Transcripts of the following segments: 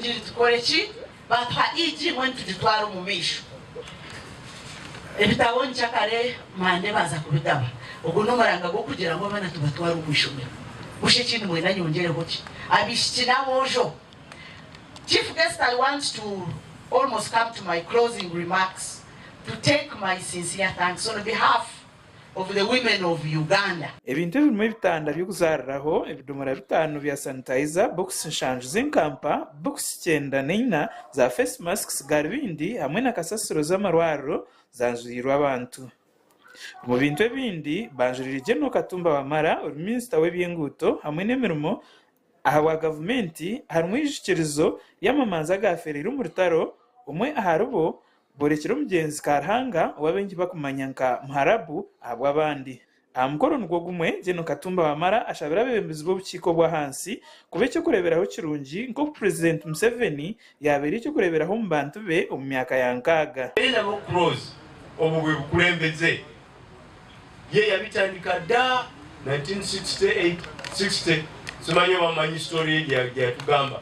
engiri tukore ki? Baatuha EG mbwenu tugitware omu maisho. Ebitabo nkyakare Mande baaza kubigaba. Ogu n'omuranga gw'okugira ngu abaana tubatware omu ishomero. Busha ekindi mwenda nyongyereho ki? Abaishiki n'aboojo. Chief guest I want to almost come to my closing remarks to take my sincere thanks on behalf of the women of Uganda. Ebintu ebirimu ebitanda by'okuzaariraho, ebidomora bitaano bya sanitayiza, bokisi nshanju z'enkampa, bokisi 94 za face masks, garubindi hamwe na kasasiro z'amarwariro zanjuriirwe abantu. Omu bintu ebindi, banjuriire General Katumba Wamala ori minisita w'eby'enguuto hamwe n'emirimo Ahabwa gavumenti harimu eijukirizo ry'amamanzi agaafeereire omu rutaro, omwe aharibo boorekire omugyenzi Karuhanga ou abaingi bakumanya nka Muharabu ahabw'abandi. Aha mukoro nigwo gumwe, Gen. Katumba Wamala ashabire abeebembezi b'obukiiko obw'ahansi kuba eky'okureeberaho kirungi nk'oku Purezidenti Museveni yaabaire eky'okureeberaho omu bantu be omu myaka ya nkaaga. Teri nabo Cross obwo bwe bukulembeze. Ye yabitandika dda 1968 60 simanyi oba mumanyi story ye gyeyatugamba.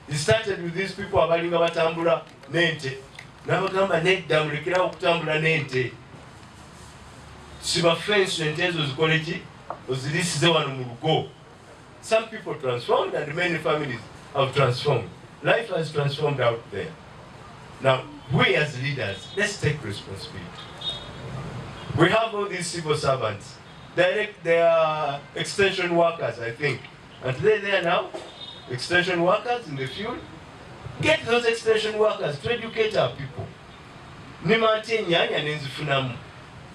He started with these people abalinga batambula nente nabagamba nedda mulekerawo okutambula nente siba fence ente ezo zikole ki ozirisize wano mu lugo. Some people transformed and many families have transformed. Life has transformed out there. Now, we as leaders, let's take responsibility. We have all these civil servants, direct, they are extension workers, I think. And they there now, extension workers in the field. Get those extension workers to educate our people. Nima ntya enyanya nenzifunamu,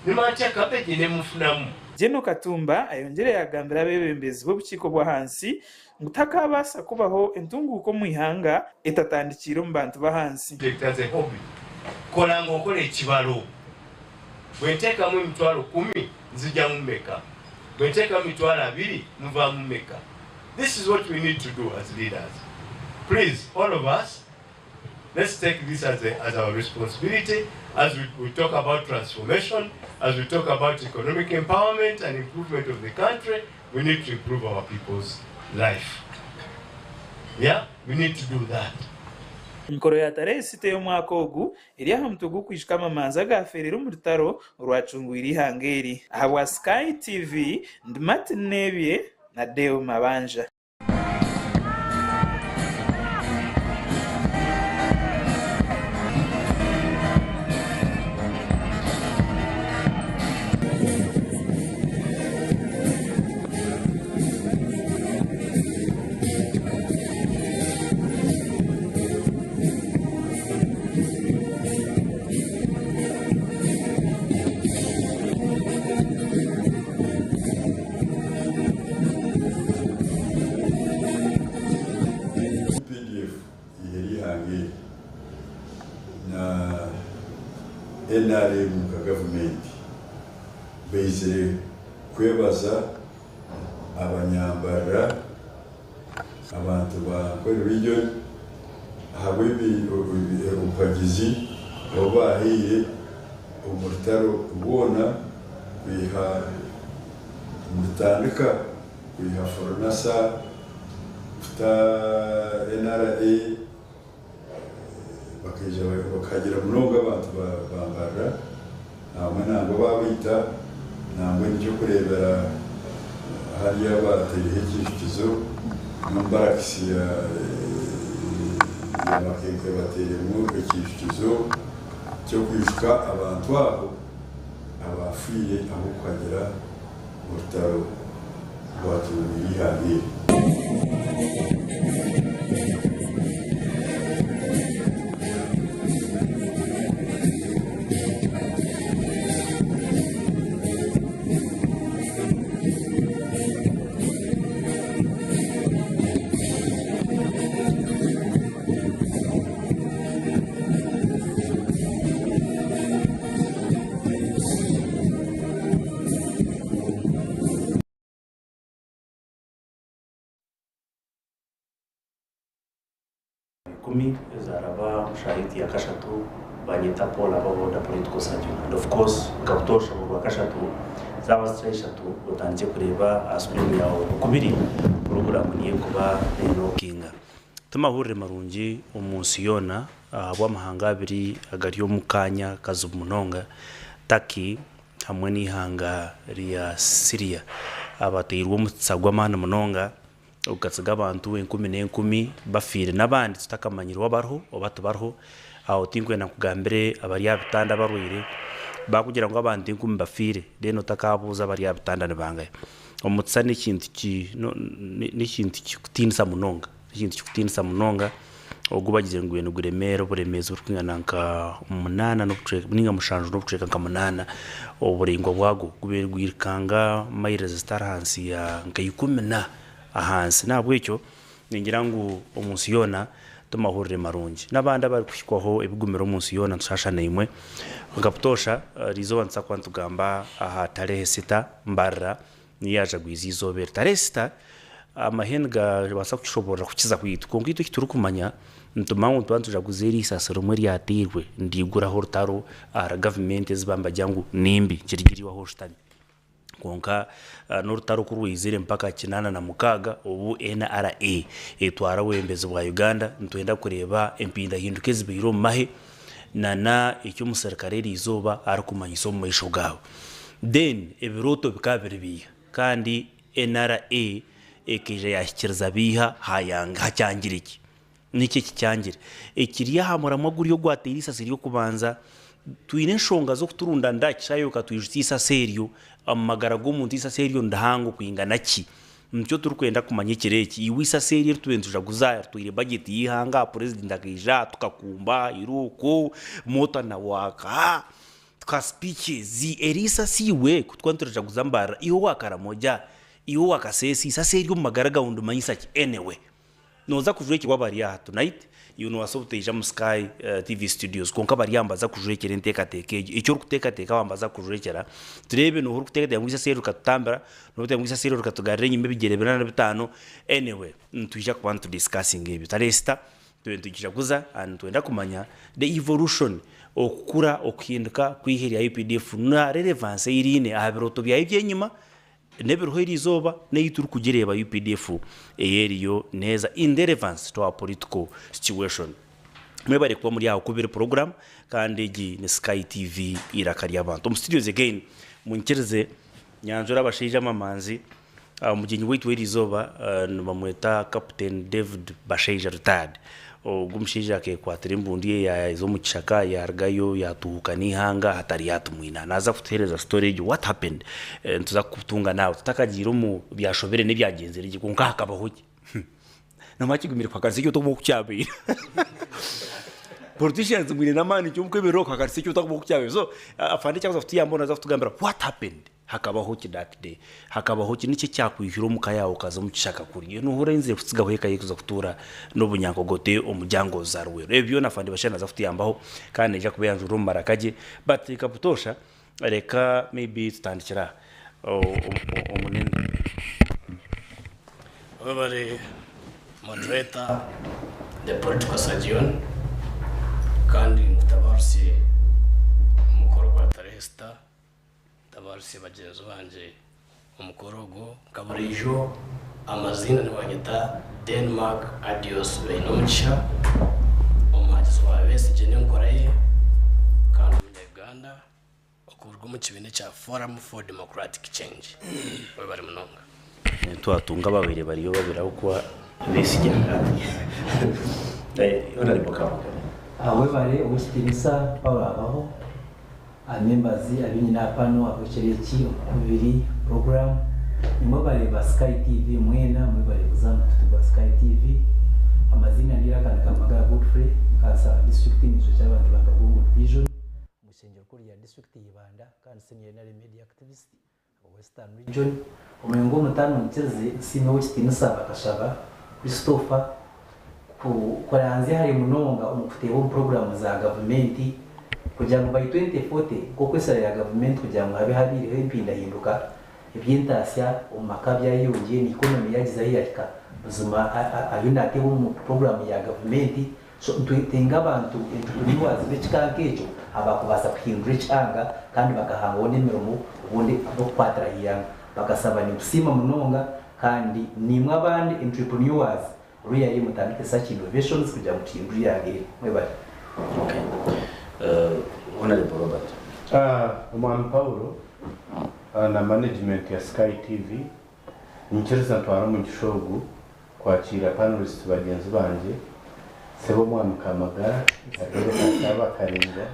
nima ntya cabbage nemufunamu. Gen. Katumba ayongyire yaagambira abeebembezi b'obukiiko bw'ahansi ngu tihakaabaasa kubaho entunguuka omu ihanga etatandikiire omu bantu b'ahansi. Take it as a hobby. Kola ng'okola ekibalo. Bwe nteekamu emitwalo kumi nzigyamu meka? Bwe nteekamu mitwalo abiri muvaamu meka? This is what we need to do as leaders. Please, all of us, let's take this as, a, as our responsibility as we, we talk about transformation, as we talk about economic empowerment and improvement of the country, we need to improve our people's life. Yeah, we need to do that. Emikoro ya Tarehe Sita ey'omwaka ogu eri aha mutwe gw'okwijuka amamanzi agaafeereire omu rutaro orwacungwire eihanga eri. Ahabwa Sky TV, ndi Martin Nebye na Deo Mabanja. UPDF, eihe ry'eihanga eri, na nrm nka gavumenti baizire kwebaza abanyambarira, abantu ba Ankole Region ahabw'obuhagizi obu baahaire omu rutaro rwona kwiha nirutandika kwiha Fronasa kuta NRA bakaija bakahagira munonga abantu ba Mbarara hamwe nangwa baabaita nangwa n'eky'okureebera hariya baataireho ekiijukizo n'omu barakisi ya ya Makenke batairemu ekiijukizo ky'okwijuka abantu abo abaafiire ahabw'okuhagira orutaro rwatuubwire eihanga eri. Ikumi ezaraba omu shaaha eitu ya kashatu banyeta Paul Ababoda political surgeon and of course nka butoosha buri rwakashatu zaaba ziri shaaha ishatu otandikye kureeba aha screen yaawe okubiri puroguraamu niyo ekuba nenokinga. Ti mahurire marungi omu nsi yoona ahabw'amahanga abiri agari omu kaanya kazibu munonga, Turkey hamwe n'eihanga rya Syria abateirwe omutsitsa gw'amaani munonga ogukatsiga abantu enkumi n'enkumi bafiire n'abandi tutakamanyire oba bariho oba tibariho. Aho tinkwenda nkugambire abari aha bitanda abarwaire bakugira ngu abantu enkumi bafiire then otakabuuza abari aha bitanda nibangahi. Omutsitsa n'ekintu ki n'ekintu kikutiinisa munonga. Ekintu kirikutiinisa munonga ogu bagizire ngu niguremeera oburemeezi oburikwingana nka munaana n'obucweka ninga mushanju n'obucweka nka munaana oburaingwa bwagwo gubaire nigwirukanga mayiro zitari ahansi ya nka ikumi na ahansi. N'ahabw'ekyo ningira ngu omu nsi yoona timahurire marungi. N'abandi abarikuhikwaho ebigumire omu nsi yoona nitushasha naimwe. Nka butoosha eriizooba nituza kuba nitugamba aha tarehe sita Mbarara Niyo yaajagwize eizooba eri. Tarehe sita, amahe nigabaasa kukishoboorora kukiza kwitwe. Kwonka itwe eki turikumanya, nitumanya ngu nituba nitujaguza eri eisasi rimwe eryateirwe niriiguraho orutaro ahari gavumenti ezi baaba nibagira ngu ni mbi, kirigire iwe ahu oshutami. Kwonka n'orutaro ku rwaizire mpaka 86 obu NRA etwara obwebembezi bwa Uganda, nitwenda kureeba empindahinduka ezibaire omu mahe nana eki omuserukare eriizooba arikumanyisa omu maisho gaawe. Then ebirooto bikaba biri biiha? Kandi NRA ekaija yaahikiriza biiha hakyangire ki? Niki ekikyangire? Ekiri aha muramwa guri ogwateire eisasi ry'okubanza, twine enshonga z'okuturundanira aha kishaayi okatwijutsya eisasi eryo, omu magara g'omuntu eisasi eryo ni rihango kwingana ki? Nikyo turikwenda kumanya ekiro eki. Iwe eisasi eryo eri turiyo nitujaguza ritwaire bajeti y'eihanga, purezidenti akaija tukakumba, irooko, moota na waaka. Tukaha speeches eri isasi iwe ku twaba niturijaguza Mbarara iwe owa Karamoja iwe owa Kasese isasi eri omu magara gawe nirimanyisa ki anyway noza kujwekyerwa abari aha tonight iwe nobaasa obutaija omu Sky TV studios kwonka bari aha nibaza kujwekyera enteekateeka egyo eki orikuteekateeka bambaza kukujwekyera tureebe noha orikuteekateeka ngu isasi eri rikatutambira noha orikuteekateeka ngu isasi eri rikatugarura enyima ebigyere bina na bitaano anyway nitwija kuba nitu discussinga ebyo tarehe sita Tube nitugijaguza and nitwenda kumanya the evolution, okukura, okuhinduka kw'eihe rya updf na relevance ei riine aha birooto byayo eby'enyima n'ebiriho eriizooba n'ei turikugireeba updf ei eriyo neeza in relevance to our political situation. Mwebare kuba muri aha Okubiri program kandi egi ni Sky TV eiraka ry'abantu. Omu studios again munyikirize nyanjure abashaija amamanzi. Omugyenyi waitu w'eriizooba nibamweta Captain David Bashaija retired. Ogu omushaija akeekwatira embundu ye yaaza omu kishaka yaarugayo yaatuhuuka n'eihanga hatari yaatumwina. Naaza kutuheereza story egyo what happened? Nituza kukutunga naawe tutakagiire omu byashobire n'ebyagyenzire gye kwonka hakabaho ki? Noomanya kigumire kuhakanisa eki otakumanya oku kyabaire. Politicians mwine n'amaani ky'okwemerera okahakanisa eki otakumanya oku kyabaire. So afande eki arikuza kutuyambaho naaza kutugambira what happened? Hakabaho ki that day? Hakabaho ki? Niki ekyakwihire omuka yaawe okaza omu kishaka kuriya? Noohurira aizire kutsigaho eka ye kuza kutuura n'obunyankogote omu jangles za Luweero. Ebyo byona Afande Bashir naaza kutuyambaho kandi naija kuba ayanjurira omu maraka gye. But reka butoosha reka maybe tutandikire aha omunene. Webare moderator the political surgeon kandi nkutabarusye omukoro gwa tarehe sita. Ntabaaritsye bagyenzi bangye omukoro ogu. Nka buriijo, amaziina nibanyeta Denmark Adios Bainomugisha, omuhagizi wa Besigye n'enkora ye kandi Omunya-Uganda okuruga omu kibiina ekya Forum for Democratic Change. Webare munonga. Twatunga ababaire bariyo babiri ahabw'okuba Besigye akaba Honourable Kabugabo. Webare ow'ekitiinisa Paul Abaho. Members abinyine aha pano ahabw'ekiro eki okukubiri program nimwebare ba sky TV mwena mwebare kuza aha mukutu gwa sky TV amaziina n'eiraka ni Kamagara Godfrey nkansara wa district nijwekye abantu ba Kagongo division omu ishengyero rikuru rya district ya Ibanda kandi senior NRM media activist owa Western region Omuringo gw'omutaano nkirize nsiime ow'ekitiinisa Bakashaba Christopher kuranzya hare munonga omu kuteeba omu puroguraamu za gavumenti kugira ngu by 2040 nk'oku esara ya gavumenti kugira ngu habe habaireho empindahinduka eby'entaasya omu maka byayeyongyera na economy yagiza ahu yahika buzima ariyo nateebwa omu puroguraamu ya gavumenti. So nitwetenga abantu, entrepreneurs, b'ekika nk'ekyo abaakubaasa kuhindura ekihanga kandi bakahangaho n'emirimo obundi n'okukwatira aha ihanga. Bakasaba ninkusiima munonga kandi naimwe abandi entrepreneurs. Really mutandike such innovations kugira ngu tuhindure eihanga eri. Mwebare. Okay. Honorable Robert. Omwami Paulo na management ya Sky TV, niinyikiriza ntware omugisha ogu kwakiira panelists bagyenzi bangye, Sebo Omwami Kamagara, Akateebe ka Kaaba Karaingwa,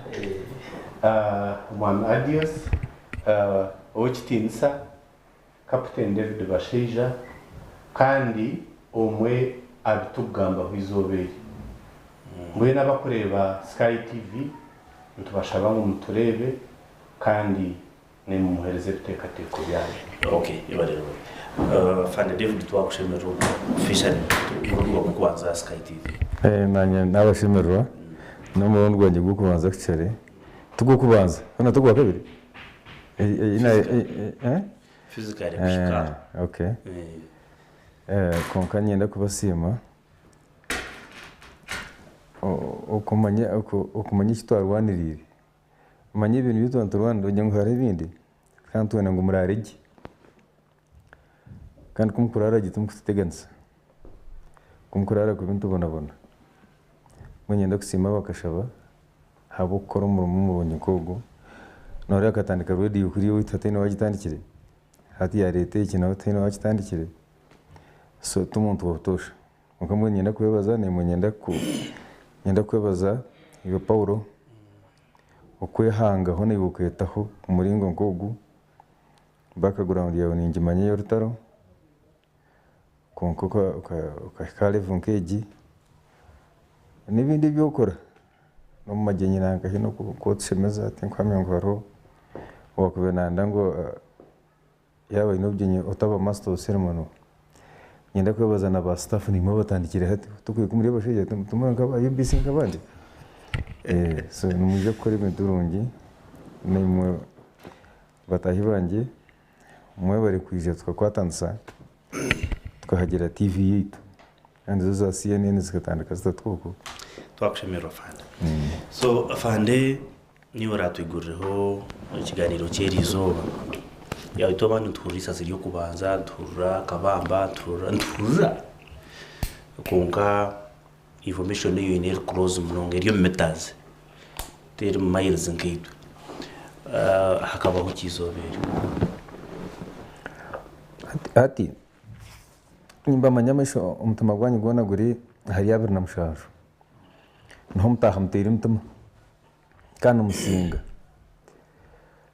Omwami Adios, Ow'ekitiinisa Kaputeni David Bashaija kandi omwe aha bitukugambaho eizooba eri. Mbwenu abakureeba Sky TV nitubashaba ngu mutureebe kandi naimwe muhereze ebiteekateeko byanyu. Ok yebare Robert. Afande David twakushemererwa officially omurundi gwawe gw'okubanza aha Sky TV. Nanye nabashemererwa n'omurundi gwangye gw'okubanza actually tigw'okubanza hoona tigwakabiri? Physically kuhika aha. Okay. Kwonka niinyenda kubasiima okumanya okumanya eki twarwaniriire. Omanye ebintu ebi twaba niturwanira ogira ngu hariho ebindi kandi twenda ngu muraare gye. Kandi ku mukuraara gye timukututeganisa. Ku mukuraara kubi nitubonabona. Mbwenu niinyenda kusiima abakashaba ahabw'okukora omurimo murungi nk'ogu. Noreeba akatandika rediyo kuriya owaitu hataine owagitandikire, hati yareeta eki nawe tihaine owakitandikire, so t'omuntu wa butoosha. Kwonka mbwenu niinyenda kwebaza naimwe niinyenda kwebaza iwe Paulo okwehangaho naiwe okeetaho omuringo nk'ogu, background yaawe ningimanya ey'orutaro. Kwonka okahika aha level nk'egi, n'ebindi ebi okora n'omu magyenyi nanka haine oku otushemeza tinkuhamya ngu hariho owaakubaire nayenda ngu yaaba aine obugyenyi otaba master of ceremony. Niinyenda kwebaza na ba staff naimwe abatandikire hati, tikuhika omuri abashaija timuri nk'aba UBC nk'abandi? So nimwija kukora ebintu birungi naimwe bataahi bangye. Mwebare kwija tukakwatanisa tukahagira TV yaitu kandi zo za CNN zikatandika zitatuka okwo. Twakushemererwa Afande. So Afande niiwe oratwigurireho ekiganiro ky'eri izooba. Itwe abandi nituhurira eisasi ry'okubanza, nituhurira akabamba, nituhurira nituhurira kwonka information ei oine eri close munonga eri omu meters teri mu miles nkaitwe. Hakabaho ki eizooba eryo? Hati nimbamanya amaisho omutima gwanyu gwona guri ahari 27 niho mutaaha muteire omutima kandi nimusinga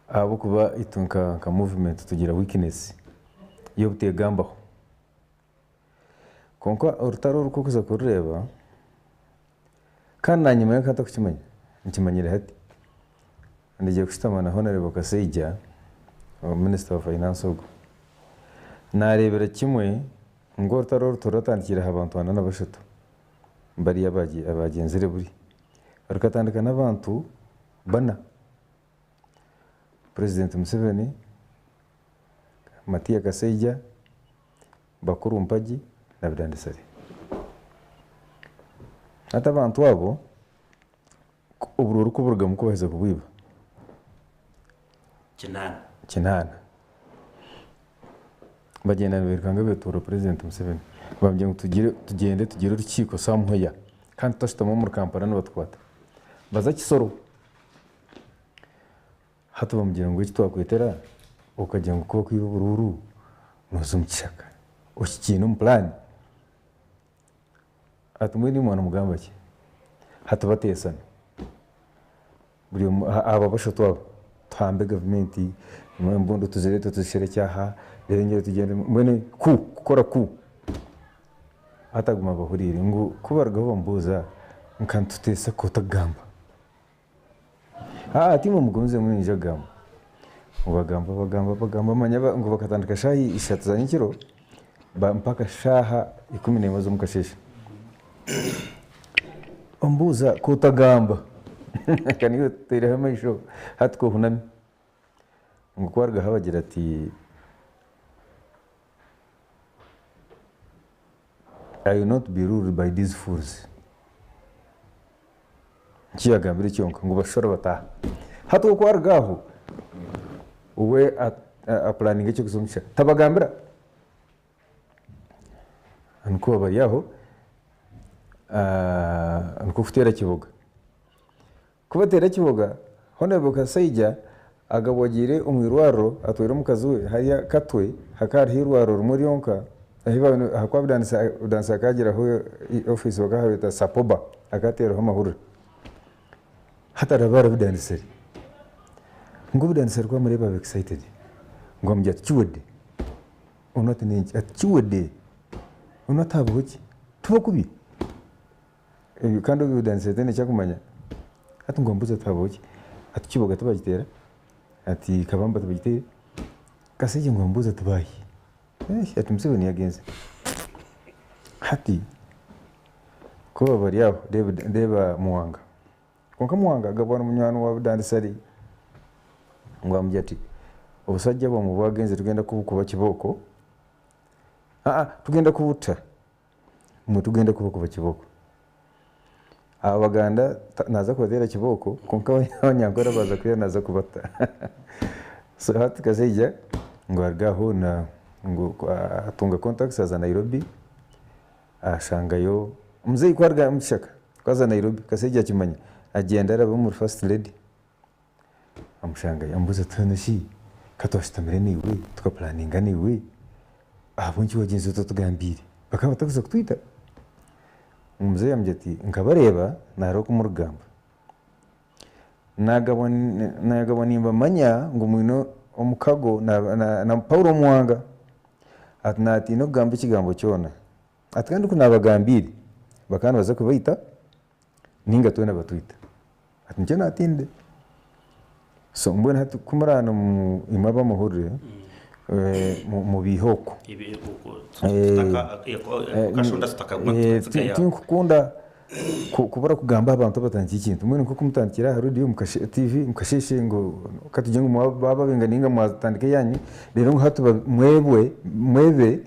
ahabw'okuba itwe nka movement tugira weakness y'obuteegambaho. Kwonka orutaro oru ku orikuza kurureeba, kandi naanye manya nkaba ntarikukimanya, nkimanyire hati. Ndigiye kushutama na Honourable Kasaija, Minister wa Finance ogwo, naareebera kimwe ngu orutaro oru tiruratandikire aha bantu bana na bashatu bariya abaagyenzire buri. Rukatandika n'abantu bana, President Museveni, Matia Kasaija, Bakuru Mpagi na Bidandisare. Hati abantu abo oburuuru ku burugamu ku baheza kubwiba? Kinaana. Kinaana. Bagyenda nibairukanga beetoorora Purezidenti Museveni. Bamugira ngu tugire tugyende tugire orukiiko somewhere kandi tutashutama omuri Kampala nibatukwata. Baza Kisoro. Hati bamugira ngu eki twakwetera okagira ngu ku bakwiba oburuuru nooza omu kishaka okikiine omu puraani? Hati mbwenu imwe nimugamba ki? Hati bateesana buri omwe aba bashatu aba tuhambe gavumenti embundu tuzireete tuzisherekye aha reero tugyende mbwenu ku kukora ku? Hati aguma abahuriire ngu ku barugaho bamubuuza nka nituteesa ku otagamba. Aa timwe mugumize mwija kugamba. Ngu bagamba bagamba bagamba manya ngu bakatandika shaaha ishatu za nyekiro mpaka shaaha 11 z'omukasheeshe. Ombuuza ku otagamba ka niiwe tutaireho amaisho hati k'ohunami. Ngu ku arugaho abagira ati I will not be ruled by these fools. Nikyo yagambire kyonka ngu bashushe bataaha. Hati we ku aruga aho, we apulaninga eky'okuza omu kishaka. Tabagambira. Nikwo bari aho. Nikwo kuteera Kiboga. Ku bateera Kiboga, Honourable Kasaija agabwa agiire omu irwariro atwaire omukazi we hariya Katwe hakaba hariho eirwariro rimwe ryonka ahi ahakuba Budansi akaba agiraho ofiisi bakaba baheeta Sapoba akaba ateeraho amahurire. Hati araba ari Budanisari. Ngu Budanisari ku amureeba aba excited ngu amugira ati kiwedde. Onu ati nenki? Ati kiwedde. Onu ati habaho ki? Tubakubi. Ebyo kandi obu Budanisari taine eki arikumanya. Hati ngu amubuuze ati habaho ki? Ati Kiboga tibagiteera, ati Kabamba tibagiteire. Kasingye ngu amubuuze ati baahi? Ati Museveni yagenzire. Hati ku baba bari aho reeba Muwanga. Kwonka Muwanga agabwa na munywani wa Budanisari ngu amugira ati obusajja bwamwe bwagenzire tugenda kubukuba kibooko, aa tugenda kubuta, imwe tugenda kubakuba kibooko. Abaganda naaza kubateera kibooko kwonka Abanyankore baaza kuriya naaza kubata. So hati Kashaija ngu aruge aho ngu atunga contacts aza Nairobi ashangayo muzeeyi ku aruga omu kishaka ku aza Nairobi Kashaija akimanya agyenda araba omuri first lady amushangayo amubuuza ati hoona shi ka twashutamire naiwe tukapulaninga naiwe ahabw'enki wagyenzire otatugambiire? Bakaba batakuza kutwita? Omuzeeyi amugira ati nkabareeba naareeba oku murikugamba. Naagabwa nimbamanya ngu mwine omukago na Paulo Muwanga. Ati naatiina okugamba ekigambo kyona. Ati kandi ku naabagambiire bakaba nibaza kubaita nainga twena batwita. Ati nikyo naatiinire. So mbwenu hati ku muraaba imwe abamuhurire mubiihe okwo. Tinkukunda kubura kugamba aha bantu abatandikire ekintu. Mbwenu nk'oku mutandikire aha rediyo, tiivi mukasheeshe ngu ka tugire ngu mwababinga nainga mwatandika eyanyu, reero ngu hati mwebwe mwebe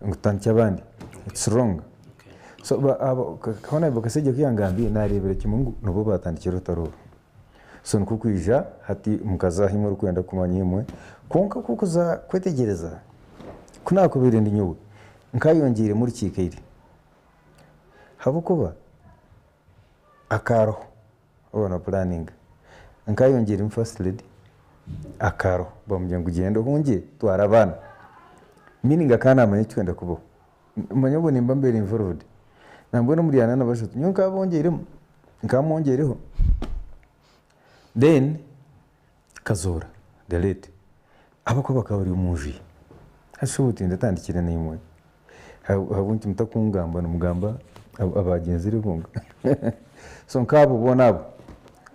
ngu tutandikye abandi. It's wrong. So hoona Kasingye ku yangambiire naareebera kimwe ngu nibo baatandikire orutaro oru. So nikwo kwija hati mukaza ahu murikwenda kumanya imwe. Kwonka ku orikuza kwetegyereza, ku naakubaire ndi nyowe, nkaayongyeiremu orukiiko eri. Ahabw'okuba akaroho waaba noopuraninga, nkaayongyeiremu first lady akaroho bamugira ngu gyenda ohungye twara abaana. Meaning akaba naamanya ekirikwenda kubaho. Manya obwo nimba mbaire involved. Nambwenu omuri ana na bashatu nyowe nkaabongyeiremu, nkaamwongyeireho. Then Kazoora the late ahabw'okuba bakaba bari omu nju ye. Hati shi obu tindatandikire naimwe ahabw'enki mutakungamba nimugamba abagyenzire bonka? So nk'abo boona abo.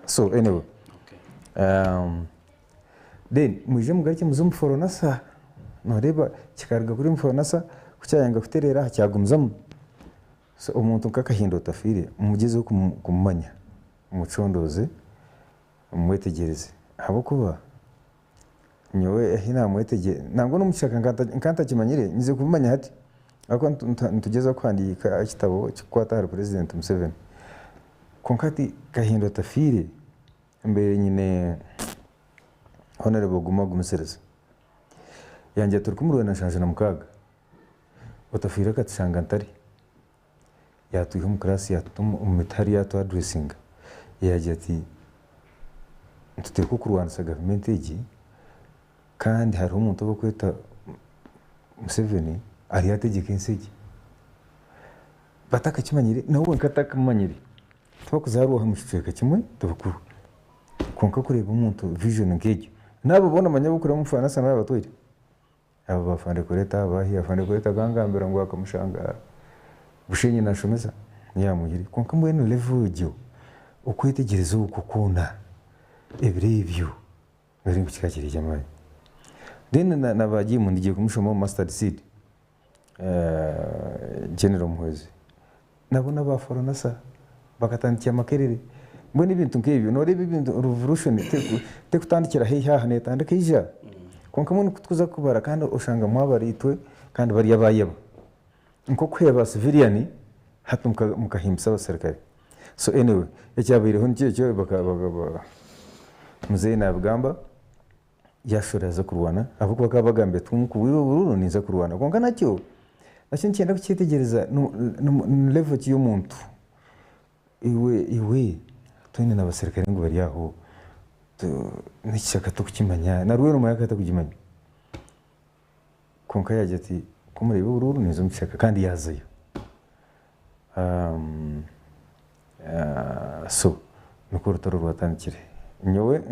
So anyway, then mwije mugarukye muze omu Foronasa, nooreeba kikaruga kuri omu Foronasa ku kyayanga kutereera kyagumizamu. So omuntu nka Kahinda otafiire mugyezeho kumumanya, mumucondooze, mumwetegyereze ahabw'okuba nyowe ahi naamwetegyereza nangwa n'omu kishaka nka ntakimanyire nyizire kubimanya hati ahabw'okuba nitugyezaho kuhandiika ekitabo ekirikukwata ahari Purezidenti Museveni. Kwonka hati Kahinda otafiire mbaire nyine Honourable Guma Gumisiriza yangira ati 1976 otafiire akatushanga ntare yaatwiha omu class yaatuta omu miti hariya yaatu addressinga yaagira ati nituteekwa okurwanisa gavumenti egi kandi hariho omuntu ou barikweta Museveni ariyo ategyeka ensi egi. Batakakimanyire nawe wenka atakimanyire tibarikuzaarwa omu kicweka kimwe tibakuru kwonka kureeba omuntu vision nk'egyo naabo boona omanya abu orikureeba omu Faransa nibo yaabatwaire. Abo ba Afande Kureta abahi, Afande Kureta akangambira ngu akamushanga Bushenyi nashomesa niyo yamwihire. Kwonka mbwenu level egyo, okwetegyereza okwo kwona, ebiro ebyo, nari ngu kikaba kiri eky'amaani. Then na ba Jim ndigiye kumushomaho Mustard Seed, General Muhwezi, nabo n'aba Foronasa bakatandikira Makerere. Mbwenu ebintu nk'ebyo nooreeba ebintu revolution tekutandikira haihi aha neetandika eija. Kwonka mbwenu ku tukuza kubara kandi oshanga mwabara itwe kandi bari abaayeba. Nk'okuheeba civilian hati mukahimbisa abaserukare. So anyway ekyabaireho nikyo ekyo muzeeyi naabigamba Yashura yaza kurwana ahabw'okuba bakaba bagambire ati omu bwire obu ninza kurwana. Kwonka nakyo, nakyo nikyenda kukyetegyereza ni level ki y'omuntu. Iwe iwe twine n'abaserukare ngu bari aho n'ekishaka tokukimanya na Rweru akaba atakugimanya. Kwonka yaagira ati ku mureeba oburuuru ninza omu kishaka kandi yaazayo. So nikwo orutaro rwatandikire. Nyowe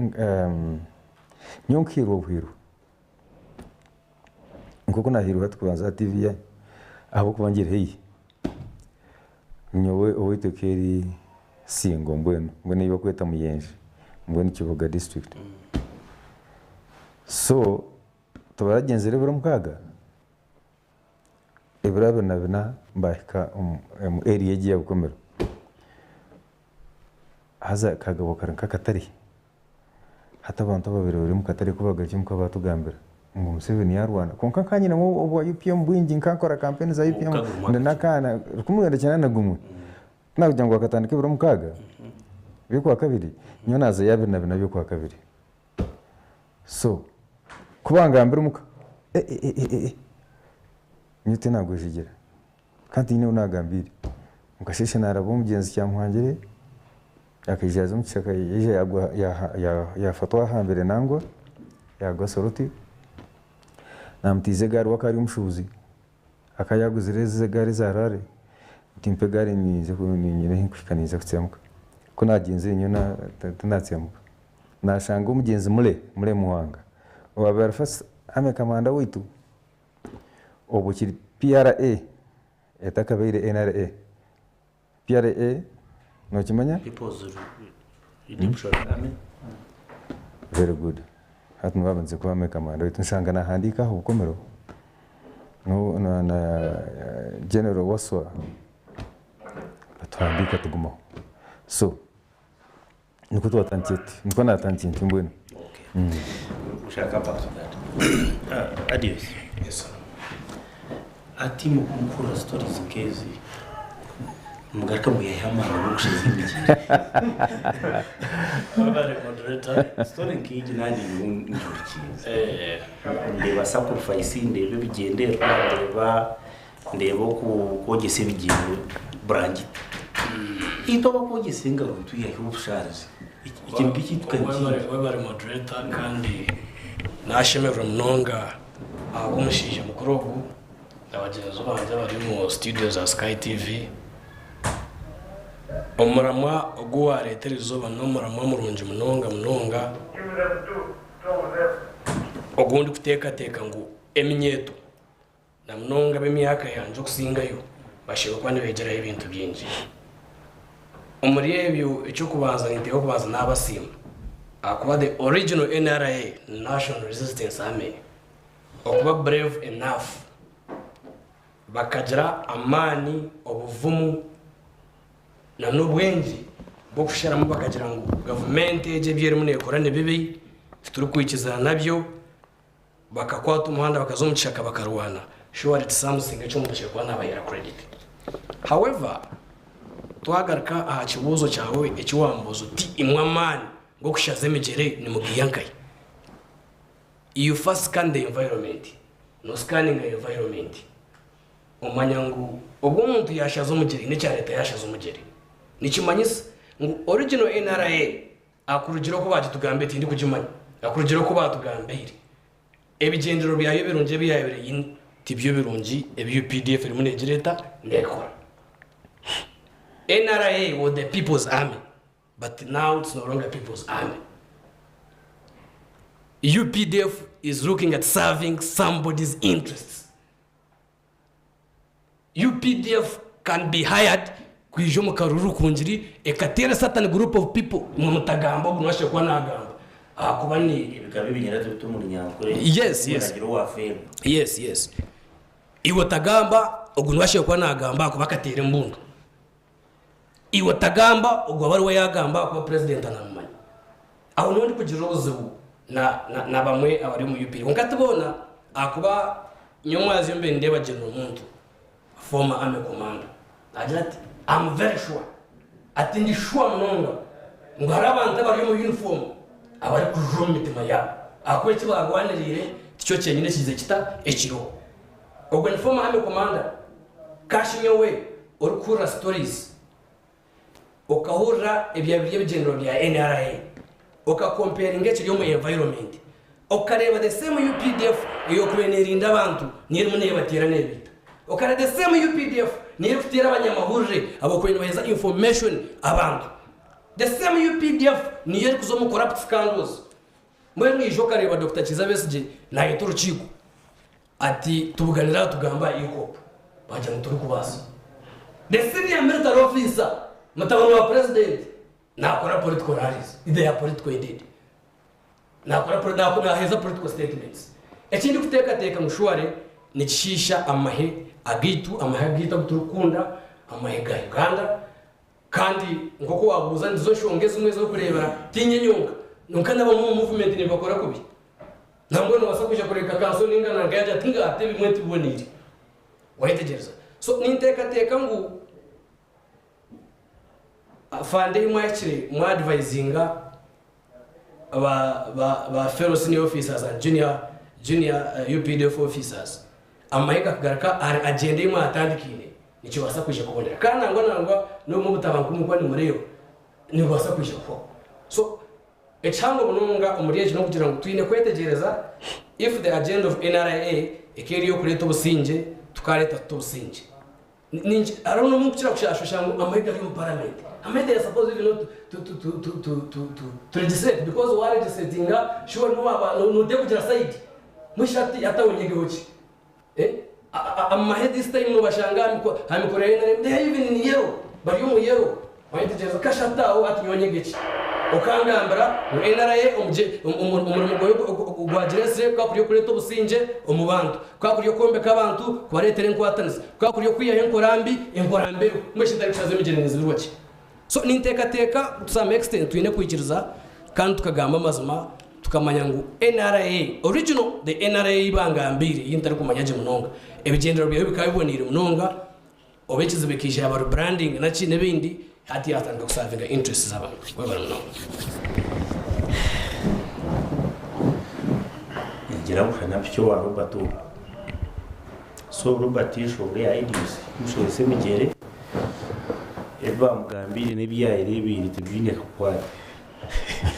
nyowe nkahairwa obuhairwa. Nk'oku naahairwe hati kubanza aha TV yaanyu ahabw'okuba ngiri haihi. Nyowe owaitu eka eri Singo mbwenu, mbwenu ei barikweta Muyenje, mbwenu Kiboga district. So tibaragyenzire ebiro mukaaga, ebiro abiri na bina baahika omu area egi eya Bukomero. Haza kagabwa kari nk'akatare. Hati abantu ababaire bari omu katare ku bagarukire omuka baatugambira ngu Museveni yaarwana. Kwonka nka nyinemu obwa UPM bwingi nka nkora kampeyini za UPM ndi n'akaana 1991. Ku naakugira ngu akatandika ebiro mukaaga by'okwakabiri, nyowe naazayo 24 by'okwakabiri. So ku bangambira omuka, eh-eh-eh-eh, nyowe tinaagwejegyera. Kandi tihaine ou naagambiire. Omu kasheeshe naaraba omugyenzi Kyamuhangire, akaija yaaza omu kishaka yaija yaagwa yaafatwa ahambire nangwa, yaagwa Soroti. Naamutiiza egaari we akaba ari omushuubuzi, akaba yaaguzire ezi egaari eza Rally, nti mpa egaari nyine ahu ndikuhika ninza kutsemuka. Ku naagyenzire nyowe tinatsemuka. Naashanga omugyenzi Mule, Mule Muhanga, owaabaire ari first army commander waitu. Obwo kiri PRA etakabaire NRA. PRA nokimanya? People's Redemption Army. Very good. Hati niwe abandize kuba army commander waitu. Nshanga nahandiika aha Bukomero na na General Waswa batuhandiika tugumaho. So Nikwo twatandikire tuti, nikwo naatandikire nti mbwenu. We shall come back to that. Adios. Yes, sir. Ati mukuhurira stories nk'ezi nimugaruka mwihaho amaani g'okushaza emigyere. Webale moderator. Story nk'egi nanye nyowe ngihurikiize. Eh, Ndeeba sacrifice, ndeeba ebigyendererwa, ndeeba Ndeeba oku kwogyesa ebigyere burangiti. Itwe abakwogyesa engaro nitwihahi obushaarizi? Ekintu kyaitu ka Webale nikingi. webale moderator kandi nashemererwa munonga ahabw'omushaija mukuru ogu na bagyenzi bangye abari omu studio za Sky TV. Omuramwa ogu wareeta erizooba n'omuramwa murungi munonga munonga ogu ndikuteekateeka ngu eminyeeto Na munonga ab'emyaka yangye okusingayo bashemereire kuba nibeegyeraho ebintu bingi. Omuri ebyo, eky'okubanza ninteekwa kubanza naabasiima ahakuba the original NRA, National Resistance Army, okuba brave enough bakagira amaani, obuvumu na n'obwengye bw'okusharamu bakagira ngu gavumenti egi ebi erimu neekora ni bibi, titurikwikirizana nabyo. Bakakwata omuhanda bakaza omu kishaka bakarwana. Surely it's something eki omuntu ashemereire kuba nabaheera credit. However, twagaruka aha kibuuzo kyawe eki wambuuza oti imwe amaani g'okushaza emigyere nimugaiha nkahi? You first scan the environment. No scanninga environment omanya ngu obu omuntu yashaza omugyere haine ekyareeta yashaza omugyere. Nikimanyisa ngu original NRA Akurugira oku baagitugambiire tindikugimanya. Akurugira oku baatugambiire, ebigyendererwa byayo ebirungi ebi yaabaire eine tibyo birungi ebi updf erimu neegira eta? Neekora. NRA was the people's army but now it's no longer people's army. Updf is looking at serving somebody's interests. Updf can be hired kwija omu karuru Rukungiri ekateera certain group of people imwe mutagamba ogu niwe kuba nagamba ahakuba ni Ebika by'ebinyarara tubita omu Runyankore. Yes, yes. Muragira owafeerwa. Yes, yes. Iwe otagamba ogu niwe ashemereire kuba nagamba ahakuba akateera embundu. Iwe otagamba ogu abe ariwe yagamba ahakuba president anamumanya. Aho niho ndikugirira obuzibu na na na bamwe abari omu UPD. Kwonka ti boona ahakuba nyowe omwazyo mbaire nindeeba General Muntu, former army commander, naagira ati am very sure, ati ndi sure munonga ngu hariho abantu abari omu uniform abarikujura omu mitima yaabo ahakuba eki baarwaniriire tikyo kyenyine ekigize kita ekiriho. Ogwo ni former army commander. Kashi nyowe orikuhurira stories. Okahurira ebya biri ebigyendererwa bya NRA, okakomparinga ekiri omu environment, okareeba the same updf eyokubaire nerinda abantu niyo erimu nebateera nebaita, okareeba the same updf niyo erikuteera abanyamahurire abakubaire nibaheereza information abantu, the same updf niyo erikuza omu corrupt scandals. Mbwenu noija okareeba Dokita Kiiza Besigye nayeta orukiiko Ati tubuganire aha tugambe aha EACOP, baagira ngu torikubaasa. The senior military officer, mutabani wa president, naakora political rallies, they are political indeed. Naakora, naaheeza political statements. Eki ndikuteekateeka ngu surely nikishiisha amahe agaitu, amahe agaitu agu turikukunda, amahe ga Uganda. Kandi nk'oku waabuuza nizo nshonga ezimwe ezi orikureebera, tiinye nyonka, kwonka n'abamwe omu movement nibibakora kubi. Nambwenu nobaasa kwija kureebeka kanso ninga nanka yaagira ati nga ate ebimwe tibiboneire. Wayetegyereza? So ninteekateeka ngu afande ahi mwahikire mwa advisinga ba ba ba fellow senior officers and junior junior UPDF officers amahe gakagaruka ahari agenda ei mwatandikaine nikibaasa kwija kubonera. Kandi nangwa nangwa n'obumwe obutabanguko obu mukuba nimureeba nibubaasa kwija kuhwaho. So Ekihango munonga omuri eki n'okugira ngu twine kwetegyereza if the agenda of NRA ekaba eri ey'okureeta obusingye, tukareeta tuta obusingye? Hariho n'obu nkukira kushasha ngu amahe gari omu parliament. Amahe they are supposed even not to, to, to, to, to, to, to, to legislate because wa legislatinga sure noteekwa kugira side. Mbwenu shi hati hati aho nyegeho ki? Eh? Amahe this time nobashanga aha mikoro ya NRM they are even in yellow bari omu yellow wayetegyereza kashatu aho hati nyowe nyege ki okangambira ngu NRA omurimo gwayo gwagiresire kukaba kuri okureta obusingye omu bantu kukaba kuri okwombeka abantu kubaretera enkwatanisa kukaba kuri okwihaho enkora mbi enkora mbi eriho mbwenu shi ntarikushaza emigyere nizibirwa ki so nintekateka to some extent twine kwikiriza kandi tukagamba amazima Tukamanya ngu NRA, original the NRA ei bangambiire ei ntarikumanya gye munonga, ebigyendererwa byayo bikaba biboneire munonga, oba ekizibu ekaija yaaba rebranding naki n'ebindi, hati yaatandika kusavinga interests z'abantu. Webare munonga. Ningira ngu na piki owa Robert ogu. So Robert enshonga eya Edios kumushoresa emigyere, ebi bamugambiire n'ebi yayereebeire tibiine kakwate.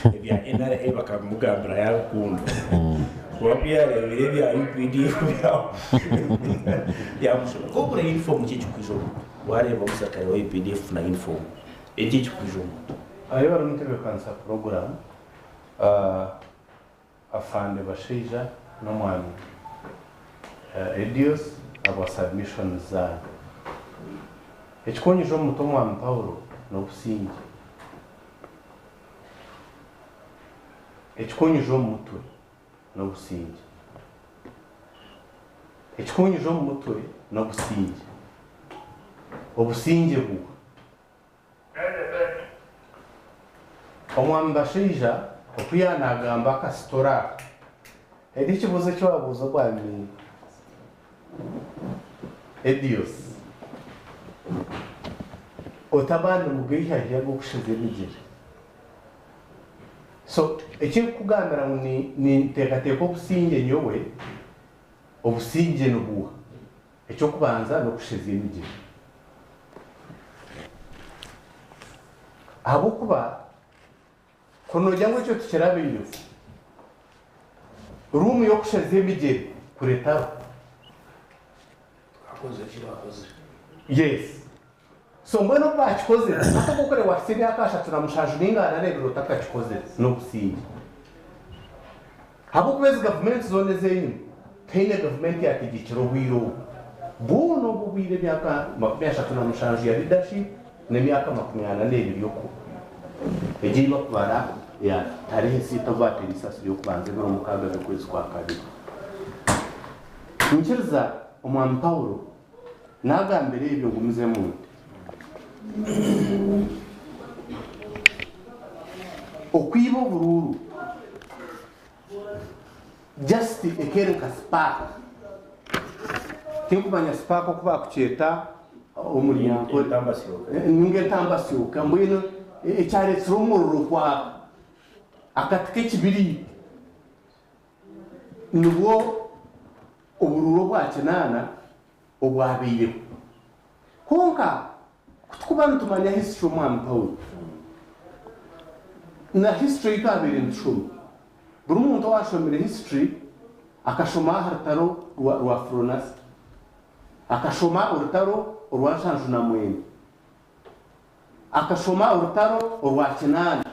Ebya NRA bakabimugambira yabikunda kuba ku yareebire ebya UPDF byamushobera. Nk'obura yunifoomu niki ekikukwija omu mutwe? Wareeba omusirikare wa UPDF na yunifoomu niki ekikukwija omu mutwe? Ahi bari omutebeekanisa puroguraamu, Afande Bashaija n'omwami Edios ahabwa submissions zaanyu. Ekikunyija omu mutwe omwami Paulo n'obusingye. Ekikunyija omu mutwe n'obusingye. Ekikunyija omu mutwe n'obusingye. Obusingye buha? Omwami Bashaija oku yaanagamba akasitora aka, hariho ekibuuzo eki waabuuza Omwami Edios, oti amaani mugaiha hi ag'okushoza emigyere? So eki ndikukugambira ngu ninteekateeka obusingye nyowe, obusingye nibuuha? Eky'okubanza n'okusheza emigyere. Ahabw'okuba ku noogira ngu ekyo tikirabaireho, ruumu y'okusheza emigyere kuri etariho. Yes. So mbwenu obu baakikozire, hati obu orikureeba waahitsya emyaka 37 nainga ana n'ebiri otakakikozire, n'obusingye. Ahabw'okuba ezi gavumenti zoona ez'enyima, tihaine gavumenti yaategyekire obwire obu. Bwona obu obwire emyaka 37 ya leadership n'emyaka 42 y'oku egi ei bakubara ya tarehe siita obu baateera eisaasi ry'okubanza ebiro mukaaga by'okwezi kwa kabiri. Nyikiriza Omwami Paulo naagambira ebyo ngumizemu nti, Okwiba oburuuru just eka eri nka spark. Tinkumanya spark oku bakukyeta omu Runyankore. Ninga entambasyoka. Mbwenu ekyaretsire omuriro kwaka akati k'ekibiriiti nibwo oburuuru obwa kinaana obwabaireho. Kwonka. Ku turikuba nitumanya history Omwami Paulo, na history ei twabaire nitushoma, buri muntu owaashomire history akashoma aha rutaro rwa rwa Fronasi, akashoma orutaro orwa nshanju na mwenda, akashoma orutaro orwa kinaana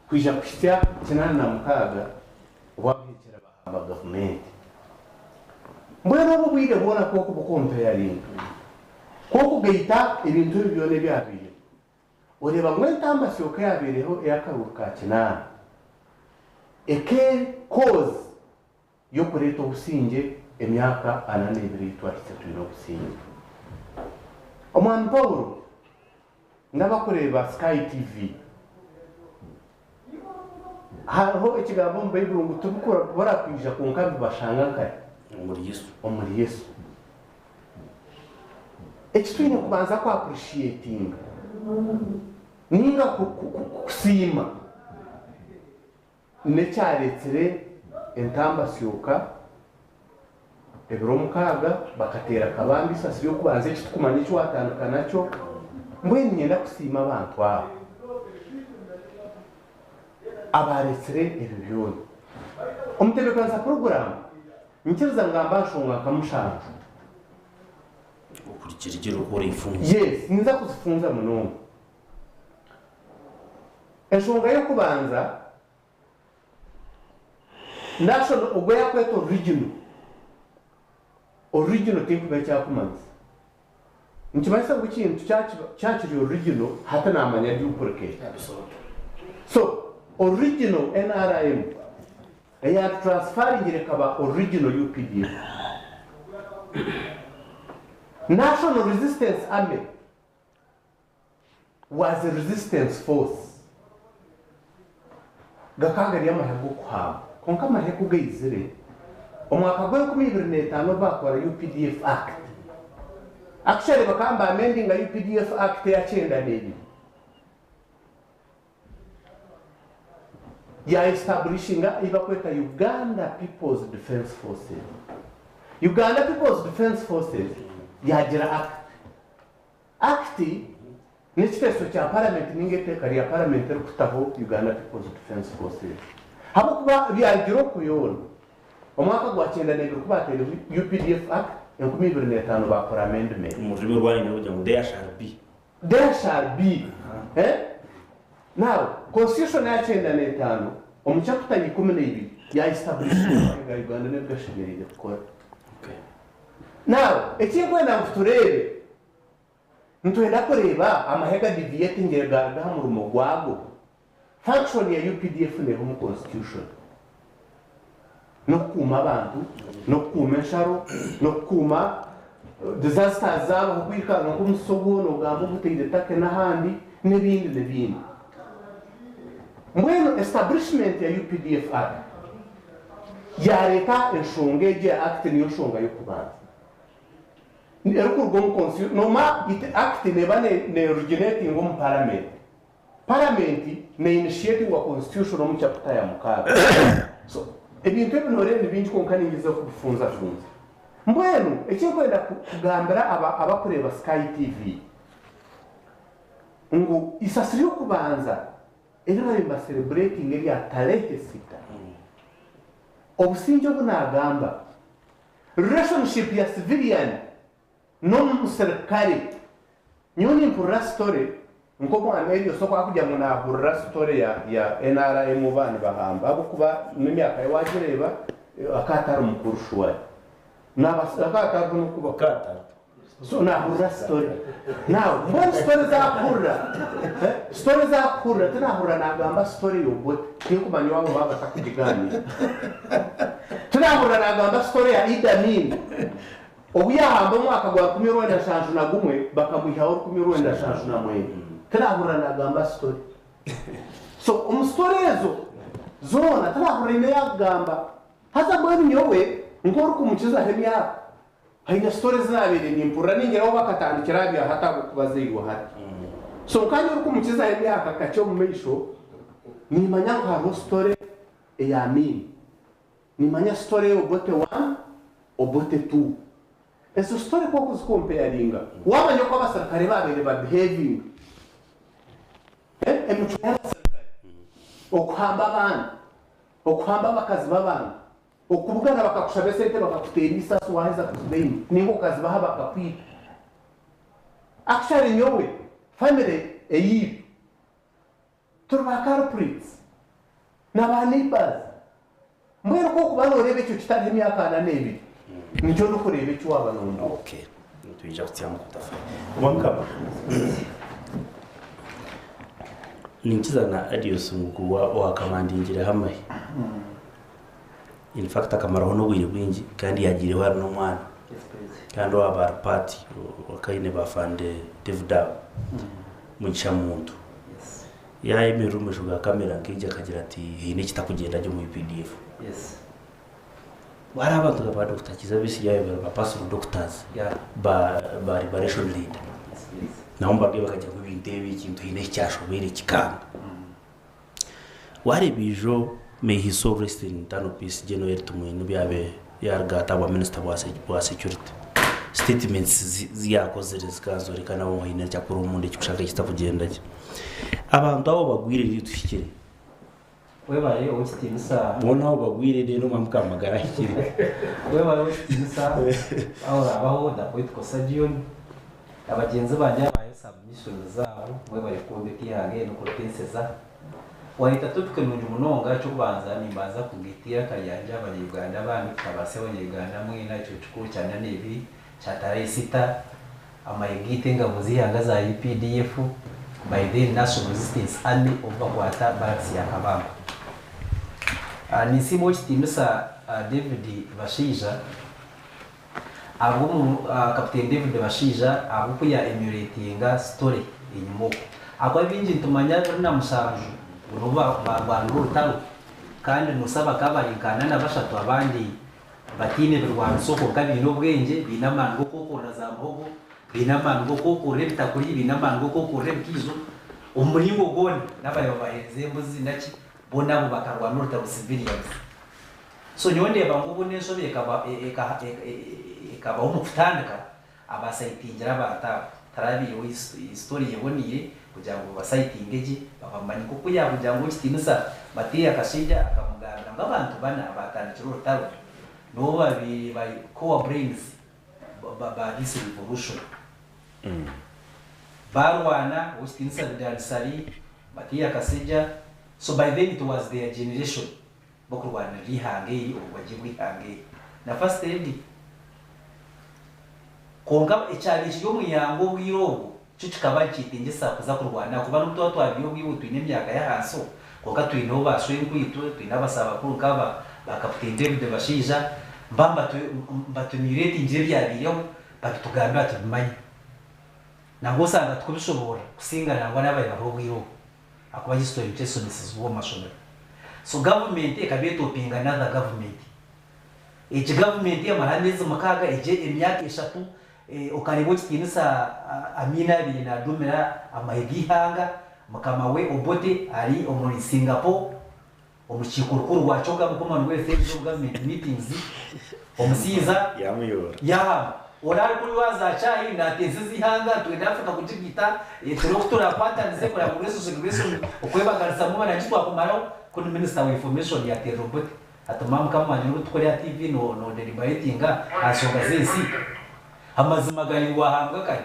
kwija kuhitsya 86 obu abahekyera bahamba gavumenti. Mbwenu obu obwire bwona ku orikubukompeyaringa, ku orikugaita ebintu ebi byona ebyabaireho, oreeba ngu entambasyoka eyabaireho ey'akaruuru ka kinaana eka cause y'okureeta obusingye emyaka ana n'ebiri ei twahitsya twine obusingye. Omwami Paulo n'abakureeba Sky TV, hariho ekigambo omu Baiburi ngu tibikubura kwija kwonka bibashanga nkahi? Omuri Yesu. Omuri Yesu. Eki twine kubanza ku appreciatinga ninga kusiima n'ekyaretsire entambasyoka ebiro mukaaga bakateera kabamba eisasi ry'okubanza eki tukumanya eki watandika nakyo. Mbwenu niinyenda kusiima abantu abo abaaretsire ebyo byona. Omutebeekanisa puroguraamu, nyikiriza ngambe aha nshonga nka mushanju. Okurikirigire oku oraifunze. Yes, ninza kuzifunza munonga. Enshonga y'okubanza, National ogwo yakweta original, original tinkumanya eki arikumanyisa. Nikimanyisa ngu ekintu kyaba kiri original hati namanya duplicate. So original nrm eyatutransferingire ekaba original updf. National Resistance Army was a resistance force. Gakaba gari amahe g'okuhamba. Kwonka amahe ku gaizire, omwaka gw'enkumi ibiri n'etaano obu baakora UPDF Act, actually bakaba nibaamendinga UPDF Act eya kyenda n'ebiri, ya establishinga ei barikweta Uganda People's Defence Forces. Uganda People's Defence Forces yaagira Act. Act n'ekiteeso kya Paramenti ninga eiteeka rya Paramenti erikutaho Uganda People's Defence Forces. Ahabw'okuba byarugire okwo yoona, omwaka gwa 92 ku baateireho UPDF Act, 2005 baakora amendment. Omu rurimi orwanyu nibagira ngu there shall be. There shall be. Eh? Now, Constitution eya 95 omu chapter ya 12 ya establishinga amahe ga Uganda n'ebi gashemereire kukora. Now, ekinkwenda ngu tureebe, nitwenda kureeba amahe ga deviatingire gaaruga aha murimo gwago. Function ya UPDF neeha omu constitution? N'okukuuma abantu, n'okukuuma ensharo, n'okukuuma disasters zaabaho kwikanga nk'omusisa ogu noogamba oguteire Turkey n'ahandi n'ebindi n'ebindi. Mbwenu establishment ya UPDF Act yaareeta enshonga egi ya Act niyo nshonga y'okubanza erikuruga omu constitution. Nooma Act neeba ne originatinga omu parliament. Paramenti ne initiatingwa constitution omu chapter ya mukaaga. So ebintu ebi noreeba ni bingi kwonka ningyeza kubifunzafunza. Mbwenu ekinkwenda kugambira aba abakureeba Sky TV ngu isasi ry'okubanza eri bariyo niba celebratinga erya tarehe sita. Obusingye obu nagamba, relationship ya civilian N'omuserukare. Nyowe nimpurira story nk'omwana Elios oku arikugira ngu naahurira story ya ya nrm oba nibahamba ahabw'okuba n'emyaka ye waagireeba akaba atari mukuru shuwari. Naabaasa akaba atariho n'okubaho. So naahurira story. Now mbwenu story ezi arikuhurira, story ezi arikuhurira tinaahurira naagamba story ya Obote, tinkumanya owaabo baaba batakugigaaniira. Tinaahurira naagamba story ya Idi Amin. Obu yaahamba omwaka gwa 1971, bakamwihaho 1979. Tinaahurira naagamba story. So omu story ezo zoona tinaahurira haine eyaakugamba. Haza mbwenu nyowe nk'orikumukizaho emyaka, haine story ezi naabaire nimpurira ningira bo bakatandikira aha bya hati ahabw'okuba azairwe hati. So nkaanye orikumukizaho emyaka kakye omu maisho, niimanya ngu hariho story eya Amin. Nimanya story ya Obote one, Obote two. Ezo story ku okuzikompeyaringa wamanya oku abasirikare babaire ba behavinga, emicwe y'abasirikare, okuhamba abaana, okuhamba abakazi b'abantu, okubugana bakakushaba esente bakakuteera eisasi waheza kuzibaima ninga okazibaha bakakwita. Actually nyowe family eyaitu Turi ba culprits na ba neighbours. Mbwenu ku orikuba nooreeba ekyo kitariho emyaka ana n'ebiri, nikyo ndikureeba eki waaba nombuuza. Okay, nitwija kutsyamu kutafayo. Omwami Ninkiza na Adios ngu kuba owakamandingireho amahe. In fact akamaraho n'obwire bwingi kandi yagiireho ari n'omwana. Kandi owaaba ari part wakaine ba Afande David abo. Mugisha Muntu. Yaayemerera omu maisho ga kamera nkaija akagira ati haine ekitakugyenda gye omu UPDF. Hariho abantu nka ba Dokita Kiiza Besigye ababaire ba personal doctors ba ba liberation leader. Nabo nibarugayo bakagira ngu ebintu ebi ekintu haine ahi kyashobeire kikanga. Waareeba ijo may his soul rest in eternal peace Gen Noel Tumwine obu yaabaire yaaruga aha bwa minisita bwa security, statements zi yaakozire zikazooreka nabo ngu haine ekyakora omunda ekikushanga ekitakugyenda gye. Abantu abo bagwire reero tuhikire. Webare owekitiinisa. Boona aho bagwire reero omwami Kamagara ahikire. Webare owekitiinisa aho orabaho the political surgeon abagyenzi bangye abahayo submissions zaabo mwebare kwombeka eihanga eri nokuritenseza. Wayeta topic nungi munonga ekyokubanza nimbanza kugaita eiraka ryangye aha banya Uganda abandi kutabaasya abanya Uganda mwena ekiro kikuru kya nana ebiri kya tarehe sita amahe gaitu engabo z'eihanga za UPDF by then National Resistance Army obu bakwata barracks ya Kabamba. Ninsiima ow'ekitiinisa David Bashaija ahabw'omu Kapiteeni David Bashaija ahabw'oku ya emulatinga story enyima okwo. Ahakuba baingi nitumanya abiri na mushanju ngu nibo barwanire orutaro kandi nosa bakaba bari nka ana na bashatu abandi Bataine birwaniso kwonka baine obwengye, baine amaani g'okwokurira za muhogo, baine amaani g'okwokurira ebitakuri, baine amaani g'okwokurira ebikaijo. Omu muringo gwona, n'abaare babaheereza embuzi naki, boona abo bakarwana orutaro civilians. So nyowe ndeeba ngu obu n'enshobe ekaba ekabaho omu kutandika, Abasaitingire abantu abo tarabaireho story eboneire kugira ngu babasaitinge gye babamanye nkoku yakugira ngu owekitiinisa Matiya Kashaija akamugambira ngu abantu bana abatandikire orutaro nibo babaire bari core brains ba this revolution. Barwana owekitiinisa Bidandi Ssali, Matiya Kasaija so by then it was their generation bokurwanirira eihanga eri obubagye bw'eihanga eri na first lady. Kwonka ekyabaire kiri omu ihanga obwire obwo kyo kikaba nikyetengyesa kuza kurwana ahakuba n'obu twaba twabaire obwire obwo twine emyaka y'ahansi okwo kwonka twineho ba shwenkweitwe, twine abasabakuru nk'aba ba Kapiteeni David Bashaija mba mbatumireetingire ebyabaireho babitugambira tubimanye. Nangwa osanga tikubishoboorora kusinga nangwa n'ababaire bariho obwire obwo. Ahakuba history nikyo esomesezibwa omu mashomero. So government ekaba etopinga another government. Egi government yamara ameezi mukaaga, egi emyaka eshatu, okareeba ekitiinisa Amin abaire nadumira amahe g'eihanga, mukama we Obote ari omuri Singapore, omu rukiiko rukuru rwa CHOGM, Commonwealth Heads of Government Meetings, omusaiza yahamba. Ori ari kunywa za chai nateeseza eihanga nitwenda Africa kugigaita, turebe oku turakwatanize kureba ngu rweshoshege okwebaganisamu banangi twakumaraho, kunu minisita wa information yateerera Obote ati maama mukama wangye nobu tukore aha TV no deliberatinga aha nshonga z'ensi, amazima gari ngu wahambwa kare.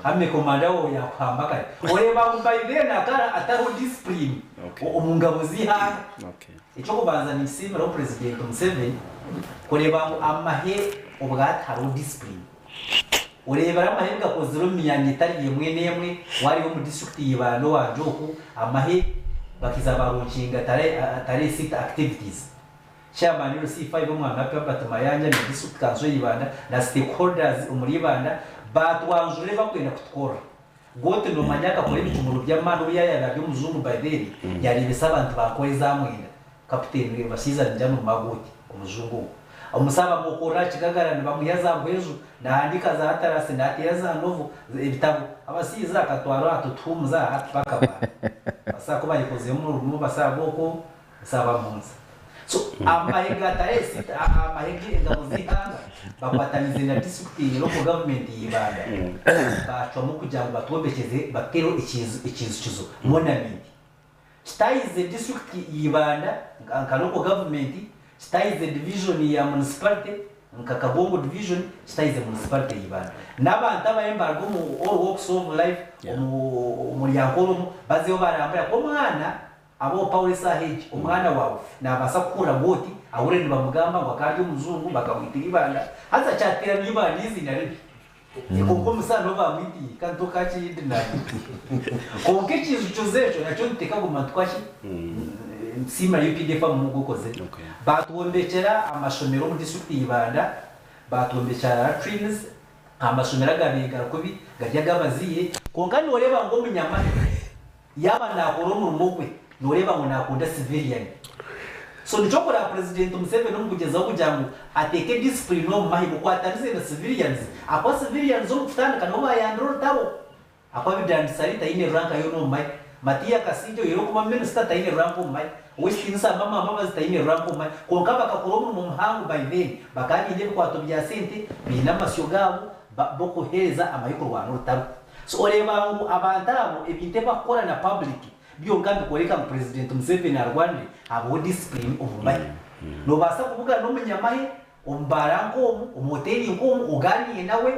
Army commander wawe yakuhamba kare. Oreeba ngu by then akaba atariho discipline omu ngabo z'eihanga. Eky'okubanza ninkisiimiraho President Museveni kureeba ngu amahe obwahati hariho discipline. Oreebire amahe ebi gakozire omu myanya etari emwe n'emwe, wareeba omu district ya Ibanda owangye oku, amahe bakaiza baronkinga tare sita activities. Chairman LC5 Omwami Happy Albert Mayanja na District Council ya Ibanda na stakeholders omuri Ibanda baatwanjurira ebi barikwenda kutukorera. Gwe oti noomanya akakora ebicumuro by'amaani obu yaayaba ari omujungu by then yaareebesa abantu ba Nkooye za mwenda. Kapiteeni Bashaija naija nomuha gwe oti omujungu ogwo. Omusaaba amukorera aha kigagara nibamwiha za Buhweju naahandiika za Atarasi naateera za novel ebitabo. Abashaija akatwara aha tutuhuumuza aha hati paka ba. Basaaba ku bayekozeho omurimo basaaba okwo Nsaba munsi. So amahe ga Tarehe sita, amahe g'engabo z'eihanga bakwatanize na disiturikiti local government ya Ibanda bacwamu kugira ngu batwombekyeze batutereho ekiijukizo, monument. Kitahize disiturikiti ya Ibanda nka local government, kitahize division ya municipality nka Kagongo division, kitahize municipality ya Ibanda. N'abantu abariyo nibaruga omu all walks of life, omu Ryankore omu, bazeyo barambura. Omwana Abo Paulo esaaha egi omwana waawe naabaasa kuhurira ngu oti ahurire nibamugamba ngu akaba ari omujungu bakamwitira Ibanda haza kyateera n'Ibanda eiziina ribi. Kwonka omusaano n'obu baamwitiire kandi tokaakidinayinga. Kwonka ekiijukizo ekyo nakyo nituteeka kuguma nitukwaki nitusiima UPDF aha murimo ogu ekozire. Baatwombekyera amashomero omu disiturikiti ya Ibanda, baatwombekyera latrines, amashomero agabaire gari kubi gari ag'abazaire. Kwonka nooreeba ngu omunyamahe Yaaba naakora omurimo gwe nooreeba ngu naakunda civilian. So nikyo okureba President Museveni omu kugyezaho kugira ngu ateeke discipline omu mahe mukwatanize na civilians ahakuba civilians omu kutandika nibo baayambire orutaro ahakuba Bidandi Ssali taine rank yoona omu mahe, Matia Kasingye oihireho kuba minister taine rank omu mahe, Ow'ekitiinisa Amama Mbabazi taine rank omu mahe kwonka bakakora omurimo muhango by then bakaba baine ebikwato bya sente, baine amasyo gaabo b'okuheereza amahe kurwana orutaro. So oreeba ngu abantu abo ebintu ebi bakukora na public byonka nibikworeka ngu president Museveni arwanire habeho discipline omu mahe. Nobaasa kubugana omunyamahe omu baara nk'omu, omu hoteri nk'omu oganiire nawe,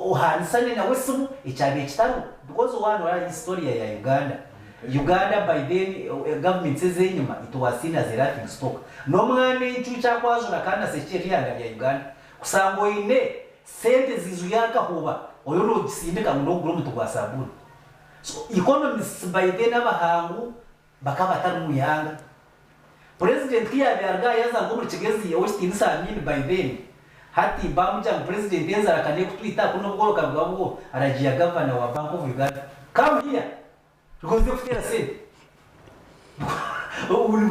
ohanisane nawe esimu ekyabaire kitariho because waaba noraba historia ya Uganda, Uganda by then governments ezenyima it was seen as a laughing stock. N'omwana encuukye akwajura kandi asekyerera eihanga rya Uganda kusanga oine Sente ziijuire akahuuba oriyo nogisindika ngu nokugura omuti gwa sabuuni. So economists by then abahangu bakaba batari mwihanga. President kuyabaire aruga aha yaza nkomuri Kigezi owekitiinisa Amin by then hati bamugira ngu president enzara kanekutwita kunu obworo kabwa bwo aragiira governor wa bank of Uganda come here. Rwongyere kuteera sente.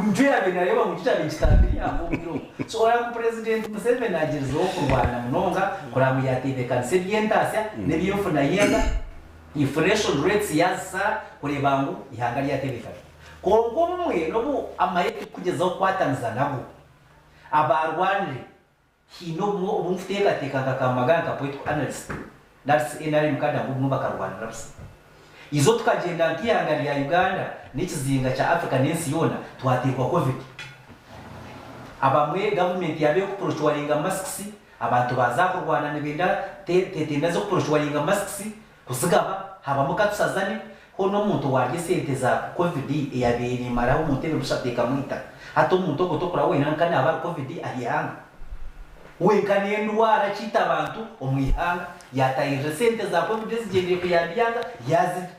Nikyo yaabaire naareeba ngu nikyo kyabaire nikitambira eihanga obwire obwo. So oraba ngu Purezidenti Museveni agyerizeho kurwana munonga kureba ngu yaatebeekanisa eby'entaasya n'eby'enfuna y'enda, inflation rates yaazisara kureeba ngu eihanga ryatebeekana. Kwonka obumwe n'obu amahe turikugyezaho kukwataniza nago, abaarwanire Haine obumwe obu nkuteekateeka nka Kamagara nka political analyst nari si nrm kada ngu obumwe bakarwanira busa. Izo tukagyenda nk'eihanga rya Uganda n'ekizinga kya Africa n'ensi yoona twateekwa covid. Abamwe gavumenti yaaba erikuprocuringa masks abantu baaza kurwana nibenda tetenda z'okuprocuringa masks kuzigaba habamu katusazane hoona omuntu owarya esente za covid eyabaire nemaraho omuntu ebiro bishatu ekamwita hati omuntu ogwo tokuraba wena nka naba ari covid aha ihanga wenka nendwara kiita abantu omu ihanga yatahirira esente za covid ezigyendire kuyamba ihanga yazirya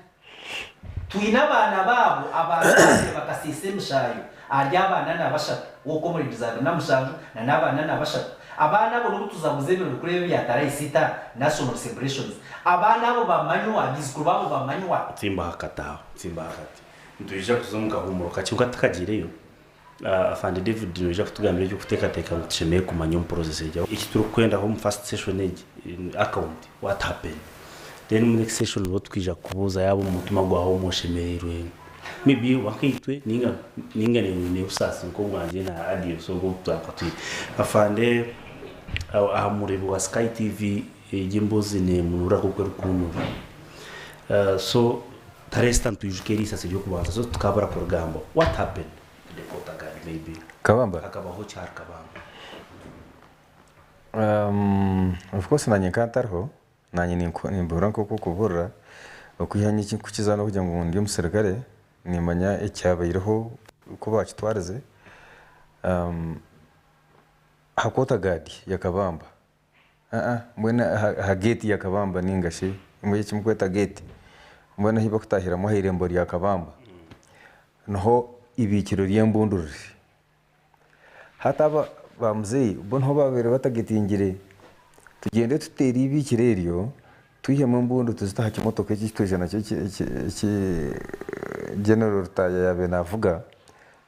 twine abaana baabo abarwaire bakasiisa emishaayo ahari abaana nabashatu wokomuredizi abiri namushanju na nabaana nabashatu Abaana abo n'obu tuzaguza ebiro bikuru ebi ebya Tarahi Sita National Celebrations, abaana abo bamanywa, baijukuru baabo bamanywa. Tsimba ahakati aho, tsimba ahakati. Nitwija kuza omu kahuumuro kakye kwonka tutakagiireyo, Afande David noija kutugambira eki orikuteekateeka ngu tushemereire kumanya omu process egi. Eki turikwendaho omu first session egi, account, what happened? Then omu next session nibwo tukwija kukubuuza yaaba omu mutima gwawe omwe oshemereirwe. Maybe oba nkaitwe ninga ninga naiwe oine obusaasi nk'obwangye na Adios obu twakaba twine. Afande aha mureebi wa Sky TV egi emboozi neemunura nk'oku erikukunura. So Taresita nitwijuka eriisasi ery'okubanza so tukabura kurigambaho. What happened to the quarter guard maybe? Kabamba? Hakabaho ki ahari Kabamba? Of course nanye nkaba ntariho. Naanye nimbuurira nk'oku orikubuurira, okwiha nyowe ekinkukiza n'okugira ngu ndi omuserukare, niimanya ekyabaireho oku baakitwarize. Aha quarter guard ya Kabamba, mbwenu aha gate ya Kabamba nainga shi eki murikweta gate, mbwenu ahu barikutaahiramu aha irembo rya Kabamba, niho ibiikiro ry'embundu riri. Hati aba ba muzeeyi bo niho baabaire batagetingire tugyende tuteere eibiikiro eryo twihemu embundu tuzite aha kimotoka eki ekitwija nakyo eki General Rutaaya yaabaire naavuga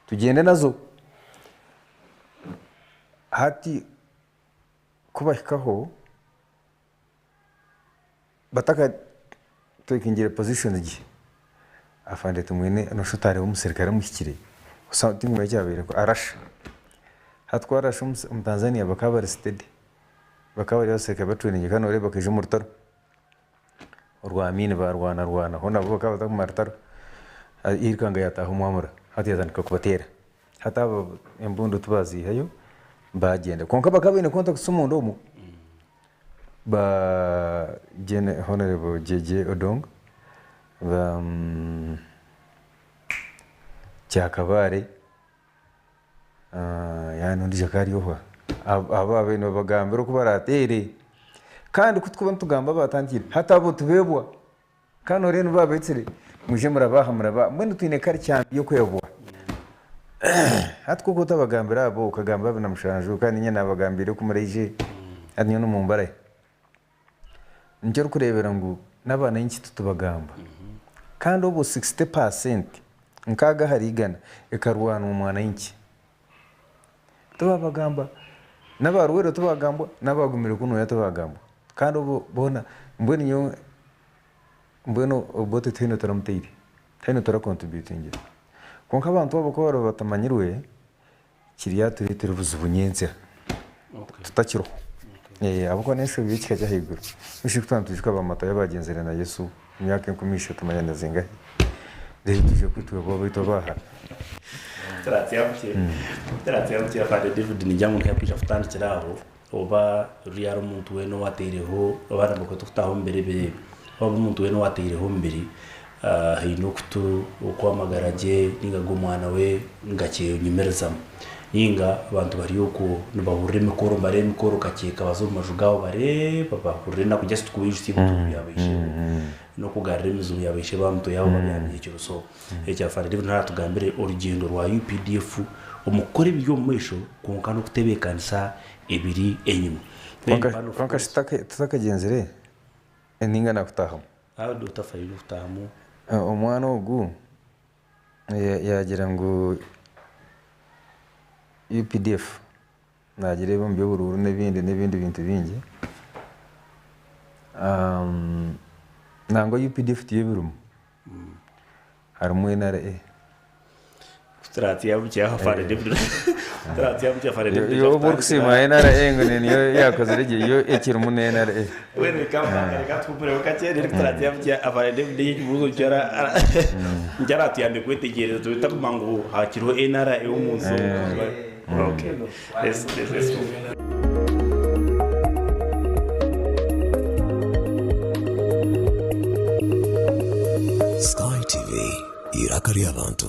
tugyende nazo. Hati ku bahikaho batakateekingire position gye, afande Tumwine noshusha otareeba omuserukare omuhikire. Tinkumanya ekyabaireho arasha. Hati ku arasha omu Tanzania bakaba bari steady. Bakaba bari abasirikare batrainingi kandi noreeba bakaija omu rutaro orwa Amin barwana rwana hoona bo bakaba batakumara rutaro. Yairukanga yataaha omwamura hati yatandika kubateera. Hati abo embundu tibaziihayo bagyenda. Kwonka bakaba baine contacts omunda omwo ba Honourable JJ Odong ba Kyakabaare yaani ondiijo akaba ari oha? Abo baabaire nibabagambira oku baraateere. Kandi ku turikuba nitugamba abaatandikire, hati abo tibeebwa. Kandi nooreeba nibo baabeetsire, mwije murabe aha murabe aha. Mbwenu twine culture mbi y'okwebwa. Hati ku orikuba otabagambira abo, okagamba 27 kandi niinye naabagambiire oku muraije, hati nyowe nimumbarahe? Nikyo orikureebera ngu n'abaana inki titubagamba. Kandi obwo 60% nkaaga ahari igana ekarwanwa omwana inki. Tibabagamba, n'aba Rwero tibagambwa, n'abagumire kunuya tibagambwa. Kandi obwo boona mbwenu nyowe mbwenu Obote tihaine otaramuteire, tihaine otarakontributingire. Kwonka abantu abo ku bariba batamanyirwe, kiryatureetera obuzibu nyentsya tutakiriho. Ahabw'okuba n'enshobi y'ekika ky'ahaiguru. Mbwenu shi ku twaba nitwijuka ba Matayo abagyenzire na Yesu emyaka 3000 manya na zingahi, reero twije kwitwa bo baitu abaaha? Turatsya Father David ningira ngu nkaija kutandikira aho oba ruri hariho omuntu weena owateireho oba nibakweta okutaaha omu biro ebi oba omuntu weena owateireho omubiri haine okutu oku amagara gye ninga ag'omwana we gakyenyumirizamu. Ninga abantu bari okwo nibahurira emikoro nibareeba emikoro kakyeka baza omu maju gaabo bareeba bahurira enaku just kubaijutsya ebintu ebyabaisheho n'okugarura emizimu yabaishe ba mitwe yaabo babyami ekiro. So ekya Father David naratugambire orugyendo rwa UPDF omu kukora ebiri omu maisho kwonka n'okutebeekanisa ebiri enyima. Then Kwonka shi tutakagyenzire ninga nakutahamu? Otafayo kutahamu. Omwana ogu yaagira ngu UPDF naagireeba omu by'oburuuru n'ebindi n'ebindi bintu bingi. Nangwa UPDF tiyo ebirimu, harimu NRA. Obu orikusiima NRA ngu niyo yaakozire gye, yo ekirimu ni NRA. Sky TV, eiraka ry'abantu.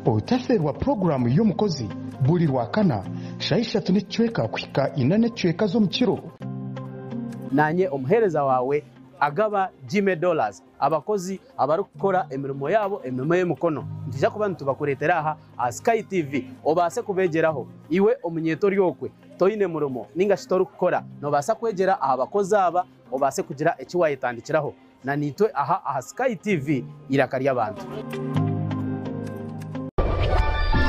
Otaferwa puroguraamu y'omukozi buri Rwakana shaaha ishatu n'ekicweka kuhika ina n'ekicweka z'omukiro. Naanye omuheereza waawe agaba Jimmy Dollars, abakozi abarikukora emirimo yaabo emirimo y'emikono. Nitwija kuba nitubakureetera aha aha Sky TV obaase kubeegyeraho. Iwe omunyeeto ori okwe toine murimo ninga shi torikukora, noobaasa kwegyera aha bakozi aba obaase kugira eki waayetandikiraho. Na naitwe aha aha Sky TV eiraka ry'abantu.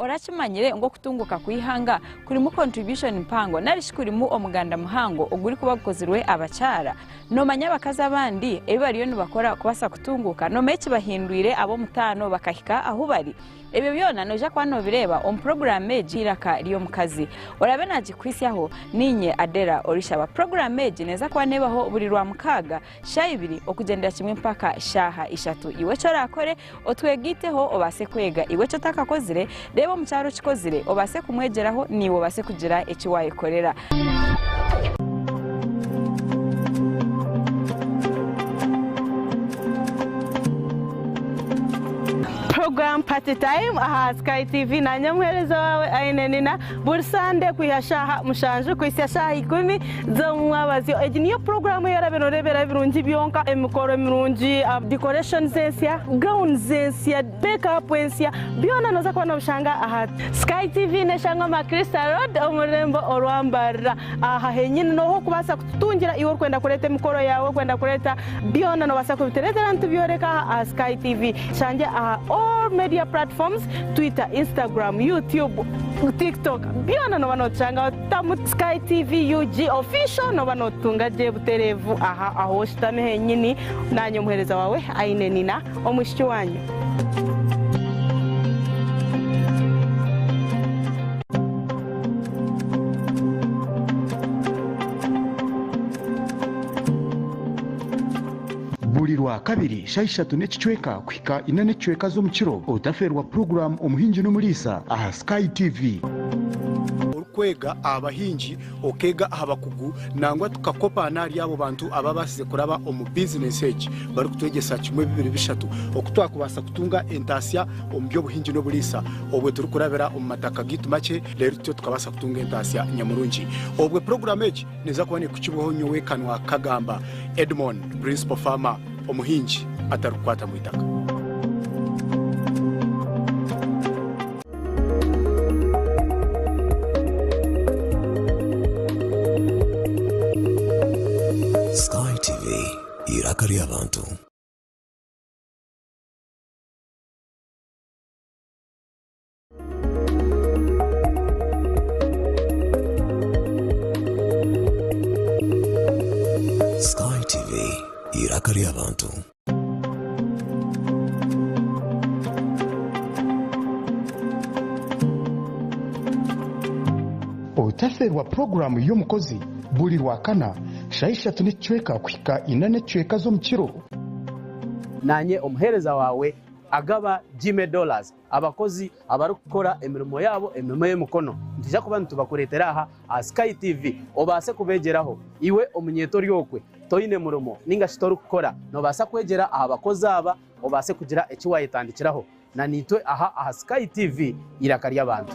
Orakimanyire ngu okutunguka kw'eihanga kurimu contribution mpango nari shi kurimu omuganda muhango ogurikuba gukozirwe abakyara? Nomanya abakazi abandi ebi bariyo nibakora kubaasa kutunguka? Nomanya ekibahindwire ab'omutaano bakahika ahu bari? Ebyo byona noija kuba nobireeba omu puroguraamu egi Eiraka ry'Omukazi. Oraabe naagikuhitsyaho, niinye Adela Orishaba. Puroguraamu egi neeza kuba neebaho buri Rwamukaaga shaaha ibiri okugyendera kimwe mpaka shaaha ishatu. Iwe eki oraakore, otwegaiteho obaase kwega. Iwe eki otakakozire, reeba omukyara okikozire obaase kumwegyeraho naiwe obaase kugira eki waayekorera. Program Party Time aha Sky TV nanye omuhereza wawe Aine Nina buri Sande kwiha shaaha mushanju kuhisya shaaha ikumi z'omumwabazyo. Egi niyo puroguramu ei orabe noreeberaho ebirungi byonka, emikoro mirungi, decorations ensya, gowns ensya, make up ensya, byona noza kuba nobishanga aha Sky TV neshangwa Macrista Road omu rurembo orwa Mbarara. Aha henyini noho okubaasa kututungira iwe orikwenda kureeta emikoro yaawe, orikwenda kureeta byona nobaasa kubitureetera nitubyoreka aha aha Sky TV. Shangye aha all media. media platforms Twitter, Instagram, YouTube, TikTok byona nooba nootushangaho tamu Sky TV UG Official nooba nootutunga gye butereevu aha ahu oshutami henyini naanye omuheereza waawe Aine Nina omwishiki waanyu. Buri Rwakabiri shaaha ishatu n'ekicweka kuhika ina n'ekicweka z'omukiro, otafeerwa puroguraamu Omuhingi n'Omuriisa aha Sky TV. Orikwega aha bahingi, okeega aha bakugu nangwa tukakopaana ahari abo bantu ababaasize kuraba omu bizinesi egi barikutwegyesa kimwe bibiri bishatu oku twakubaasa kutunga entaasya omu by'obuhingi n'oburiisa obwe turikurabira omu mataka gaitu makye reero tutyo tukabaasa kutunga entaasya nyamurungi. Obwe puroguraamu egi neeza kuba neekukibwaho nyowe Kanwa Kagamba Edmond, Principal Farmer, omuhingi atarikukwata mu itaka. Sky TV, eiraka ry'abantu. Sky TV, eiraka ry'abantu. Otafeerwa puroguraamu y'omukozi buri Rwakana shaaha ishatu n'ekicweka kuhika ina n'ekicweka z'omukiro. Naanye omuheereza waawe agaba Jimmy Dollars. Abakozi abarikukora emirimo yaabo emirimo y'emikono nitwija kuba nitubakureetera aha aha Sky TV obaase kubeegyeraho. Iwe omunyeeto ori okwe toine murimo ninga shi torikukora noobaasa kwegyera aha bakozi aba obaase kugira eki waayetandikiraho na naitwe aha aha Sky TV eiraka ry'abantu.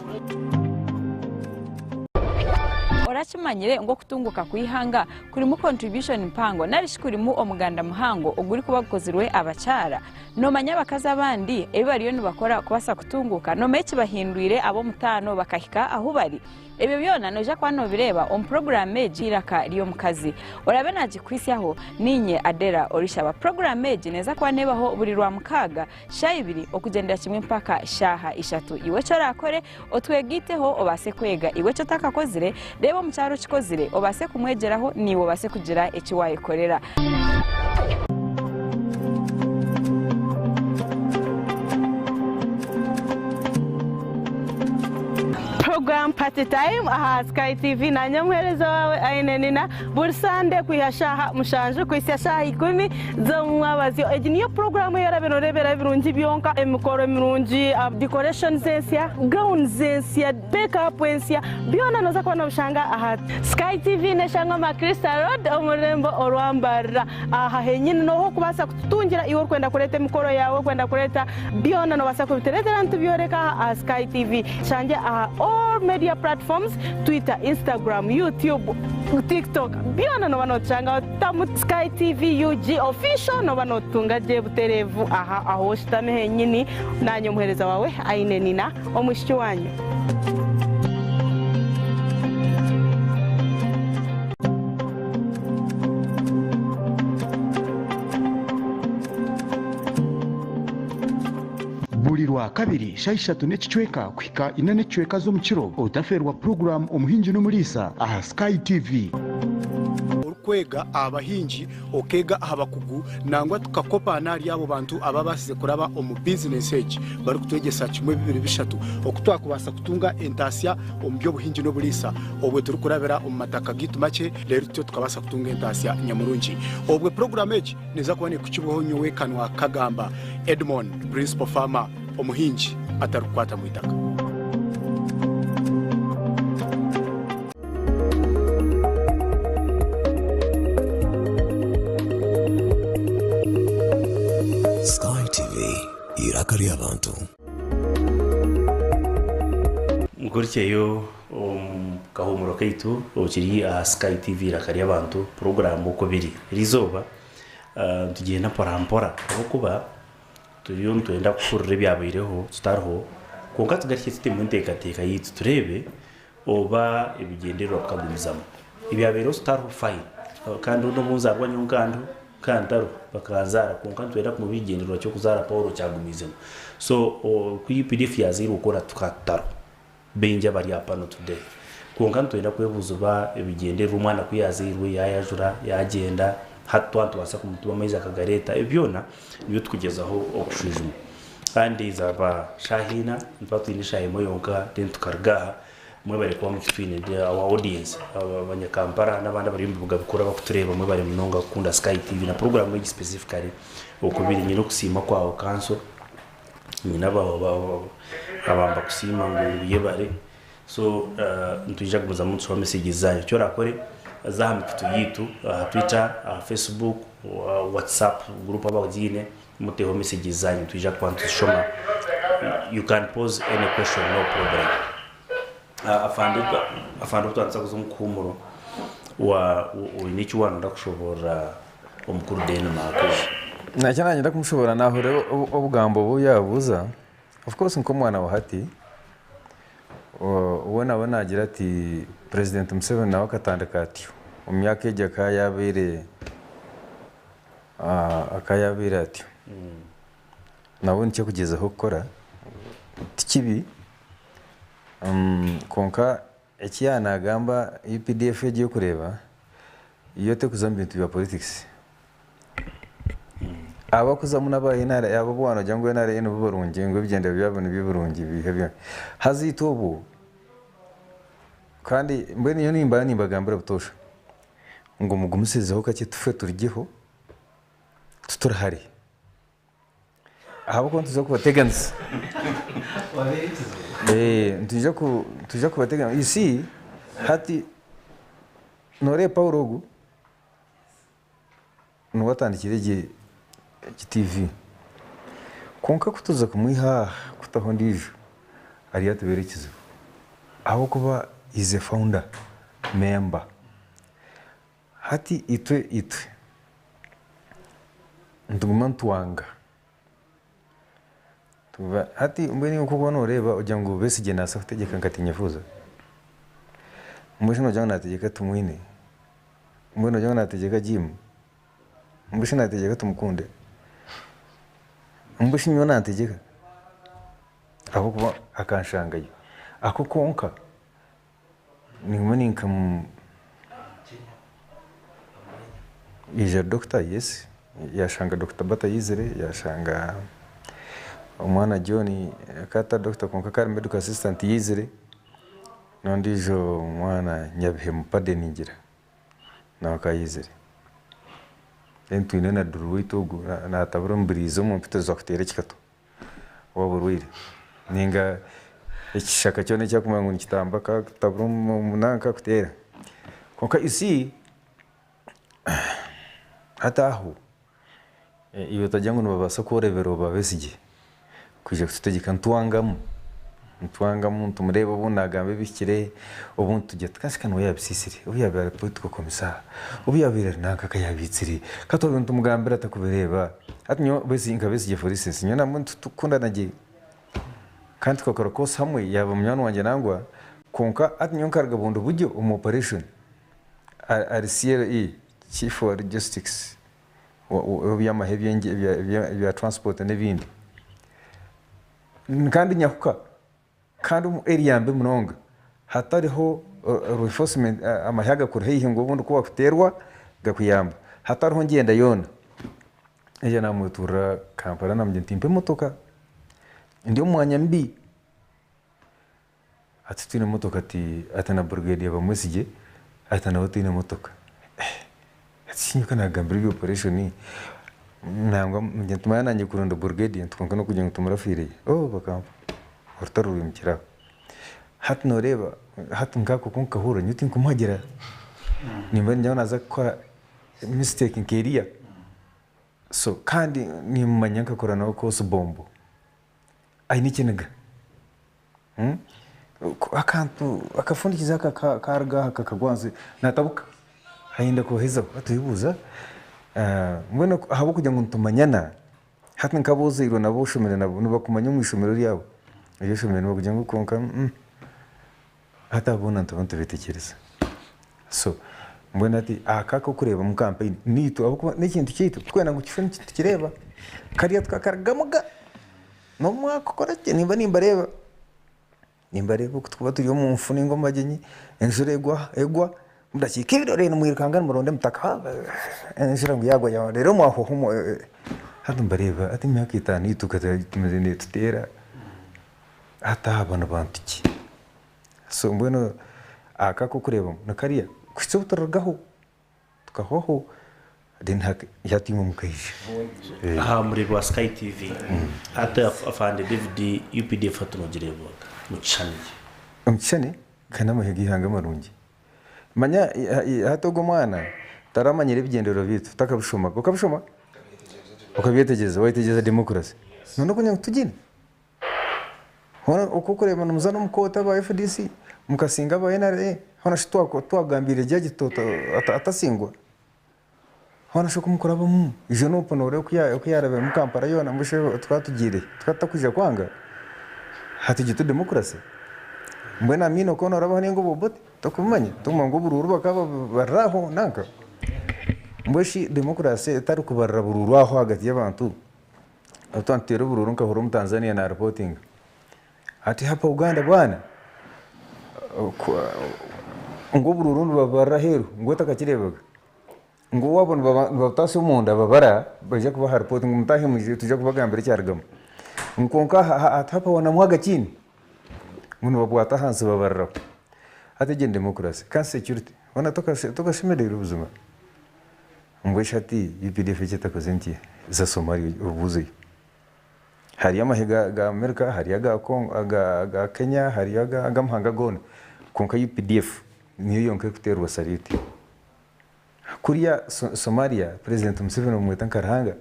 Orakimanyire ngu okutunguka kw'eihanga kurimu contribution mpango narishi kurimu omuganda muhango ogurikuba gukozirwe abakyara? Noomanya abakazi abandi ebi bariyo nibakora kubaasa kutunguuka? Noomanya ekibahindwire ab'omutaano bakahika ahu bari? Ebyo byona noija kuba noobireeba omu puroguraamu egi Eiraka ry'Omukazi. Oraabe naagikuhitsyaho, niinye Adela Orishaba. Puroguraamu egi neeza kuba neebaho buri Rwamukaaga, shaaha ibiri okugyendera kimwe mpaka shaaha ishatu. Iwe eki oraakore, otwegaiteho obaase kwega. Iwe eki otakakozire, reeba omukyara okikozire obaase kumwegyeraho naiwe obaase kugira eki waayekorera. Program Party Time aha Sky TV nanye omuheereza waawe Aine Nina buri Sande kwiha shaaha mushanju kuhitsya shaaha ikumi z'omumwabazyo. Egi niyo puroguramu ei orabe nooreeberaho ebirungi byonka, emikoro mirungi, decorations ensya, gowns ensya, make up ensya, byona nooza kuba noobishanga aha Sky TV n'eshangwa aha Crystal Road omu rurembo orwa Mbarara. Aha henyini nooha orikubaasa kututungira iwe orikwenda kureeta emikoro yaawe, orikwenda kureeta byona noobaasa kubitureetera nitubyoreka aha aha Sky TV. Tushangye aha all media platforms, Twitter, Instagram, YouTube, TikTok, byona nooba nootushangaho tamu Sky TV UG Official nooba nootutunga gye butereevu aha ahu oshutami henyini. Naanye omuheereza waawe Aine Nina, omwishiki waanyu. Buri Rwakabiri shaaha ishatu n'ekicweka kuhika ina n'ekicweka z'omukiro, otafeerwa puroguraamu Omuhingi n'Omuriisa aha Sky TV. Orikwega aha bahingi, okeega aha bakugu nangwa tukakopaana ahari abo bantu ababaasize kuraba omu bizinesi egi barikutwegyesa kimwe bibiri bishatu oku twakubaasa kutunga entaasya omu by'obuhingi n'oburiisa obwe turikurabira omu mataka gaitu makye reero tutyo tukabaasa kutunga entaasya nyamurungi. Obwe puroguraamu egi neeza kuba neekukibwaho nyowe Kanwa Kagamba Edmond, Principal Farmer, omuhingi atarikukwata mu itaka. Sky TV, eiraka ry'abantu. Nkurikyeyo omu kahuumuro kaitu okiri aha Sky TV Eiraka ry'Abantu puroguraamu oku biri. Eriizooba nitugyenda mporampora ahabw'okuba Turiyo nitwenda kuhurira ebyabaireho tutariho, kwonka tugarukye tutemu enteekateeka yaitu tureebe oba ebigyendererwa bikagumizamu. Ebyabaireho tutariho fine, kandi n'obu nzaarwa nyowe nkandiho. Kantaro bakanzaara kwonka nitwenda kumanya ekigyendererwa ky'okuzaara Paulo kyagumiizemu. So ku UPDF yazairwe okwo tukaba tutariho. Baingi abari aha pano today. Kwonka nitwenda kwebuuza oba ebigyendererwa omwana ku yazairwe yayajura yagyenda hati twaba nitubaasa kumutuma amaizi akagareeta ebyo byona nibyo turikugyezaho okushwijuma. Kandi zaaba shaaha ina nituba twine eshaaha emwe yonka then tukaruga aha. Mwebare kuba mukitwine our audience abanyakampala n'abandi abari omu bibuga bikuru abakutureeba mwebare munonga kukunda Sky TV na program egi specifically okubiri nyine okusiima kwawe kanso nyine aba mbakusiima ngu yebare so nitwija kugumizamu nitushoma messages zanyu eki orakore za aha mikutu yitu aha Twitter aha Facebook WhatsApp group abagiine Muteho messages zanyu nitwija kuba nituzishoma you can pose any question no problem. Afande afande obutwandisa kuza omu kuhumuro wa oyine eki wanoda kushoborora omukuru Denmark ogu? Nakyo nanyenda kumushoborora nahurira obugambo obu yabuuza of course nkomwana wa hati we nawe nagira ati president Museveni nawe akatandika atyo omu myaka egyo akaba yabaire Akaba yaabaire atyo. Nawe nikyo arikugyezaho kukora, ti kibi kwonka eki yaaba naagamba UPDF egi orikureeba yo terikuza omu bintu bya politics. Abarikuzamu n'aba NRA abo abu waaba noogira ngu NRA nibo barungi ngu ebigyendererwa byabo nibyo birungi haza itwe obwo kandi mbwenu nyowe nimba nimbagambira butoosha. Ngu mugumisirizeho kakye tufe turugyeho tituri hare ahabw'okuba nituza kubateganisa. Nitwija nitwija kubateganisa. You see hati nooreeba Paulo ogu niwe atandikire egi egi TV kwonka ku tuza kumwiha aha kutaho ondiijo aryatubeera ekizibu ahabw'okuba he is a founder member. Hati itwe itwe nituguma nitwanga. Hati mbwenu iwe nk'oku nooreeba ogira ngu Besigye naabaasa kutegyeka nka Tinyefuza? Mbwenu shi noogira ngu naategyeka Tumwine? Mbwenu noogira ngu naategyeka Jim? Mbwenu shi naategyeka Tumukunde? Mbwenu shi nyowe nantegyeka? Ahabw'okuba akanshangayo. Ako konka Ninguma ninka Yaija doctor yes yashanga doctor Bata yaizire yashanga omwana John akaba atari doctor kwonka akaba ari medical assistant yaizire n'ondiijo mwana Nyabihemu Pardon ningira nawe akaba yaizire. Then twine na Duru waitu ogu natabura omubirizi omu mpito tuza kuteera ekikato. Ow'oburwaire ninga ekishaka kyona eki arikumanya ngu nikitamba akakutabura omu nanka akakuteera. Kwonka you see hati aho iwe otagira ngu nibabaasa kworebera obabesigye kwija kututegyeka nitwangamu, nitwangamu nitumureeba obundi naagamba ebihikire obundi tugira tuti kasha niwe yaabisiisire obu yaabaire ari political commissar obu yaabaire ari nanka ka yaabiitsire ka twabaire nitumugambira atakubireeba. Hati nyowe Besigye nka Besigye for instance nyowe na mbwenu titukukundana gye kandi tukakora course hamwe yaaba munywani wangye nangwa kwonka hati nyowe nkaruga Bundibugyo omu operation ari CLE Chief wa Logistics w'ebyamahe ebya transport n'ebindi kandi nyahuka. Kandi omu area mbi munonga hatariho reinforcement amahe agakuri haihi ngu obundi ku wakuteerwa gakuyamba hatariho ngyenda yoona. Naija namweturira Kampala namugira nti mpa emotoka ndi omu mwanya mubi. Ati titwine motoka ati na brigadier Bamwesigye ati nawe taine motoka. Ati shi nyowe kanagambira ebya operation nangwa ntumanya nanye kuronda brigadier nti kwonka nokugira ngu tumurafiireyo ooh bakampa orutaro rwimukire aho. Hati noreeba hati nkako ku nkahurira nyowe tinkumuhagira nimba ningira ngu naza kukora mistake nk'eriya so kandi nimumanya nkakora nawe course bombo aine ekiniga. Akantu akafundikizo aka karuga aha kakagwa ahansi natabuka ayenda kuhezaho hati oyebuuza mbwenu ahabw'okugira ngu nitumanyana hati nk'abu ozairwe nabo oshomire nabo nibakumanya omu ishomero ryabo eri oshomire nibakugira ngu kwonka hati abo boona nituba nitubeetegyereza so. Mbwenu hati aka ak'okureebamu kampeyini naitwe ahabw'okuba n'ekintu kyaitu turikwenda ngu kishushane nitukireeba. Kariya tukakarugamu ga n'obu mwakukora ki nimba nimbareeba, nimbareeba oku turikuba turi omu nfu nainga omu magyenyi, enjura egwa egwa, omu dakiika ibiri reero nimwirukanga nimuronda emitaka enjura ngu yaagwa yaahwa reero mwahwaho hati nimbareeba hati emyaka etaano ei tumazire neetuteera hati aba ni bantu ki? So mbwenu aka ak'okureeba ni kariya kuhitsya obu turirugaho tukahwaho then hati imwe mukaija. Aha mureebi wa Sky TV, hati Afande David UPDF hati nogireeba ota omu kishushani eki? Omu kishushani ka n'amahe g'eihanga marungi. Manya hati ogu omwana taramanyire ebigyendererwa byaitu takabishomaga. Okabishoma? Okabyetegyereza? Wayetegyereza democracy? Noona okugira ngu tugiine? Hoona oku orikureeba nimuza n'omu kooti aba FDC mukasinga aba NRA, hoona shi twagambiire jaji atasingwa? Hoona shi oku mukurabamu, ijo Nup nooreeba oku yaarabiremu Kampala yoona mbwenu shi tukaba tugiire hi? Tukaba tutakwija kwanga? Hati egi ti democracy? Mbwenu Amin okaba noorabaho nainga Obote? Tokubimanya? Tokumanya ngu oburuuru bakaba babarira aho nanka? Mbwenu shi democracy etarikubarira buruuru aho ahagati y'abantu? Obu twaba nituteera oburuuru nkahurira omutanzania naaripootinga ati hapa Uganda bwana ngu oburuuru nibabubarira aheeru ngu otakakireebaga ngu owaabo nibabutaasya omunda babara baija kubaha ripooti ngu mutaahe mwije twija kubagambira ekyarugamu kwonka ati hapa wanamwaga chini ngu nibabwata ahansi babariraho. Hati egyo ni democracy kandi security hoona tokashemereirwe buzima. Mbwenu shi hati UPDF eki etakoze nti za Somalia obuuzeyo. Hariyo amahe ga America, hariyo aga Congo, aga Kenya, hariyo ag'amahanga goona kwonka UPDF niyo yonka erikuteerwa salute. Kuriya Somalia President Museveni bamweta nka Ruhanga,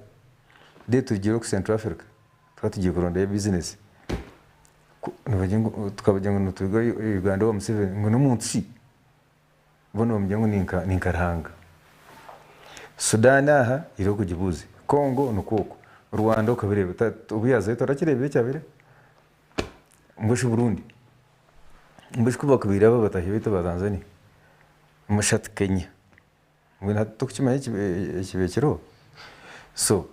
then tugiire oku Central Africa tukaba tugiire kurondayo business, tukabagira ngu nituruga Uganda owa Museveni ngu n'omuntu shi? Bo nibamugira ngu ni nka Ruhanga. Sudan aha iriho kugibuuze, Congo nikwo okwo, Rwanda okabireeba obu yaazayo torakireebire ekyabaireho? Mbwenu shi Burundi? Mbwenu shi ku baakubaire abo bataahi baitu aba Tanzania? Mbwenu shi hati Kenya? Mbwenu hati tokukimanya ekibaire kiriho? So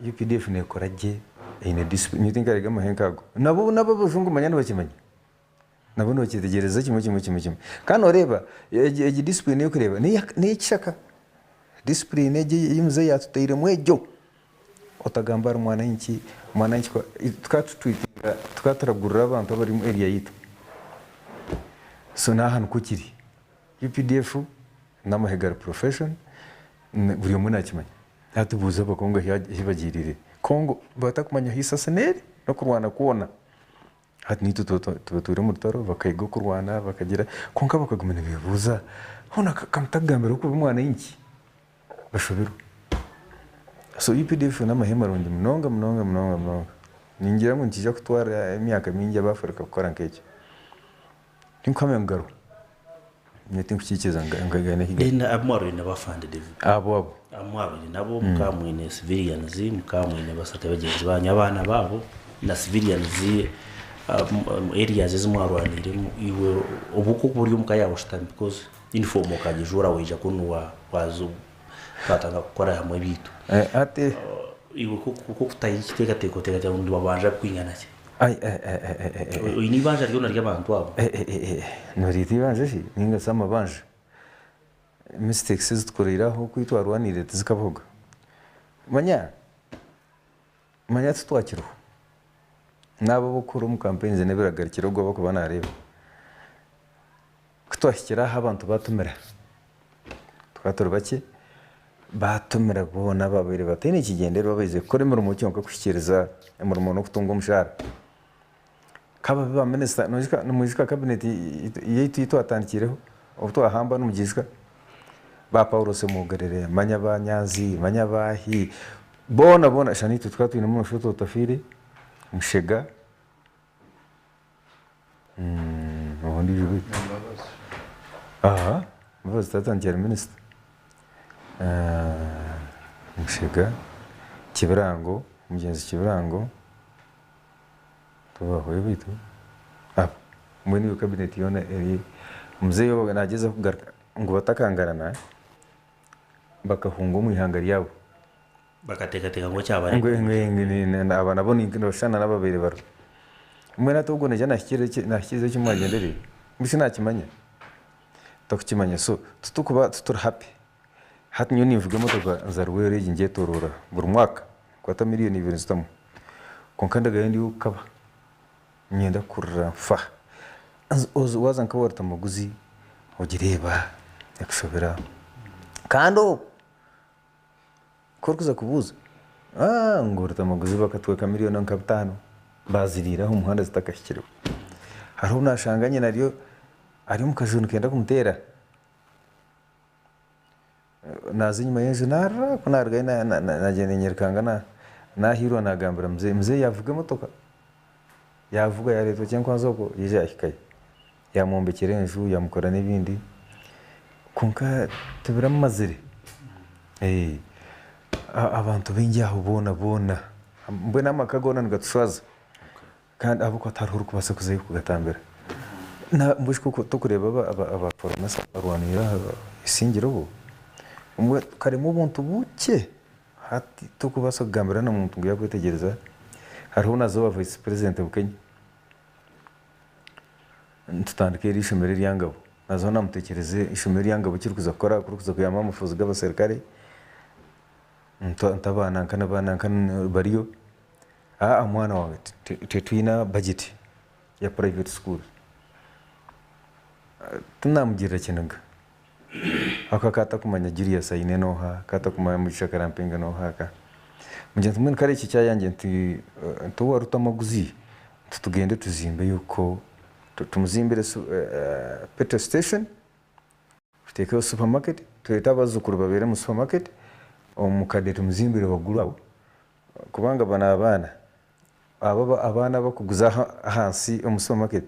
UPDF neekora gye, eine discipline, nyowe tinkarega amahe nk'ago. Nabo nabo abajungu manya nibakimanya. Nabo nibakyetegyereza kimwe kimwe kimwe kimwe. Kandi nooreeba egi egi discipline ei orikureeba n'ey'ekishaka. Discipline egi ei muzeeyi yaatutairemu egyo, otagamba ahari mwananchi, mwananchi ku tukaba tutwitinga tukaba turagurira abantu abari omu area yaitu. So n'aha nikwo kiri. UPDF n'amahe gari profession, buri omwe naakimanya. Hati buuza Abakongo ahi bagiirire. Congo batakumanya ahu eisasi n'eri n'okurwana kwona. Hati naitwe tuba turi omu rutaro bakaiga okurwana bakagira kwonka bakaguma nibebuuza hoona kamutakugambira kubi mwana inki bashoberwe. So UPDF n'amahe marungi munonga munonga munonga munonga. Ningira ngu nikiija kutwara emyaka mingi ab'Africa kukora nk'ekyo. Tinkuhamya ngu gariho. Nyowe tinkukiikiriza ngu gaine ahi gari. Then abu mwarwaine nabo afande David? Abo abo. Abu mwarwaine nabo mukaba mwine civilians, mukaba mwine basatu bagyenzi banyu abaana baabo na civilians omu areas ezi mwarwaniiremu iwe obu ku okuba ori omuka yaawe oshutami because uniform okagijuura waija kunu waaza twatandika kukora hamwe ebiitu. Hati. Iwe ku okutaho ekiteekateeko oteekateeka ngu nibabanja kwingana ki? Ai eh eh eh eh eh eh. Oine eibanja ryona ry'abantu abo? Eh eh eh eh Noreeta eibanja shi ninga shi amabanja? Mistakes ezi tukoreire aho oku twarwaniire tizikabahoga. Manya manya titwakiriho. N'abo ab'okukora omu campaigns n'ebiragarikire ogwo abakuba naareeba. Ku twahikire aho abantu baatumira, tukaba turi bakye, baatumira boona abaabaire bataine kigyendererwa baizire kukora emirimo kyonka kuhikiiriza emirimo n'okutunga omushaara. Nk'ababi ba minisita, noijuka nimwijuka kabineti yaitu ei twatandikiireho obu twahamba nimugiijuka? Ba Paulo Ssemwogerere, manya ba Nyanzi, manya baahi, boona boona shana itwe tukaba twinemu Nshuti Otafiire, Mushega, Ondiijo beitu aha Mbabazi tatandikire ari minisita Mushega, Kibirango, omugyenzi Kibirango tibahwayo beitu abo mbwenu eyo kabineti yoona eri muzeeyi ogu nagyezaho kugaruka. ngu batakangarana bakahunga omu ihanga ryabo. Bakateekateeka ngu ekyabareeta Ngu aba nabo nibashushana n'ababaire bariho. Mbwenu hati ogwo naija nahikiiriza eki mwagyendereire? Mbwenu shi naakimanya? Tokukimanya. So titukuba tituri happy. Hati nyowe ninvuga emotoka nza Rweru egi ngyetoroora buri mwaka nkwata miriyoni ibiri nzitamu. Kwonka ndagayo ndi ow'okukaba. Niinyenda kurira nfa. Waaza nka Rutamaguzi ogireeba ekushobera kandi obwo ku orikuza kubuuza ngu Rutamaguzi bakatweka miriyoni nka bitaano baaziriire aha muhanda zitakahikireho. Hariho obu naashanga nyina ari omu kaju nikenda kumuteera. Naaza enyima y'enju naarira, ku naarugayo naagyenda niinyirukanga naahiirwa naagambira muzeeyi, muzeeyi yaavuga emotoka, yaavuga yaareetwa Kyenkwanzi okwo yaija yaahikayo. Yaamwombekyera enju yaamukorera n'ebindi kwonka tibiramumazire. Abantu baingi aho boona boona mbwenu amaka goona nigatushwaza. Kandi ahabw'okuba tihariho orikubaasa kuzayo kugatambira. Mbwenu shi ku turikureeba abaforomesa abarwaniire aha isingiro bo, mbwenu karimu obuntu bukye hati torikubaasa kugambira na muntu ngu yaakwetegyereza. Hariho naaza owa vice president Bukenya, nitutandika eri ishomero erya Ngabo, naazaho naamutekyereza eishomero erya Ngabo eki ririkuza kukora, oku ririkuza kuyamba amafuuzi g'abaserukare, nti abaana nka na bananka bariyo. Aa mwana wange titwine budget ya private school. Tinamugirira kiniga ahabw'okuba akaba atakumanya Julius aine n'oha, akaba atakumanya Mugisha Karampenga n'oha aka. Mugira nti mbwenu kare eki ekyayangye nti nti owa Rutamaguzi nti tugende tuzimbeyo ko tumuzimbire petrol station. Tuteekeho supermarket, twete abazukuru babeere omu supermarket, omukadde tumuzimbire waguru aho kubanga banu abaana, abo abaana abakuguza ahansi omu supermarket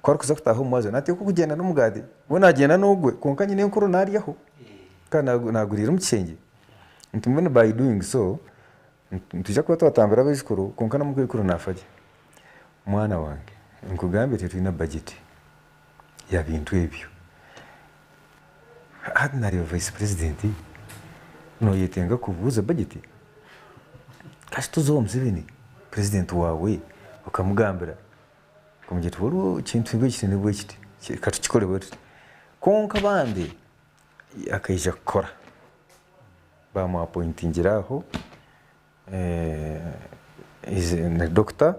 ku arikuza kutaaha omu mwazyo nateekwa kugyenda n'omugaati, we nagyenda n'ogwe kwonka nyinenkuru naryaho kandi naguriira omu kishengye. Nti mbwenu by doing so, nitwija kuba twatambira abaijukuru kwonka n'omukaikuru naafa gye. Mwana wange nkugambire titwine budget. ya bintu ebyo. Hati nareeba vice president noyetenga kubuuza budget? Kasi tuza owa Museveni president waawe okamugambira okamugira oti wariwo ekintu bwekiti nibwekiti katukikore bwetuti. Kwonka bambi akaija kukora bamu appointingira aho. Ni doctor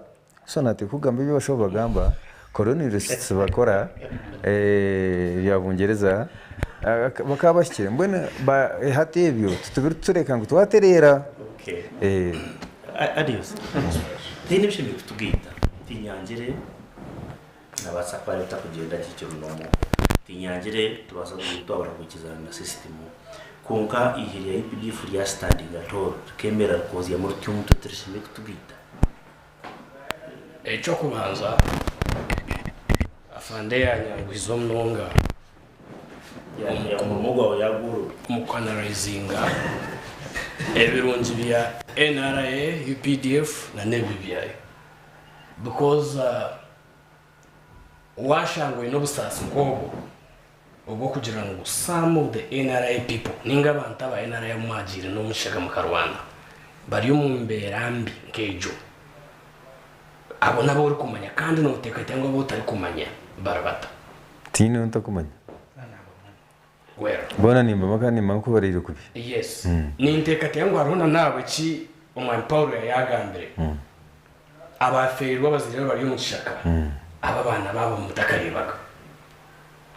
so nateekwa kugamba ebi abashaho bagamba colonialists bakora ebya bungyereza bakaba bahikire mbwenu hati ebyo tibirikutureka ngu twatereera. Adios. Tihaine ebishemereire kutugaita. Tinyangire nabaasa kuba bitakugyenda gye ekiro n'omu. Tinyangire tubaasa twabura kwikiriza na system. Kwonka eihe rya updf rya standinga tall rikemerera rikoozyamu riti omutwe tirishemereire kutugaita. Eky'okubanza, afande yanyanguhiza munonga omu ku analyzinga ebirungi bya NRA, updf na n'ebibi byayo because Washanga oine obusaasi nk'obwo obw'okugira ngu some of the NRA people ninga abantu aba NRA abu mwagiire n'omushega mukarwana bari omu mbeera mbi nk'egyo, abo n'abu orikumanya kandi noteekateeka ngu abu otarikumanya bari bata? Tihaine ou ntakumanya. Well. Boona nimbamanya kandi nimmanya oku baraire kubi. Yes. Ninteekateeka ngu hariho na n'abo eki Omwami Paulo yaagambire, abaafeereirwe abazaire baabo bari omu kishaka, abu abaana baabo mutakareebaga.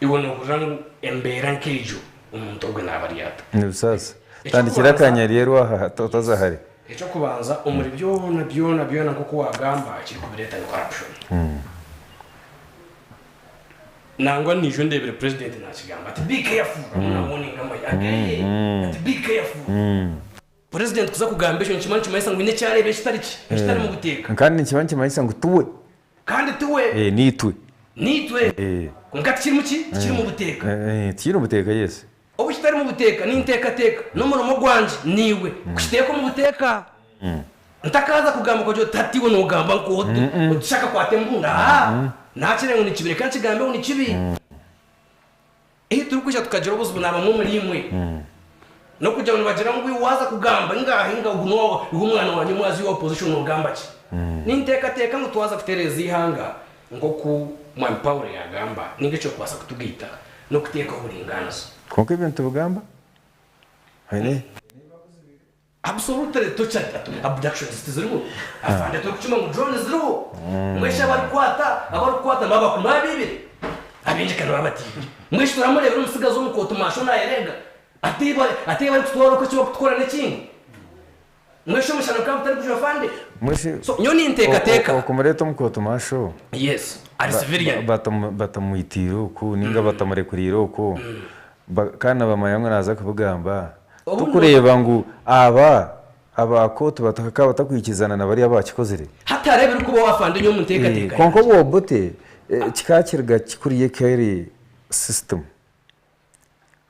Iwe noohurira ngu embeera nk'egyo omuntu ogwo naaba ari ata? Nibusaasa. Tandikira akanya reero aha otaza hare. Eky'okubanza, omuri byona byona byona nk'oku waagamba, ekirikubireeta ni corruption. Nangwa niijo ndeebire purezidenti naakigamba ati be careful, arimu naawoninga amahe ageye ati be careful. Purezidenti kuza kugamba ekyo nikiba nikimanyisa ngu haine eki areeba ekitari ki, ekitari mu buteeka. Kandi nikiba nikimanyisa ngu tiwe. Kandi tiwe. Niitwe. Niitwe. Kwonka tikiri mu ki? Tikiri mu buteeka. Tikiri mu buteeka, yes. Obu kitari mu buteeka, ninteekateeka n'omurimo gwangye naiwe kukiteeka omu buteeka. Ntakaaza kugamba nkogira oti hati iwe noogamba nk'oti otushaka kwata embundu. Aa, naakira ngu ni kibi reka nkigambe ngu ni kibi. Ei turikwija tukagira obuzibu nabamwe omuri imwe nokugira ngu nibagira ngu iwe waza kugamba inga inga ogu nowa iwe omwana wangye omwazi wa opposition nogamba ki? Nintekateka ngu twaza kutereza eihanga nkoku Mwami Paul yagamba ninga ekyokubaasa kutugaita nokutekaho oburinganiza. Kwonka ebyo nitubigamba haine. Absolutely torture abductions tiziriho afande turikucuma ngu drone ziriho mbwenu shi abarikukwata abarikukwata nibaba babiibire abaingi ka nibaba batiibire mbwenu shi turamureebera omutsigazi omu kooti maasho nayereega ate ate barikutwara okwo eki barikutukora n'ekindi mbwenu shi omushana gukaba gutarikujwa afande so nyowe ninteekateeka Okumureeta omu kooti maasho yes ari civilian batamwitiire oku ninga batamurekuriire oku kandi nabamanya ngu naaza kubigamba Tokureeba ngu aba aba kooti bakaba batakwikirizana na bariya abakikozire? Hati hariho ebirikubaho afande nyowe omu nteekateeka Kwonka yangye. obwo Obote kikaba kiriga kikuriyo eka eri system.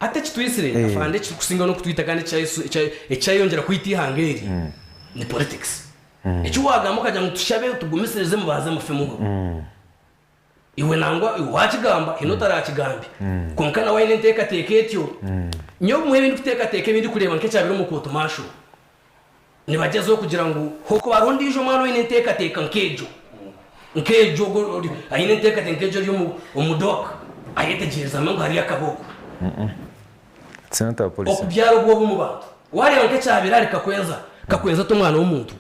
Hati ekitwitsire afande ekirikusinga n'okutwita kandi ekyayongyera kwita eihanga eri ni politics. Eki waagamba okagira ngu tushabe tugumisirize mubanze mufe muhwe. Iwe nangwa iwe waakigamba, haine otarakigambye. Kwonka nawe aine enteekateeka etyo. Nyowe obumwe ebi ndikuteekateeka ebi ndikureeba nk'ekyabire omu kooti maasho, nibagyezaho kugira ngu hokuba hariho ondiijo omwana oine enteekateeka nk'egyo, nk'egyo ogwo ori aine enteekateeka nk'egyo ori omu omu dock, ayetegyereza amanye ngu hariyo akabi oku. It's not our policy. Okubyara obwoba omu bantu. Waareeba nk'ekyabire ahari Kakwenza, Kakwenza t'omwana w'omuntu,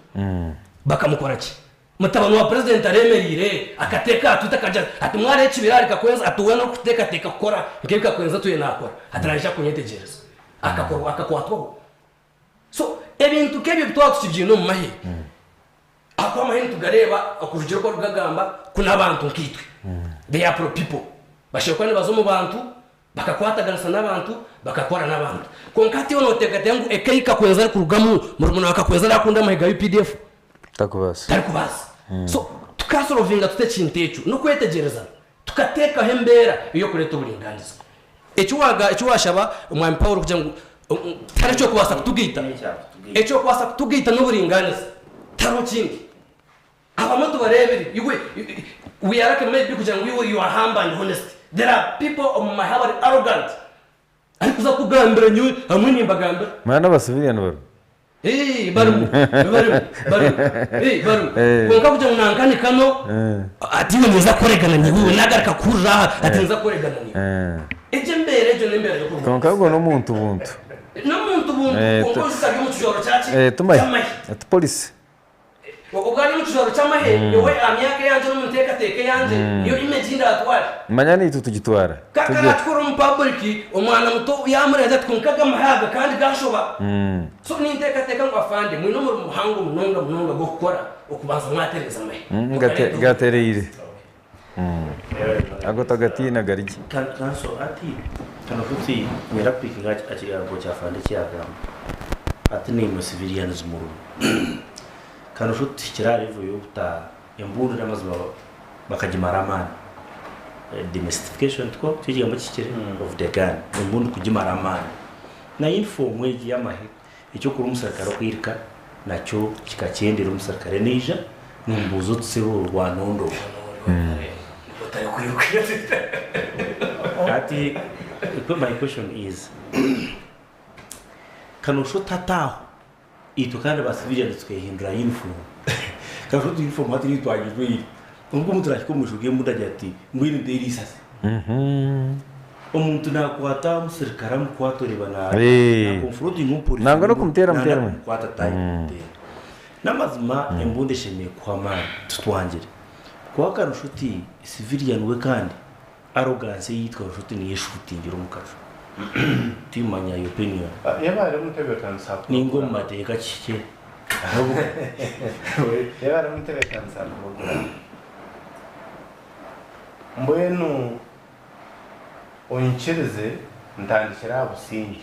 bakamukora ki? Mutabani wa Purezidenti aremereire akateeka aha Twitter akagira ati, Mwareeba ekibire ahari Kakwenza ati weena orikuteekateeka kukora nk'ebi Kakwenza atwire naakora ati naija kunyetegyereza. Akakorwa akakwatwaho. So ebintu nk'ebyo twaba tukibyine omu mahe ahakuba amahe nitugareeba okurugiirira oku barikugagamba ku n'abantu nkaitwe. They are pro people. Bashemereire kuba nibaza omu bantu Bakakwataganisa n'abantu, bakakora n'abantu. Kwonka hati iwe noteekateeka ngu eka ei Kakwenza arikurugamu, murumuna wa Kakwenza arakunda amahe ga updf? Tarikubaasa. Tarikubaasa. So, tukasorovinga tuta ekintu ekyo? N'okwetegyerezana. Tukateekaho embeera ey'okureeta oburingaaniza. Eki waaga, eki waashaba Omwami Paulo kugira ngu tihariho ekyokubaasa kutugaita. Ekyokubaasa kutugaita n'oburingaaniza, tihariho kindi. Abamwe tubareebire iwe we are lucky maybe kugira ngu iwe you are humble and honest there are people omu mahe abari arrogant arikuza kukugambira nyowe hamwe nimbagambira. Manya n'aba civilian barimu. Eeh barimu barimu barimu eeh barimu kwonka kugira ngu nanka ni kano ati iwe ninza kukoregana naiwe iwe nagaruka kuhurira aha ati ninza kukoregana naiwe egyo embeera egyo n'embeera y'okurwanisa. Kwonka ogwo n'omuntu buntu. N'omuntu buntu kwonka ojuka ari omu kijwaro kyaki? Ky'amahe. Ti police. Obwo ari omu kijwaro ky'amahe, nyowe aha myaka eyangye n'omu nteekateeka eyangye, niyo image ei ndaatware. Manya naitwe tugitwara. Ka akaraakikora omu public, omwana muto yaamureeba ati kwonka aga amahe aga kandi gaashoba. So ninteekateeka ngu afande mwine omurimo muhango munonga munonga gw'okukora okubanza mwatereeza amahe. Mukareeta Gatereire. Ago tagatiina gari gye. Kanso ati kano futi nyenda kupikinga aha kigambo kya afande eki yagamba ati naimwe civilians murimu kano futi tuhikire aha level yokuta embundu namazima bakagimara amaani demystification tikwo nikyo ekigambo ekihikire of the gun embundu kugimara amaani na uniform egi yamahe Eky'okuba omusirikare okwirika nakyo kikakyendera omusirikare naija nomubuuza oti sebo wanonda oha? Hati my question is kanoshusha oti hati aho itwe kandi ba civilians tukehindura uniform kanoshusha oti uniform hati niitwe twagijwaire obwo omuntu nahika omu maisho g'embundu agira ati mbwenu nteere eisasi. Omuntu nakwata omusirikare amukwata oreeba na confrontinga omupolisi Nangwa n'okumuteera nangwa amuteera mwe. kumukwata atari kumuteera. N'amazima embundu eshemereire kuha amaani titwangire. Kwonka karusha oti civilian we kandi arrogance ei itwe karusha oti niyo eshutingira omu kaju. Timanya your opinion. Yaaba ari omutebeekanisa Ninga omu mateeka kihikire. Yaaba ari omutebeekanisa puroguraamu. Mbwenu onyikirize ntandikire aha busingye.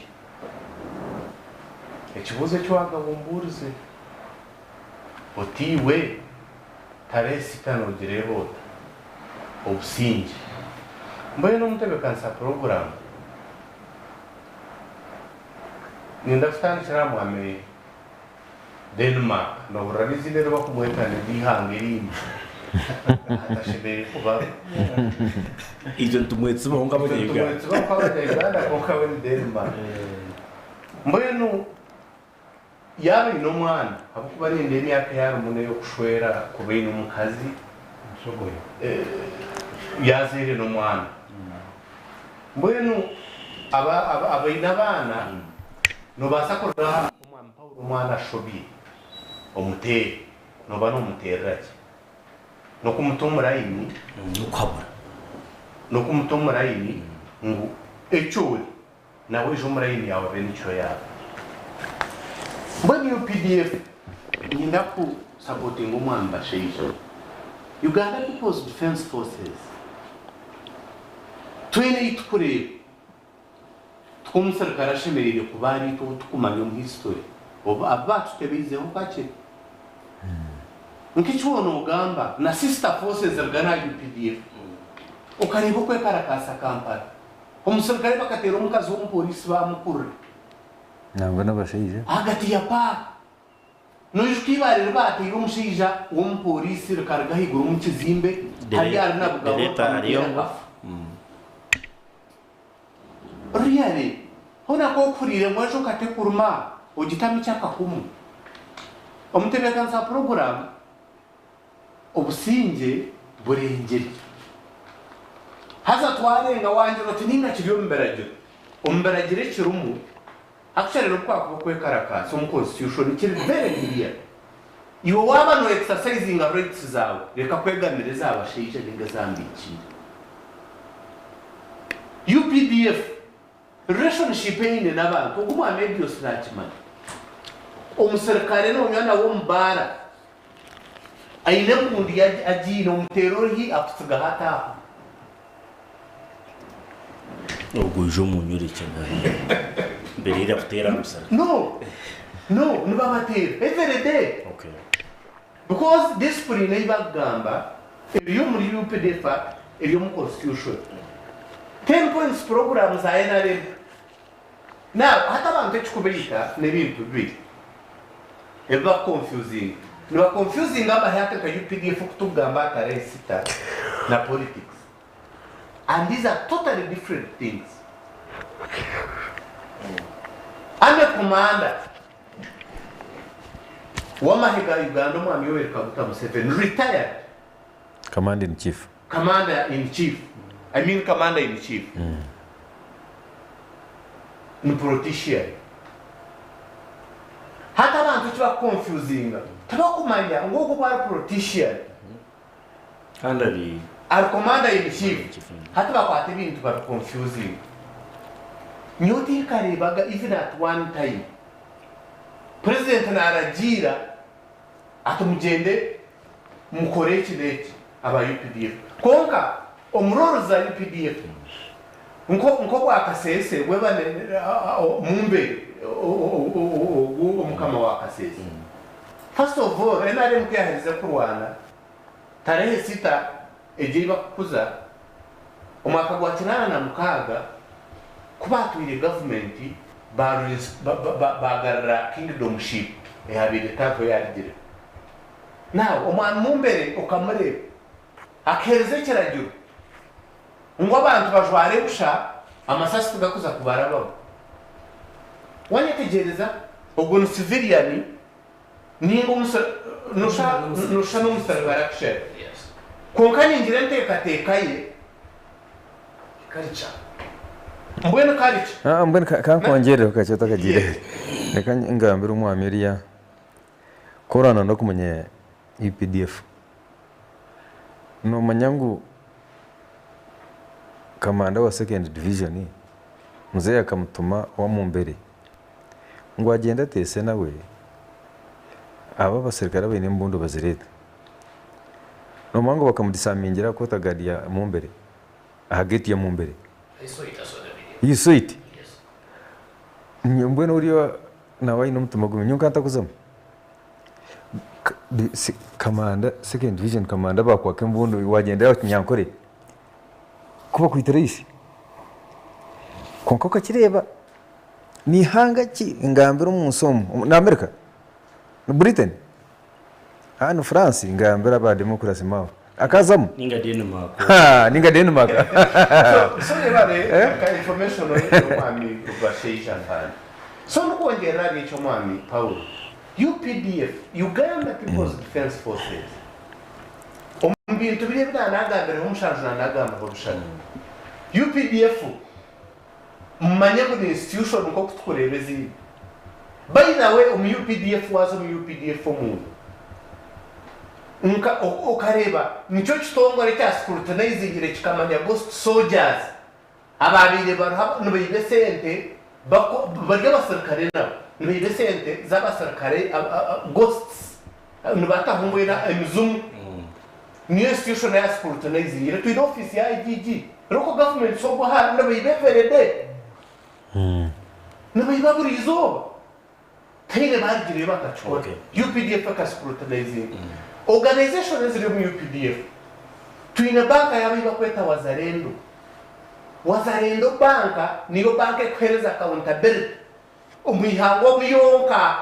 Ekibuuzo eki waagaba ombuurize oti iwe tarehe sita noogireeba ota? Obusingye. Mbwenu omutebeekanisa puroguraamu, niinyenda kutandikira aha Mwami Denmark. Noohurira n'eiziina eri barikumweta niryo eihanga erindi. Atashemereire kubaho. Itwe nitumwetsibaho nk'abanya-Uganda. Nitumwetsibaho nk'abanya-Uganda kwonka we ni Denmark. Mbwenu yaaba aine omwana, ahabw'okuba nindeeba emyaka ei arimu n'ey'okushwera kuba aine omukazi, yaazaire n'omwana. Mbwenu abaine abaana, noobaasa kuruga aha Omwami Paulo omwana ashobye, omuteere. Nooba noomuteerera ki? N'okumuta omu layini. N'okuhabura. N'okumuta omu layini ngu eki ori nawe aije omu layini yaawe abe nikyo yaaba. Mbwenu UPDF niinyenda ku sapotinga Omwami Bashaija. Uganda People's Defence Forces twena ei tukureeba Tikwo omuserukare ashemereire kuba ari itwe ou tukumanya omu history obu abu baatutebeizeho kakye. Nk'eki waaba noogamba na sister forces zirugana aha UPDF okareeba okwekarakaasa Kampala omuserukare bakateera omukazi w'omupoliisi baamukurura. Nangwa n'abashaija. Ahagati ya park. Noijuka eibaare ri baateire omushaija w'omupoliisi rikaruga ahaiguru omu kizimbe hariya ahari Nabugabo rikamuteera akafa. Really? Hoona ku okuhuriire ngu enjoka tekuruma, ogitamikye akahumu. Omutebeekanisa wa puroguraamu, Obusingye burengire. Haza twarenga wangira oti nainga kiri omu biragiro. Omu biragiro ekirimu, actually n'obu kwakuba okwekarakaasa omu constitution kiri very clear. Iwe waaba no exercisinga rights zaawe, reka kwegamira eza bashaija ninga eza mbikiire. UPDF relationship eine n'abantu, ogu omwami Edios nakimanya. Omuserukare nonywa nawe omu baara, aine engundu ye agiine, omuteera oruhi akutsigaho ataaha. Ogwo oija omunyorekye mbere kuteera aha musarani. No, no, nibabateera every day. Okay. Because discipline ei bakugamba eri omuri UPDF Act, eri omu constitution. Ten points program za nrm. Now hati abantu ekikubaita n'ebintu bibiri ebi bakuconfusinga. Nibaconfusinga amahe hati nka UPDF oku tukugamba aha tarehe sita na politics. And these are totally different things. Army commander w'amahe ga Uganda Omwami Yoweri Kaguta Museveni retired. Command in chief. Commander in chief, I mean commander in chief ni politician. Hati abantu eki bakuconfusinga tibakumanya ngu ogwo obu ari politician Kandi ari. Ari commander in chief hati bakwata ebintu babiconfusinga. Nyowe tinkareebaga even at one time president naragiira ati mugyende mukore eki n'eki aba updf kwonka omu roles za updf nko nk'obwa Kasese bweba Mumbere ogu omukama wa Kasese first of all nrm kuyaherize kurwana Tarehe sita egyo ei bakukuza, omwaka gwa 86, ku baatwire gavumenti baagarura Kingdomship eyaabaire etariho yaarugire. Now Omwami Mumbere okamureeba akaheereza ekiragiro ngu abantu bajware busha amasasi tigakuza kubarabamu. Wanyetegyereza? Ogwo ni civilian Ninga noshusha n'omuserukare akushera. Kwonka ningira enteekateeka ye. Mbwenu culture. Mbwenu ka nkwongyereho kakye otakagiire. Reka ngambire omwami oriya ku oraananira okumanya UPDF, noomanya ngu kamanda wa second division muzeeyi akamutuma owamumbere. Ngu agyende ateese nawe, abo abaserukare abaine embundu bazireete. Nomanya ngu bakamudisamingira aha quarter guard ya Mumbere, aha gate ya Mumbere. You saw it? Mbwenu oriya nawe aine omutima gubi, nyowe nkantakuzamu. Kamanda, second division kamanda bakwaka embundu wagyenda aha kinyankore, ku bakwitira eishe. Kwonka okakireeba. Ni ihanga ki ngambira omu nsi omu? Ni America? Ni Britain? Haa ni France? Ngambira aba democracy mao. Akazamu? Ninga Denmark. Ha, ninga Denmark. So, so yebare ka information omwami Bashaija mpaani. So ndikwongyerera ahari ekyo omwami Paulo, UPDF, Uganda People's Defence Forces, omu bintu biri ebi naanagambireho mushanju naanagambaho bishatu. UPDF mumanye ngu ni institution nk'oku tukureeba ezindi. By the way omu UPDF waaza omu UPDF omunda nka okareeba nikyo kitongore ekya scrutinizingire kikamanya ghost soldiers abaabaire bariho nibaiba esente bari abasirikare nabo nibaiba esente z'abasirikare ghosts nibataho mbwenu emizimu niyo institution eya scrutinizingire twine ofiisi ya IGG local government so obwo nibaiba everyday Nibaiba buri izooba. Tihaine baarugireyo bakakikora. UPDF eka scrutinizinga. Organization eziri omu UPDF, twine banka yaabo ei barikweta Wazalendo. Wazalendo banka niyo banka erikuheereza accountability omu ihanga omu yonka.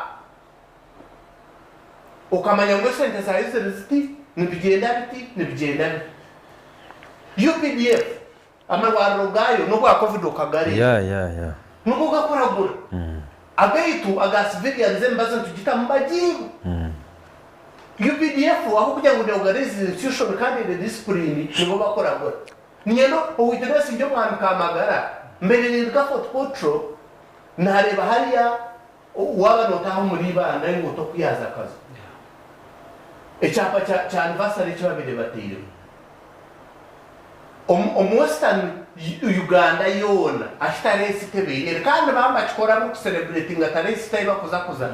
Okamanya ngu esente zaayo ziri ziti, nibigyenda biti, nibigyenda biti. UPDF Amarwariro gaayo n'obwa covid okagareeba Yeah, yeah, yeah. nigo gakuragura. Agaitu aga civilians emibazi nitugitamu bagiiba. UPDF ahabw'okugira ngu ni organized institution kandi eine discipline nibo bakuragura. Niinyenda owaitu Besigye omwami Kamagara mbere ninduga Fort Portal nareeba hariya waaba notaaha omuri Ibanda enguuto okuyaza akazu. Ekyapa kya anniversary eki babaire bataireho. Omu Western Uganda yoona ahi tarehe sita ebaire eri kandi nibaba nibakikora barikusereburetinga tarehe sita ei barikuza kuza.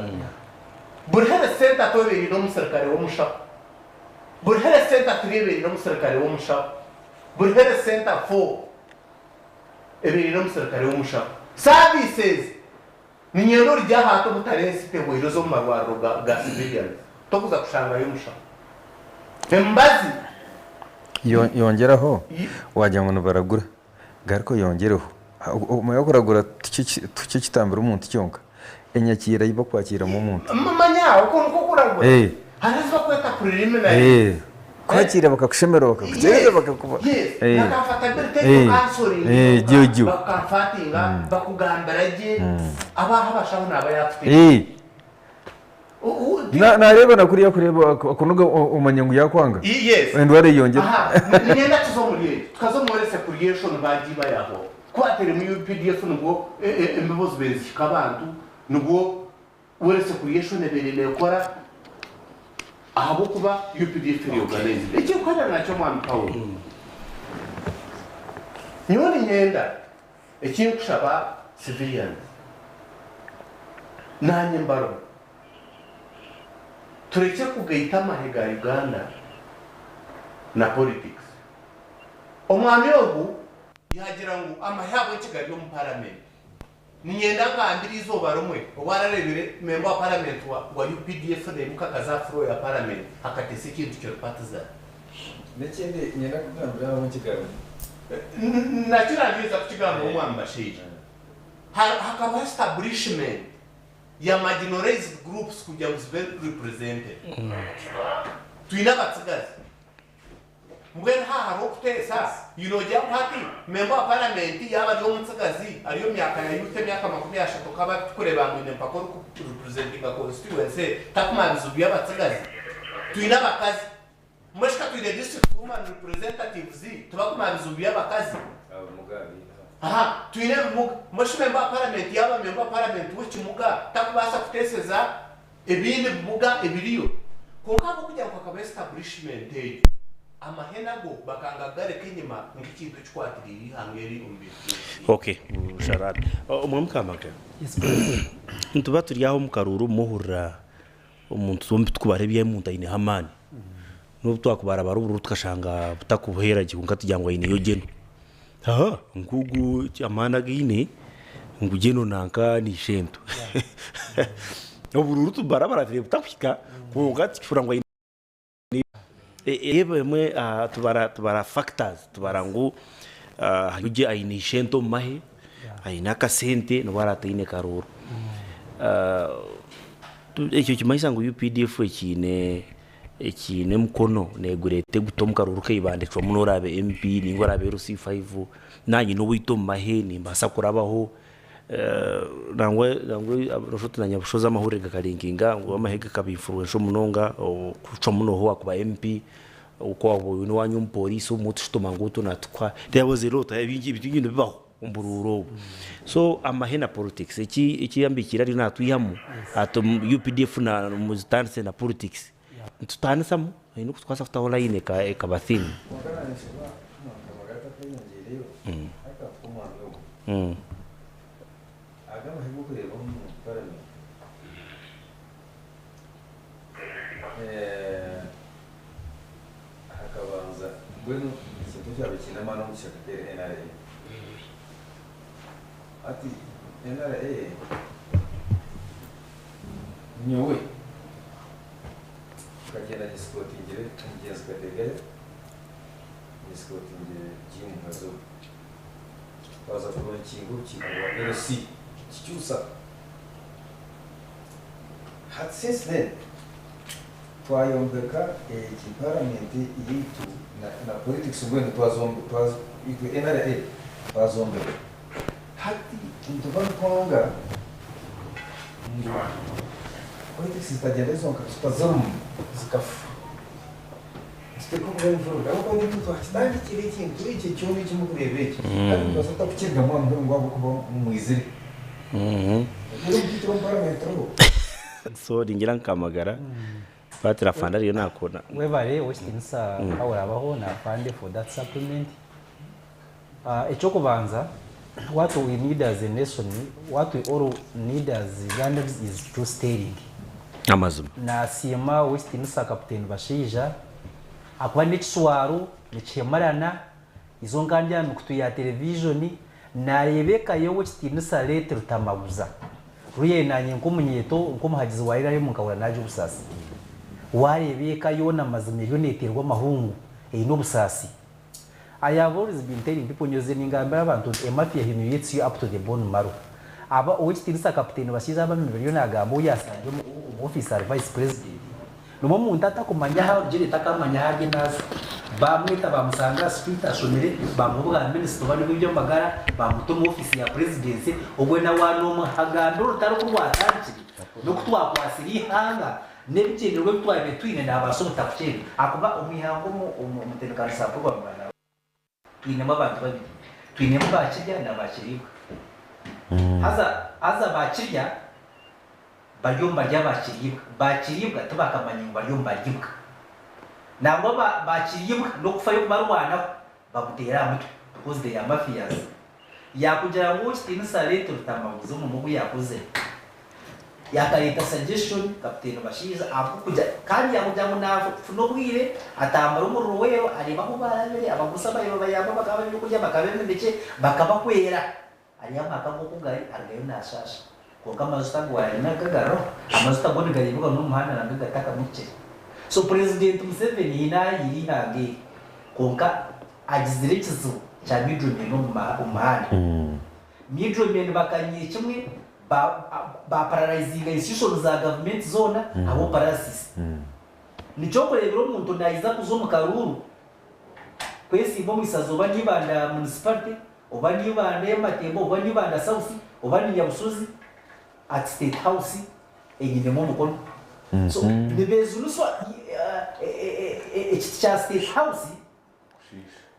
Buri health centre tu ebaire eine omusirikare w'omushaho. Buri health centre three ebaire eine omusirikare w'omushaho. Buri health centre four ebaire eine omusirikare w'omushaho. Services niinyenda orugye aha hati obu tarehe sita ehweire oze omu marwariro ga civilians tokuza kushangayo omushaho. Emibazi. Yongyeraho wagira ngu nibaragura garuka oyongyereho. Omanya okuragura tikyo kitambira omuntu kyonka, enyakiira ei bakwakiiramu omuntu. Manya okwo nikwo kuragura. Hariho ezi barikweta preliminaries. Kwakiira bakakushemererwa bakakukyeza bakakuba. Yes, na comfortability egyo counseling bakukamfatinga bakugambira gye abaho abashaho naaba yakuteeka. Nareeba na kuriya kureeba akunuga omanya ngu yakwanga. Yes. Endwara eyongyera. Aha, niinyenda tuze omuri egyo. Tukaza omu Wealth Creation baagiiba yahwaho. Ku baateiremu UPDF nibwo embibo zibaire nizihika abantu, nibwo Wealth Creation ebaire neekora ahabw'okuba UPDF eri organised. Ekirikuhwerera nakyo Mwami Paul, nyowe niinyenda Eki nkushaba civilians nanye mbarimu turekye kugaita amahe ga Uganda na politics. Omwami ogu yagira ngu amahe ahabw'enki gari omu parliament. Ninyenda ngambire eizooba rimwe obu ararebire member wa parliament wa UPDF naimuka akaza aha floor ya parliament akatesa ekintu kiri partisan. N'ekindi niinyenda kugambira ahabw'enki garimu. Nakyo nangyeeza kukigambaho Mwami Bashaija. Hakabaho establishment ya marginalised groups kugira ngu zibe represented. Twine abatsigazi. Mbwenu haaba hariho okuteesa, you noogira ngu hati memba wa paramenti yaaba ari omutsigazi ari omu myaka ya youth emyaka 30 kaba tukureeba ngu aine mpaka orikurepresentinga constituency takumanya bizibu by'abatsigazi. Twine abakazi. Mbwenu shi ka twine district woman representatives tibakumanya bizibu by'abakazi? Aha, twine ebimuga. Mbwenu shi memba wa paramenti yaaba memba wa paramenti w'ekimuga takubaasa kuteeseza ebindi bimuga ebiriyo? Kwonka ahabw'okugira ngu hakabaho establishment egyo, amahe nago bakanga kugareka enyima nk'ekintu ekikwatiriire eihanga eri omu bintu by'ensi. Okay, Sharad. Omwami Kamagga, nituba turi aho omu karuuru muhurira Omuntu twombi tukubara ebi omuntu aineho amaani. N'obu twakubarabara obururu tukashanga butakubuheera gye kwonka tugira ngu aineyo geno. Aha nk'ogu amaani agu aine ngu geno nanka ni ishento. Obururu tububarabara tureeba butakuhika kwonka tukihurira ngu aineyo. Reeba emwe aha tubara tubara factors tubara ngu hariyo gye aine ishente omu mahe, aine akasente nobu araabe ataine karuuru. Ekyo nikimanyisa ngu UPDF ekiine Ekiine emikono neegureeta eguta omu karuuru ka Ibanda ecwamu n'oraabe MP nainga oraabe LC5. Naanye n'owaitu omu mahe nimbaasa kurabaho. Nangwa nangwa nooshusha oti na Nyabushozi amahurire gakarinkinga ngu amahe gakaba influential munonga kucwamu nooha owaakuba MP. Oku waaba oine owaanyu omupooriisi obumwe otushutama ngu otu naatukuha. There was a lot ebingi ebintu bingi nibibaho omu buruuru obu. So amahe na politics eki eki Ambikiire ariyo naatwihamu ati UPDF na muzitandise na politics. Nitutaanisamu haine oku turikubaasa kutaho line ekaba thin. Kwonka naanesheba omwaka magara atakeyongeireyo hati akuha omwanya ogwo. Aga amahe g'okureeba omu parliament hakabanza mbwenu ekintu ekyabaire kiine amaani omu kishaka keri NRA. Hati NRA Nyowe nkagyenda nyesikotingire omugyenzi Kategaya, nyesikotingire Jim Kazoba. Twaza kuronkinga orukiiko rwa LC Kikyusa. Hati since then twayombeka egi parliament yaitu na na politics mbwenu twazombe twazo itwe NRA twazombeka. Hati nituba nitwanga ngu politics zitagyenda zonka tutazamu zikafa. Nituteekwa kuba involved ahabw'okuba nitwe twakitandikire ekintu eki ekyoma eki murikureeba eki. Hati nitubaasa tuta kukirugamu aha muheru ngu ahabw'okuba mwizire. Obwire obu tituri omu parliament turiho. So ningira nka Magara Patrick Afande ariyo nakora. Webare ow'ekitiinisa Paul Abaho na Afande for that supplement. Eky'okubanza, what we need as a nation, what we all need as Ugandans is truth telling. Amazima. Nasiima ow'ekitiinisa Kapiteeni Bashaija ahakuba n'ekishwaro nikihemarana, izo nka ndi aha mikutu ya terevijoni, nareeba eka y'ow'ekitiinisa Late Rutamaguza. Really nanye nk'omunyeeto, nk'omuhagizi wa nrm nkahurira nagira obusaasi. Wareeba eka yoona mazima eriyo neteerwa amahungu, eine obusaasi. I have always been telling people nyoze ningambira abantu nti a mafia humiliates you up to the bone marrow. Aba owekitiinisa Kapiteeni Bashaija Abami bariyo nagamba ou yasangire omu omu office ari vice president. Nimwo omuntu atakumanya ahu arugire takamanya ahu ariyo naaza. Bamweta bamusanga aha street ashomire bamuha obwa minister oba nobw'ebyamagara bamuta omu office ya presidency obwe na wanomugambira orutaro oku rwatandikire noku twakwatsire eihanga N'ebigyendererwa ebi twabaire twine naabaasa obutakukyenda ahakuba omu ihanga omu omutebeekanisa bw'okubarura na twinemu abantu babiri. Twinemu baakirya na baakiriibwa. Haza haza baakirya bari omu bari abaakiriibwa. Baakiriibwa tibakamanya ngu bari omu bariibwa. Nangwa ba baakiriibwa n'okufayo kubarwanaho bamuteera aha mutwe because they are mafias. Yaakugira ngu Owekitiinisa Late Rutamaguzi omurimo ogu yaakozire, yaakareeta suggestion Kapiteeni Bashaija ahabw'okugira kandi yaakugira ngu naafuna obwire atambure omuri Luweero areebe ahu baarabire, abagurusi ababaire babayamba bakabaha ebyokurya, bakabaha eminekye, bakabahwera. Ariyo amaka ge oku gari arugayo naashaasha. Kwonka amajuta agu waayine agagaruraho, amajuta go nigareebwa n'omu muhanda nangwa gatakamuhikire. So Purezidenti Museveni haine ahu ayiire eihanga eri kwonka agizire ekizibu kya middlemen omu muhanda. Middlemen bakanyire kimwe ba paralyizinga institutions za gavumenti zoona ahabw'obu paralysis. Nikyo okureebera omuntu naija kuza omu karuuru kwesimba omu isaza oba ni Ibanda municipality oba ni Ibanda Matemba oba ni Ibanda South oba ni Nyabusozi at State House enyinemu omukono. So nibejuniswa ekiti kya State House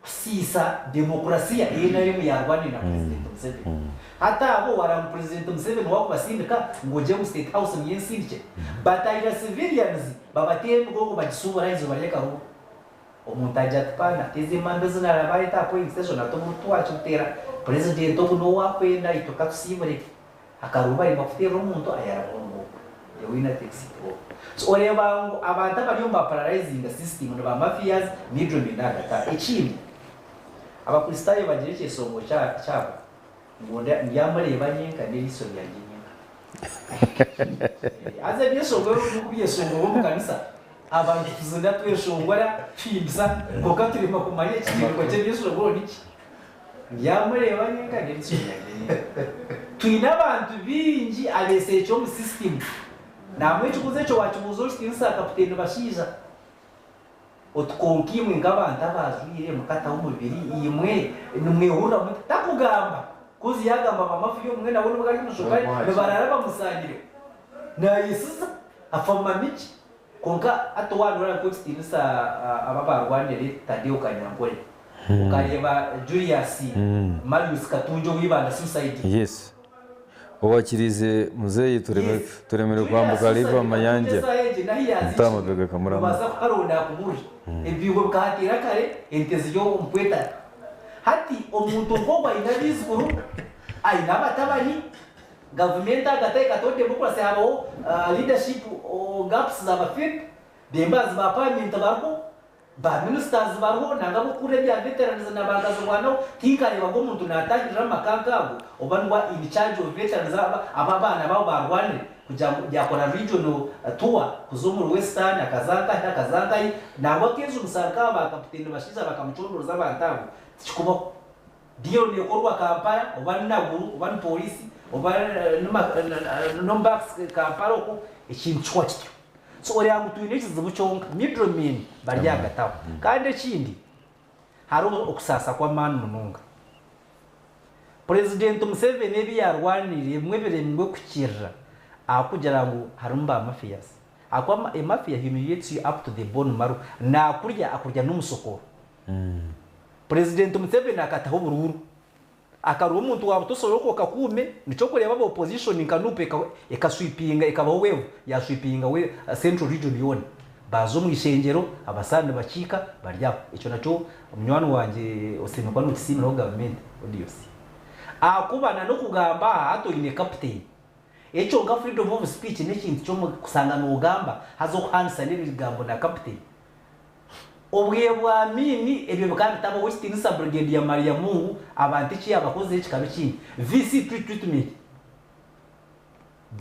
kusiisa demokurasiya ei nrm yaarwanire na Purezidenti Museveni. Hati abo waraba ngu Purezidenti Museveni niwe arikubasindika ngu ogye ngu State House niyo ensindikye, batahirira civilians babateera emigongo bagishuubura aha izooba ry'akaruuru. Omuntu agira ati paana, ezi emambo ezi naaraba areeta aha polling station hati obu twakibuteera, Purezidenti ogu n'owaakwenda itwe katusiibure. Akaruuru baremwa kuteerera omuntu ayaraba omu the winner takes it all. So oreeba ngu abantu abari omu ba paralyzinga system ni ba mafias, middlemen n'agatari. Ekindi, Abakristaayo bagira ekyeshongo kyabo ngu ndyamureeba nyenka n'eriisho ryangye nyenka. Haza ebyeshongoro ebi kubyeshongorwa omu kanisa, abantu tuzina tweshongora tuhimbisa kwonka turemwa kumanya ekigyendererwa ky'ebyeshongoro niki. Ndyamureeba nyenka n'eriisho ryangye nyenka. Twine abantu baingi abeeserekire omu system. Nangwa ekibuuzo ekyo waakibuuza orikitiinisa Kapiteeni Bashaija. Oti kwonka imwe nk'abantu abaajwaire mukataho omubiri, imwe nimwehurira muta? Takugamba. Kozi yaagamba ba mafia obumwe nabo nibwo ari omushokare nibaraara bamusangireho. Naayesiza, afa mamikye. Kwonka hati waaba noreeba nk'owekitiinisa aba abaarwanire Tadeo Kanyankore, okareeba Julius Marius Katungi ow'Ibanda suicide. Yes. Owakiriize muzeeyi turemire kwambuka River Mayanja mutama mabega kamurama. Nobaasa kuharonda akuburire. Ebiiho bikahateera kare ente ziri omu kwetara. Hati omuntu nk'ogwo aine abaijukuru, aine abatabani, gavumenti ahagati ekataho democracy habaho leadership gaps zaba filled, members ba parliament bariho, Ba ministers bariho nanga abokukurira ebya veterans na ba nkazirwanaho tinkarebaga omuntu natahirira amaka nkaago oba niwe in charge of veterans aba abaana baabo barwanire kugira ngu yakora regional tour kuza omuri western akaza nkahi akaza nkahi nangwa akejumisa nkaaba ba kaputeni bashaija bakamucondooza abantu abo tikikubaho deal nekorwa Kampala oba ni Naguru oba ni police oba nomu barracks Kampala okwo ekintu kihwa kityo. So oreeba ngu twine ekizibu kyonka middle men bari ahagati aho. Kandi ekindi hariho okusaasa kw'amaani munonga. Purezidenti Museveni ebi yaarwaniire ebimwe biremirwe kuhikiirira ahakugira ngu harimu ba mafias. Ahakuba a mafia humiliates you up to the bone marrow, naakurya akurya n'omusokooro. Purezidenti Museveni akataho oburuuru. Akaruha omuntu wa butoso roko okakuume nikyo okureeba aba opposition nka nup eka sweepinga ekabaho wave ya sweepinga we central region yoona baaza omu ishengyero abasaani nibakiika bari aho ekyo nakyo munywani wangye osiimire kuba nokisiimiraho government odious ahakuba na nokugamba aha hati oine captain ekyo nka freedom of speech nekintu kyomu kusanga nogamba haza okuhandisa nebigambo na captain Obwire bwa Amiini ebyo bikaba bitabaho ekitiinisa Brigadier Maliyamungu abantu eki yaabakozire kikaba ekindi. VC Treatment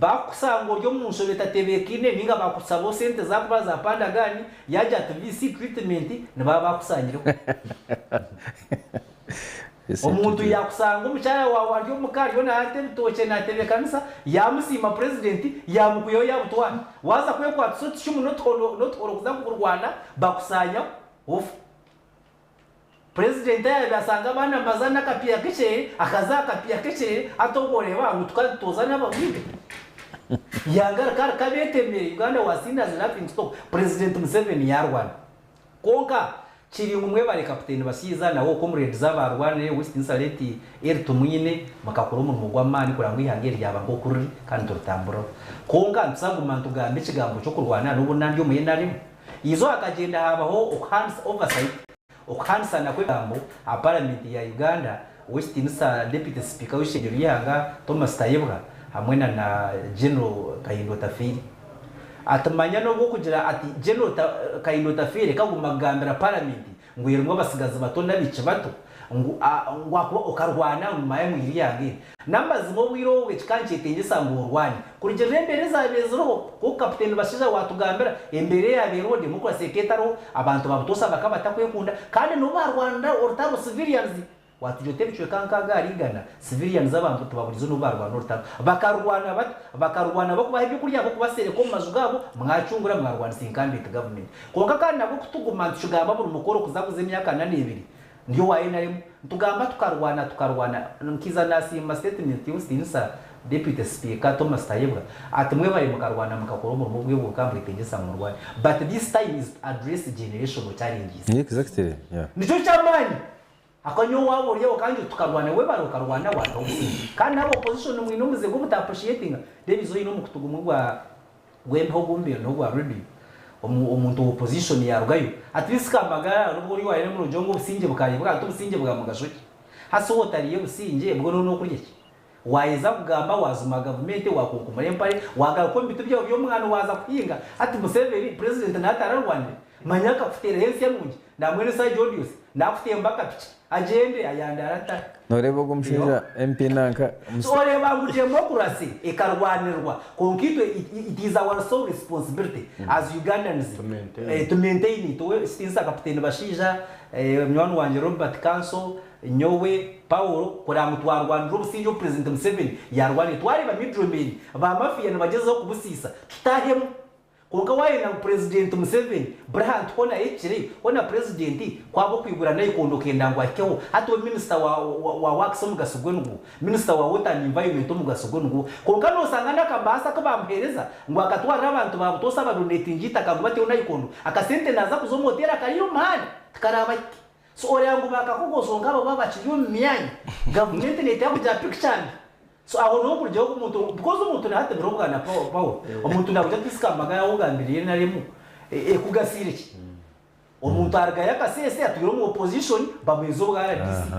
Baakukusanga ori omu nshobe etatebeekaine nainga baakushabaho sente zaakuba za pandagani yaagira ati VC Treatment nibaba baakusangireho. Omuntu yaakusanga omukyara waawe ari omuka ariyo naata ebitookye naatebeekanisa, yaamusiima purezidenti, yaamukwihaho yaabutwara. Waaza kwekwatisa otucumu n'otuhoro kuza kurwana, bakusaanyaho, ofa. Purezidenti yaabaire asanga abaana nibazaana akapiira k'ekyerere, akaza aha kapiira k'ekyerere, hati obwo oreeba ngu tukaba nitutoza n'abagwire. Yaagaruka reka abeetemere, Uganda was seen as laughing stock, Purezidenti Museveni yaarwana. Kwonka kiri ngu mwebare Kapiteeni Basiiza nawe comrades abaarwanire Westminster Late Elly Tumwine mukakora omurimo gw'amaani kureba ngu eihanga eri ryaba nk'oku riri kandi turitamburiraho. Kwonka nituza kuguma nitugamba ekigambo ky'okurwana n'obu nandi omu nrm. Eizooba hakagyenda haabaho okuhandisa oversight, okuhandisana kw'ebigambo aha Paramenti ya Uganda Ow'ekitiinisa Deputy Sipiika w'eishengyero ry'eihanga Thomas Tayebwa hamwe na na General Kahinda Otafiire. Ati manya n'obu okugira ati General Kahinda Otafiire kaguma kugambira Paramenti ngu erimu abasigazi bato n'abaishiki bato ngu ngu ahakuba okarwana ngu manya ngu eihanga eri. N'amazima obwire obwe kikaba nikyetengyesa ngu orwane kurugirira embeera ezaabaire ziriho nk'oku Kapiteeni Bashaija waatugambira embeera eyaabaire eriho democracy ekaba etariho abantu ba butoosa bakaba batakwekunda kandi nibo baarwanira orutaro civilians Waatugira oti ebicweka nkaaga ahari igana, civilians abantu tibaburize n'obu baarwana orutaro. Bakarwana bata? Bakarwana barikubaha ebyokurya, barikubasereka omu maju gaabo, mwacungura mwarwanisa incumbent government. Kwonka kandi nabwo kutuguma nitukigamba buri mukoro kuzakuza emyaka ana n'ebiri, ndi owa nrm, nitugamba tukarwana tukarwana, nkiza nasiima statement y'owekitiinisa Deputy Speaker Thomas Tayebwa ati mwebare mukarwana mukakora omurimo ogwebwe gukaba nigwetengyesa ngu murwane but this time is to address generational challenges. Exactly, yeah. Nikyo ky'amaani. Ahakuba nyowe waaba ori aho kandi tukarwana webare okarwana wataho obusingye. Kandi n'aba opposition mwine omuze gw'obuta appreciatinga. Reeba izooba oine omukutu gumwe gwa gw'embeho ogu mbaire ndiho gwa radio omu omuntu wa opposition yarugayo at least kamagara n'obu ori owa nrm nogira ngu obusingye bukareebwa hati obusingye bwa mugasho ki? Hasi waaba otariye busingye bwo noona okurya ki? Waaheza kugamba waazuma gavumenti waakunkumura empare waagaruka omu bitu byawe by'omwani waaza kuhinga. Hati Museveni president nawe atararwanire? Manya akakuteeraho ensya nungi nambwenu Sir Jodius naakutemba akapiki agyende ayandaare atari. Noreeba ogwo omushaija MP nanka So oreeba ngu democracy ekarwanirwa kwonka itwe it is our sole responsibility as Ugandans to maintain it. Ow'ekitiinisa Kapiteeni Bashaija, munywani wangye Robert Kanso, Nyowe, Paulo, kureba ngu twarwanirira obusingye obu Purezidenti Museveni yaarwanire, twareeba middlemen ba mafia nibagyezaho kubusiisa, tutahemu. Kwonka waayenda ngu Purezidenti Museveni buri hantu hoona ahikireyo, hoona Purezidenti ku aba okwigura naikondo okenda ngu ahikeho, hati we minisita wa wa Works omugaso gwe niguuha? Minisita wa Water and Environment omugaso gwe niguuha? Kwonka noosanga n'akabaasa aku baamuheereza ngu akatwarire abantu ba butoosha abadonetinga eitaka ngu bateho naikondo, akasente naaza kuza omu hoteeri akariire omu muhanda, tikaraabahike. So oreeba ngu baakakogozonka abo baaba bakiri omu myanya, gavumenti neeteekwa kugira picture mbi. So aho niho okurugira omuntu because omuntu na hati buri obwana Paul omuntu nakugira ati isika magara ahu ogambire NRM ekugasiire ki? Omuntu arugayo akasese atwire omu opposition bamuheza obwa RDC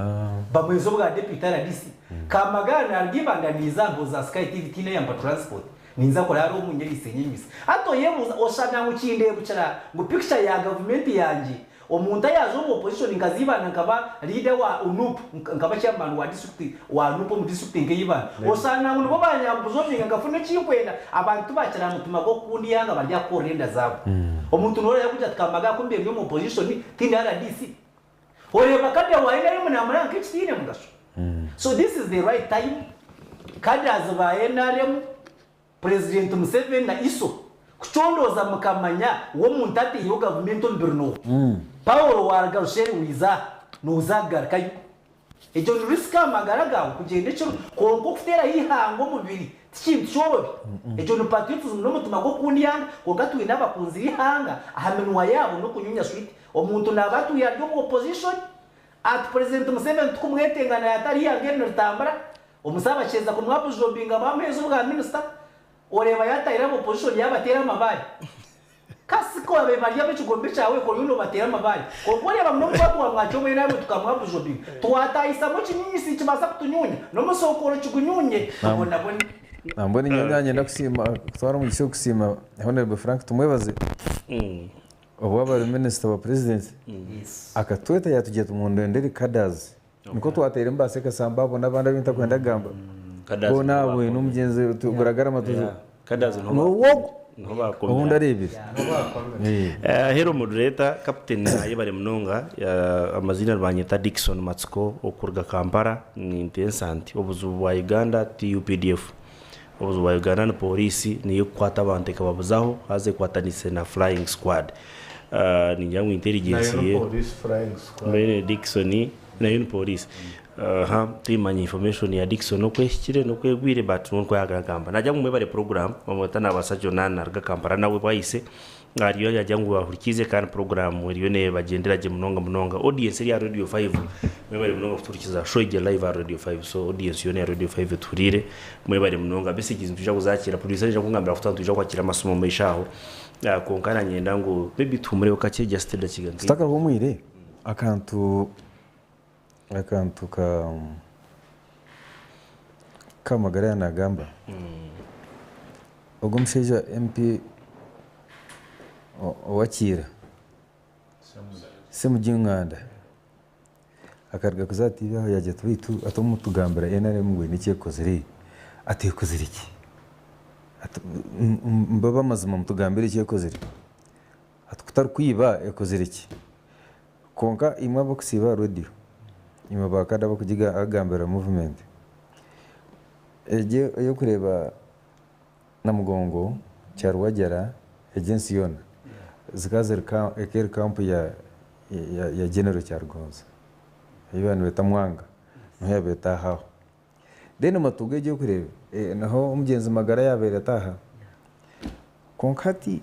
bamuheza obwa deputy RDC Kamagara naruga Ibanda niiza mpoza Sky TV tihaine ayampa transport ninza kuraara omu nyeriise nyenyusa hati oyebuuza oshana ngu kindebukira ngu picture ya gavumenti yangye Omuntu ayaaza omu opposition nka Zibanda nkaba leader wa NUP nkaba chairman wa district wa NUP omu district nka Ibanda osanga ngu nibo banyambuzovinga nkafuna ekinkwenda abantu tibakira aha mutima gwokukunda ihanga bari aha kukorera enda zaabo. Omuntu noreeba yakugira ati Kambaga ku mbiire ndi omu opposition tindi RDC oreeba cadre wa nrm namuraba nkekitiine mugasho so this is the right time cadres ba nrm Purezidenti Museveni na ISO kucondooza mukamanya ngu omuntu ataireho gavumenti omu biro n'oha. Paul waruga Rushere waiza aha, nooza kugarukayo. Egyo ni risk aha magara gaawe kugyenda ekiro kwonka okuteeraho eihanga omubiri tikintu kyorobi. Egyo ni patriotism n'omutima gw'okukunda eihanga kwonka twine abakunzi b'eihanga aha minwa yaabo n'okunyunya switi. Omuntu naaba atwire ari omu opposition ati Purezidenti Museveni tikumwetenga naatari eihanga eri niritambura. Omusaaba akiheza kumwabuzobinga bamuheeza obwa minisita, oreeba yatahira aba opposition yabateera amabaare. Kasi ku babaire bari ab'ekigombe kyawe ku oriyo nobateera amabaare. Kwonka oreeba ngu n'obu twaba twamwakira omu NRM tukamwabuzobinga, twatahisamu ekinyunyusi nikibaasa kutunyuunya, n'omusookoro kigunyuunye tubonabone. Nambwenu nyowe nanyenda kusiima kutwara omugisha ogu kusiima Honourable Frank Tumwebaze obu aba ari minisita wa purezidenti akatweta yatugira ati mundondere cadres. Nikwo twateiremu ba Ssekasamba abo n'abandi abu ntakwenda kugamba. Boona abo n'omugyenzi Guragarama n'owogu ou ndareebire. Hello moderator, Captain ayebare munonga. Amaziina nibanyeta Dickson Matsiko okuruga Kampala. Nintensa nti obuzibu bwa Uganda ti updf. Obuzibu bwa Uganda ni police niyo ekukwata abantu ekababuzaho haza ekwatanise na flying squad. Ningira ngu intelligence Nayo ni ye police flying squad. Mbwenu Dickson nayo ni police. Aha timanya information ya Dickson oku ehikire n'oku egwire but nikwo yagamba. Nagira ngu mwebare program bamweta Nabasajo naruga Kampala nawe bwaise ariyo yagira ngu bahurikiize kandi program eriyo nebagyendera gye munonga munonga. Audience eri aha Radio 5 mwebare munonga kutuhurikiza show egi eri live aha Radio 5 so audience yoona eya Radio 5 etuhuriire mwebare munonga. Messages nitwija kuzakiira producer naija kungambira kutuha nitwija kwakira amasimu omu maisho aho kwonka nanyenda ngu maybe tuhumureho kakye just edakiika nka Tutakahumwire, akantu akantu ka Kamagara yaanagamba, ogwo omushaija MP owa Kiira, Ssemujju Nganda akaruga kuza aha TV aho yaagira ati beitu ati omutugambira NRM ngu eine eki ekozire, ati ekozire ki? Ati mbabe amazima mutugambire eki ekozire. Ati kutari kwiba ekozire ki? Kwonka imwe abarikusiiba aha rediyo, imwe ba kada abarikugambira movement, egyo ey'okureeba Namugongo, Kyarwajara, egyo ensi yoona, zikaba ziri ekaba eri kampu ya ya General Kyarugonza, ei baabaire nibeeta Mwanga, niho yaabaire etaaha aho. Then Matuga egyo orikureeba, niho omugyenzi Magara yaabaire ataaha. Kwonka hati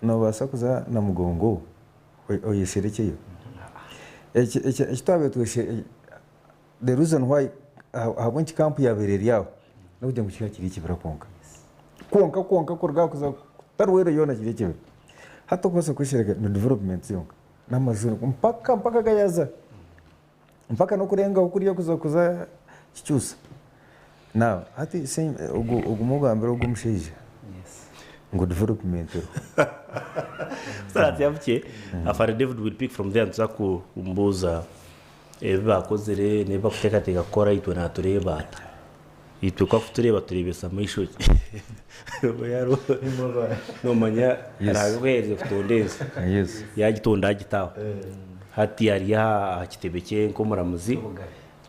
noobaasa kuza Namugongo oyesherekyeyo? Eki twabaire twesherekye, the reason why ahabw'enki kampu yaabaire eri aho n'okugira ngu kikaba kiri ekibira kwonka. Kwonka kwonka kuruga aho kuza Tarweero yoona kiri ekibira. Hati okubaasa kweshereka ni development yonka n'amaju mpaka mpaka Gayaza. Mpaka n'okurengaho kuriya kuza kuza kikyusa. Now hati ogume ogambire ogwo omushaija ngu development eriho. Sarah Tyabukye, Afande David will pick from there nituza kumubuuza ebi baakozire n'ebi barikuteekateeka kukora itwe naatureeba ata? Itwe ku arikutureeba atureebesa maisho ki? Noomanya Ruhanga ku yaaherize kutonda ensi, yaagitonda agita aho. Hati ari aha kitebe kye nk'omuramuzi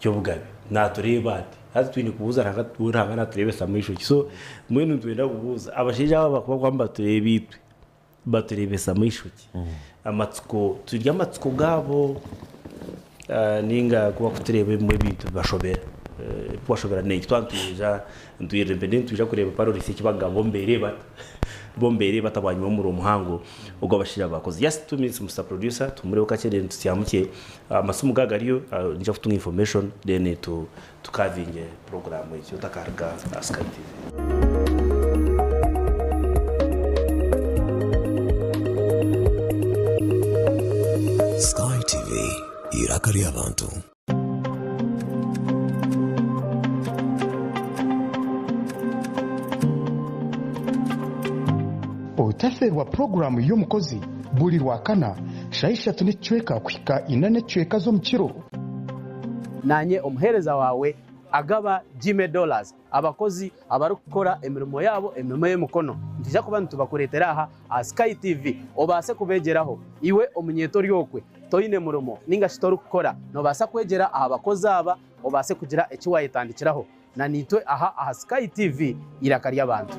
ky'obugabe. Naatureeba ati? Hati twine kubuuza Ruhanga tuti, Ruhanga naatureebesa maisho ki? So mbwenu nitwenda kubuuza abashaija aba abakuba kuba nibatureeba itwe, batureebesa maisho ki? Amatsiko, turi amatsiko gaabo nainga ku barikutureeba ebimwe ebintu bibashobera? Ebirikubashobera n'enki? Twaba nitwija nitwirira mbere nitwija kureeba parorisi eki bagamba omu mbeera eba bo mbeera eba ata bwanyima y'omuriro muhango ogu abashaija baakoze. Just two minutes Mister Producer tuhumureho kakye then tutyamukye. Amasimu ga gariyo niija kutunga information then tu kavinge program egi otakaruga aha Sky TV. Sky TV, eiraka ry'abantu. Otafeerwa puroguraamu y'omukozi buri Rwakana shaaha ishatu n'ekicweka kuhika ina n'ekicweka z'omukiro. Naanye omuheereza waawe agaba Jimmy Dollars, abakozi abarikukora emirimo yaabo emirimo y'emikono. Nitwija kuba nitubakureetera aha aha Sky TV obaase kubeegyeraho. Iwe omunyeeto ori okwe toine murimo ninga shi torikukora, noobaasa kwegyera aha bakozi aba obaase kugira eki waayetandikiraho. Na naitwe aha aha Sky TV eiraka ry'abantu.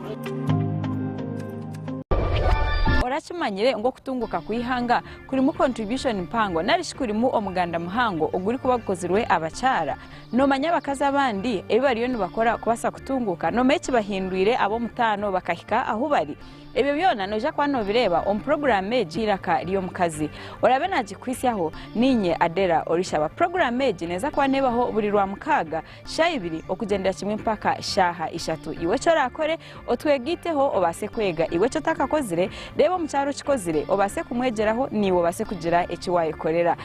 Orakimanyire ngu okutunguka kw'eihanga kurimu contribution mpango narishi kurimu omuganda muhango ogurikuba gukozirwe abakyara? Nomanya abakazi abandi ebi bariyo nibakora kubaasa kutunguka? Nomanya ekibahindwire ab'omutaano bakahika ahu bari? Ebyo byona noija kuba noobireeba omu puroguraamu egi Eiraka ry'Omukazi. Oraabe naagikuhitsyaho, niinye Adela Orishaba. Puroguraamu egi neeza kuba neebaho buri Rwamukaaga, shaaha ibiri okugyendera kimwe mpaka shaaha ishatu. Iwe eki oraakore, otwegaiteho obaase kwega. Iwe eki otakakozire, reeba omukyara okikozire obaase kumwegyeraho naiwe obaase kugira eki waayekorera.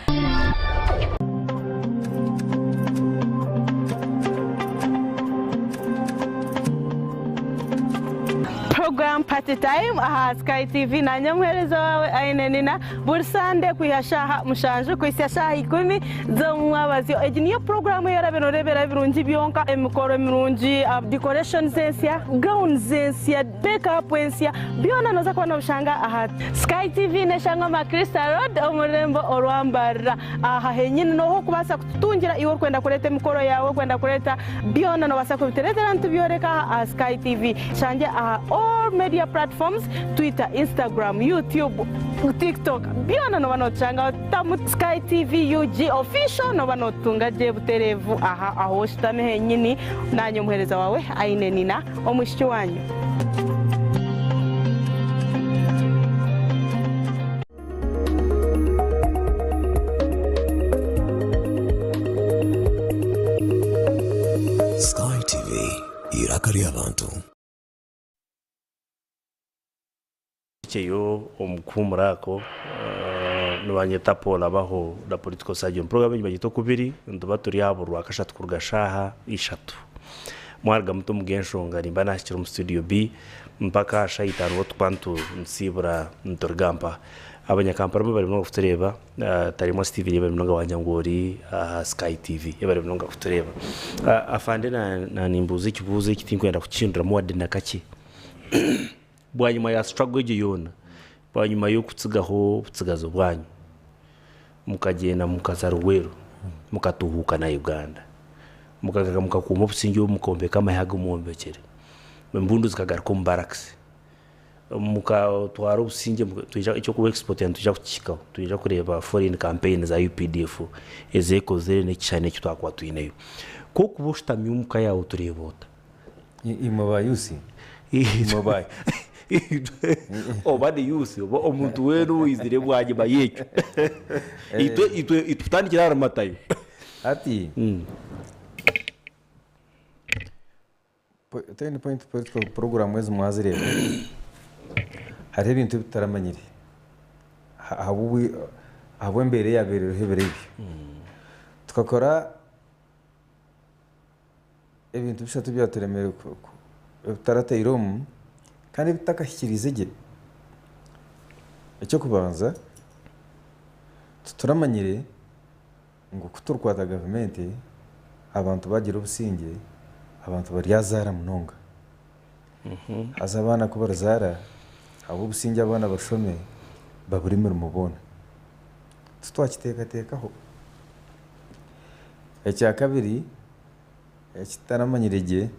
Program Party Time aha Sky TV nanye omuhereza wawe Aine Nina buri Sande kwiha shaaha mushanju kuhisya shaaha ikumi z'omumwabazyo. Egi niyo puroguramu ei orabe noreeberaho ebirungi byonka, emikoro emirungi, decorations ensya, gowns ensya, make up ensya, byona noza kuba nobishanga aha Sky TV neshangwa Macrista Road omu rurembo orwa Mbarara. Aha henyini noho okubaasa kututungira iwe orikwenda kureeta emikoro yaawe, orikwenda kureeta byona nobaasa kubitureetera nitubyoreka aha aha Sky TV. Tushangye aha all media platforms, Twitter, Instagram, YouTube, TikTok byona noba notushangaho tamu Sky TV UG official noba notutunga gye butereevu aha ahu oshutami henyini. Naanye omuheereza waawe Aine Nina omwishiki waanyu. Sky TV, eiraka ry'abantu. Kyeyo omu kuhumura ako nibanyeta Paul Abaho the political surgeon. Program egi bagyeta okubiri nituba turi aha buri rwakashatu kuruga shaaha ishatu. Mwaruga muti omu g'enshonga nimba nahikire omu studio B mpaka aha shaaha itaano obu turikuba nitusiibura nituruga mpaha. Abanyakampala bo bari munonga kutureeba, Taremwa Steven yebare munonga wangira ngu ori aha Sky TV yebare munonga kutureeba. Afande nanimbuuza ekibuuzo eki tinkwenda kukihinduramu wadde na kakye. Bwanyima ya struggle egyo yoona, bwanyima y'okutsigaho obutsigazi bwanyu, mukagyenda mukaza Luweero, mukatuhuuka na Uganda, mukagaruka mukakuuma obusingye obu mukombeka amahe agu mwombekire, embundu zikagaruka omu barracks, mukatwara obusingye eky'oku exportinga nitwija kukihikaho, nitwija kureeba foreign campaign za UPDF ezi ekozire n'ekishushani eki twakuba twineyo. Ku orikuba oshutami omuka yaawe otureeba ota? Imwe ba youth? Imwe ba. Oba ni youth oba omuntu weena owaizire bwanyima y'ekyo. Itwe itwe tutandikire ahari Matayo. Hati Ten point political program ezi mwazireeba hariho ebintu ebi tutaramanyire ahabw'embeera eyabaire eriho ebiro ebyo. Tukakora ebintu bishatu ebyaturemire ebitarateire omu kandi ebitakahikiriize gye. Eky'okubanza, tituramanyire ngu ku turikwata gavumenti abantu bagira obusingye, abantu baryazaara munonga. Haza abaana ku barizaara, ahabw'obusingye abaana bashome, babure emirimo boona. Titwakiteekateekaho. Ekyakabiri. Ekitaramanyire gye,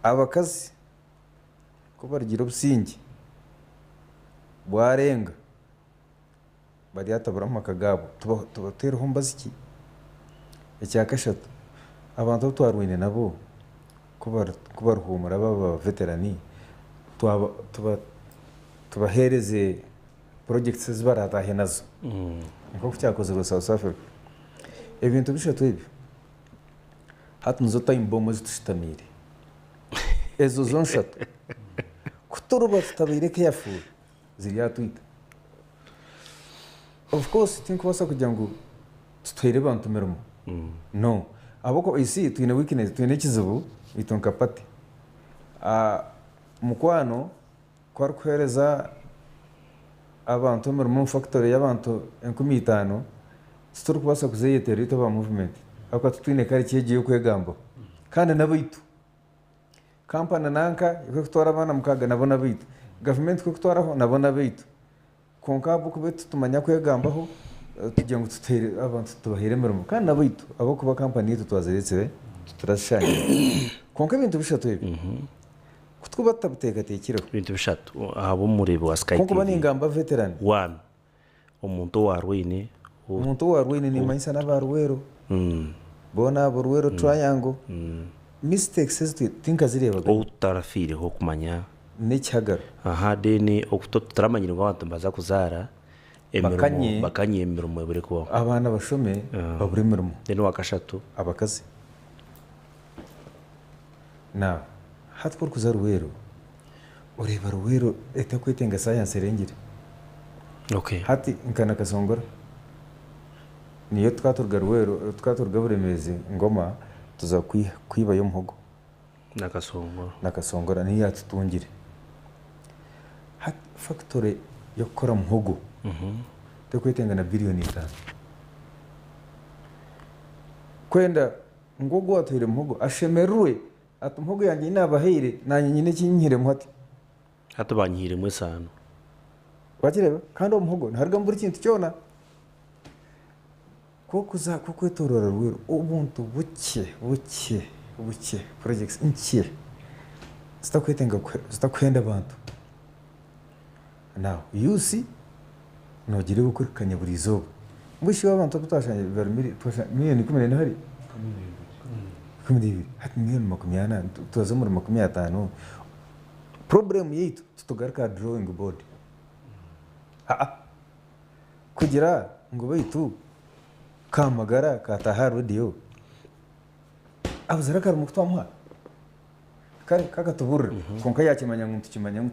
abakazi ku barigira obusingye bwarenga baryatabura omu maka gaabo tubateereho mbazi ki? Ekyakashatu, abantu abu twarwaine nabo ku barihuumura baaba ba veterani tubaheereze projects ezi baraataahe nazo nk'oku kyakozirwe South Africa. Ebintu bishatu ebyo hati nizo time bomb ezi tushutamiire. Ezo zonshatu ku turiba tutabaire careful ziryatwita. Of course tinkubaasa kugira ngu tutuhaire bantu mirimo no ahabw'okuba you see twine weakness twine ekizibu itwe nka party. Mukwano Ku arikuheereza abantu emirimo omu fakitori y'abantu 5,000, titurikubaasa kuzeeyeterera itwe aba muvumenti ahabw'okuba titwine karikya egyo ey'okwegambaho. Kandi n'abaitu. Kampani nanka ku erikutwara abaana mukaaga nabo n'abaitu. Gavumenti ku erikutwaraho nabo n'abaitu. Kwonka ahabw'okuba itwe titumanya kwegambaho, tugira ngu tuteire abantu tubahaire emirimo kandi n'abaitu ahabw'okuba kampani yaitu twazireetsire titurazishangira. Kwonka ebintu bishatu ebi ku turikuba tutabiteekateekireho. Ebintu bishatu ahabw'omureebi wa Sky Ku nkuba TV. ningamba veteran. One, omuntu owaarwaine. Omuntu owaarwaine nimmanyisa n'aba Rweru. Boona abo Rweru Triangle. Mistakes ezi twine tinkazireebaga. Ou tutarafiireho kumanya. N'ekihagaro. Aha then oku tutaramanyire ngu abantu nibaza kuzaara emirimo Bakanye. bakanye emirimo ebure kubaho. Abaana bashome babure emirimo. Then owakashatu. Abakazi. Now hati ku orikuza Rweru oreeba Rweru etarikwetenga sayansi erengire. Okay. Hati nka na Kasongora niyo twaturuga Rweru twaturuga Buremeezi Ngoma tuza kwibayo omuhogo. Nakasongora. Nakasongora niyo yatutungire. Hati factory yokukora muhogo tekwetenga na billion itano. Kwenda ngu ogu owatuhaire muhogo ashemererwe ati muhogo yangye eyinabahaire nanye nyine ekinyihiremu hati. Hati banyihiremu esaano. Wakireeba? Kandi omuhogo niharugamu buri kintu kyona. Ku orikuza kwetooroora Rweru, obuntu bukye bukye bukye, projects nkye zitarikwetenga zirikuhenda abantu. Now youth noogireeba oku erikukanya buri izooba. Mbwenu shi abantu abu twashangire bari million 14 hari? 12. Hati million 40, twaza omuri 50. Problem yaitu titugaruka aha drawing board. Aa. Kugira ngu baitu kamagara kataaha aha rediyo, abuzire akarimo ku twamuha? Kare kakatuburira kwonka yakimanya ngu nitukimanya ngu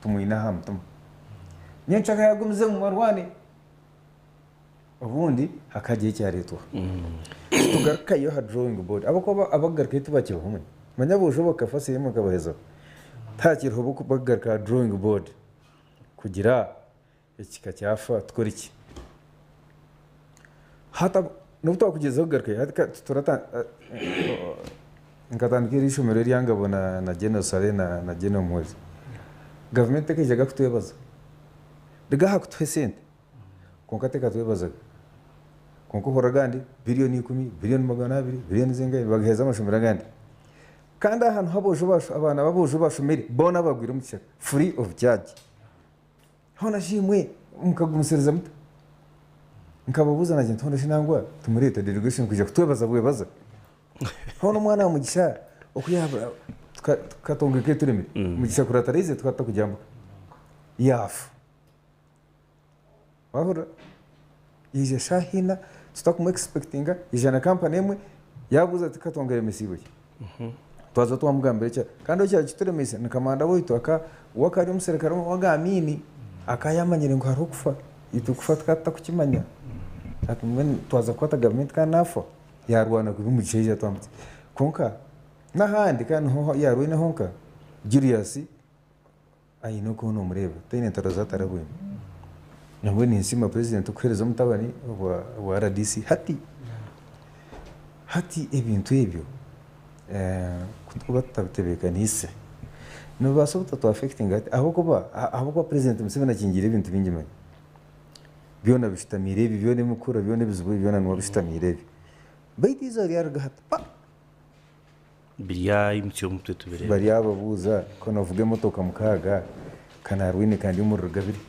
tumwine aha mutima. Nyenkya yagumizemu arwane, obundi hakagira ekyareetwaho. Tugarukayo aha drawing board ahabw'okuba abarikugarukayo tibakibaho manya. Manya aboojo bakafa siriimu ekabahezaho, tihakiriho abarikugaruka aha drawing board kugira Ekika kyafa tukore ki? Hati n'obu twakugyezaho kugarukayo hati ka turata nkatandika eri ishomero erya Ngabo na na General Saleh na na General Muhwezi. Gavumenti tekaijaga kutwebaza. Riga aha kutuha esente kwonka tekatwebazaga. Kwonka ohurira agandi biliyoni ikumi, biliyoni 200, biliyoni zingahi nibagaheereza amashomero agandi. Kandi aha niho aboojo basho abaana b'aboojo bashomire boona bagwire omu kishaka free of charge. Hoona shi imwe mukagumisiriza muta? Nkababuuza naagira nti hoona shi nangwa timureeta delegation kwija kutwebaza bwebaza? Hoona omwana wa Mugisha oku yaaba tukatonga eka eturemire, Mugisha kuri ataraizire tukaba tutakugyambuka. Yaafa. Waahurira? Yaija shaaha ina tutakumu expectinga, yaija na kampani emwe, yaabuuza ati Katonga eremesiibwe ki? Twaza twamugambira ekya kandi ekyakituremeise ni kamanda waitu aka we akaba ari omuserukare w'agamiini akaba yaamanyire ngu hariho okufa itwe okufa tukaba tutakukimanya ati mbwenu twaza kukwata gavumenti kandi naafa yaarwana kubi omugishaija twambukye kwonka n'ahandi kandi niho yaarwaine honka Julius Aine oku nomureeba taine ntaro zatarabwemu. Nabwo ninsiima president okuhereza omutabani obwa rdc hati. Hati ebintu ebyo kutukuba tutabitebekanise nibibaasa obutatu affectinga hati ahabw'okuba ahabw'okuba president Museveni akingiire ebintu bingi manya. Byona bishutamiire ebi byona emikura byona ebizibu ebi byona niwe abishutamiire ebi. Baitu eizooba ryaruga hati pa! Biryayimutsya omutwe tubireebe. Baryababuuza, Ku noovuga emotoka mukaaga, ka naarwine kandi omuriro gabiri.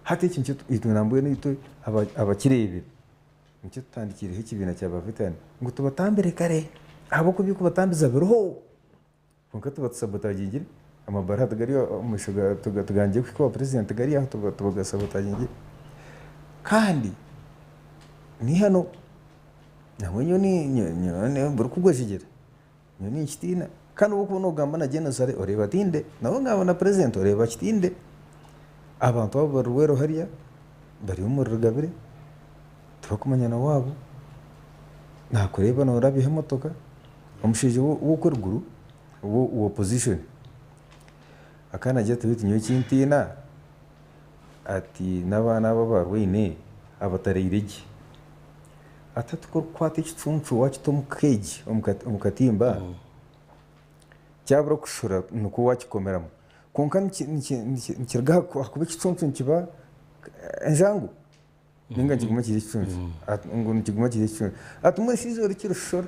Hati eki nikyo itwe nambwenu itwe abakireebire, nikyo tutandikiireho ekibiina kya ba veterani ngu tubatambire kare ahabw'okuba eby'okubatambiza biriho. Kwonka tuba tusabotagingire, amabaruha tigari omu maisho tigangire kuhika owa purezidenti tigari aho tuba tugasabotagingire. Kandi n'eihano nangwa nyowe burikugwejegyera nyowe ninkitiina kandi obu orikuba nogamba na General Saleh oreeba atinde, nabwo ngamba na purezidenti oreeba akitinde. Abantu abo bari rweru hariya bari omu rugabire tibakumanya na waabo, nakureeba norabyaho emotoka. Omushaija w'oku eruguru owa opposition akaba naagira ati beitu nyowe ekintiina ati n'abaana aba abarwaine abataraire gye ati hati ku orikukwata ekicuncu waakita omu keegi omu katimba kyabura kushura nikwo waakikomeramu kwonka nikiruga aha kuba ekicuncu nikiba enjangu. Ninga nikiguma kiri ekicuncu. Ngu nikiguma kiri ekicuncu. Ati mbwenu shi eizooba rikirishora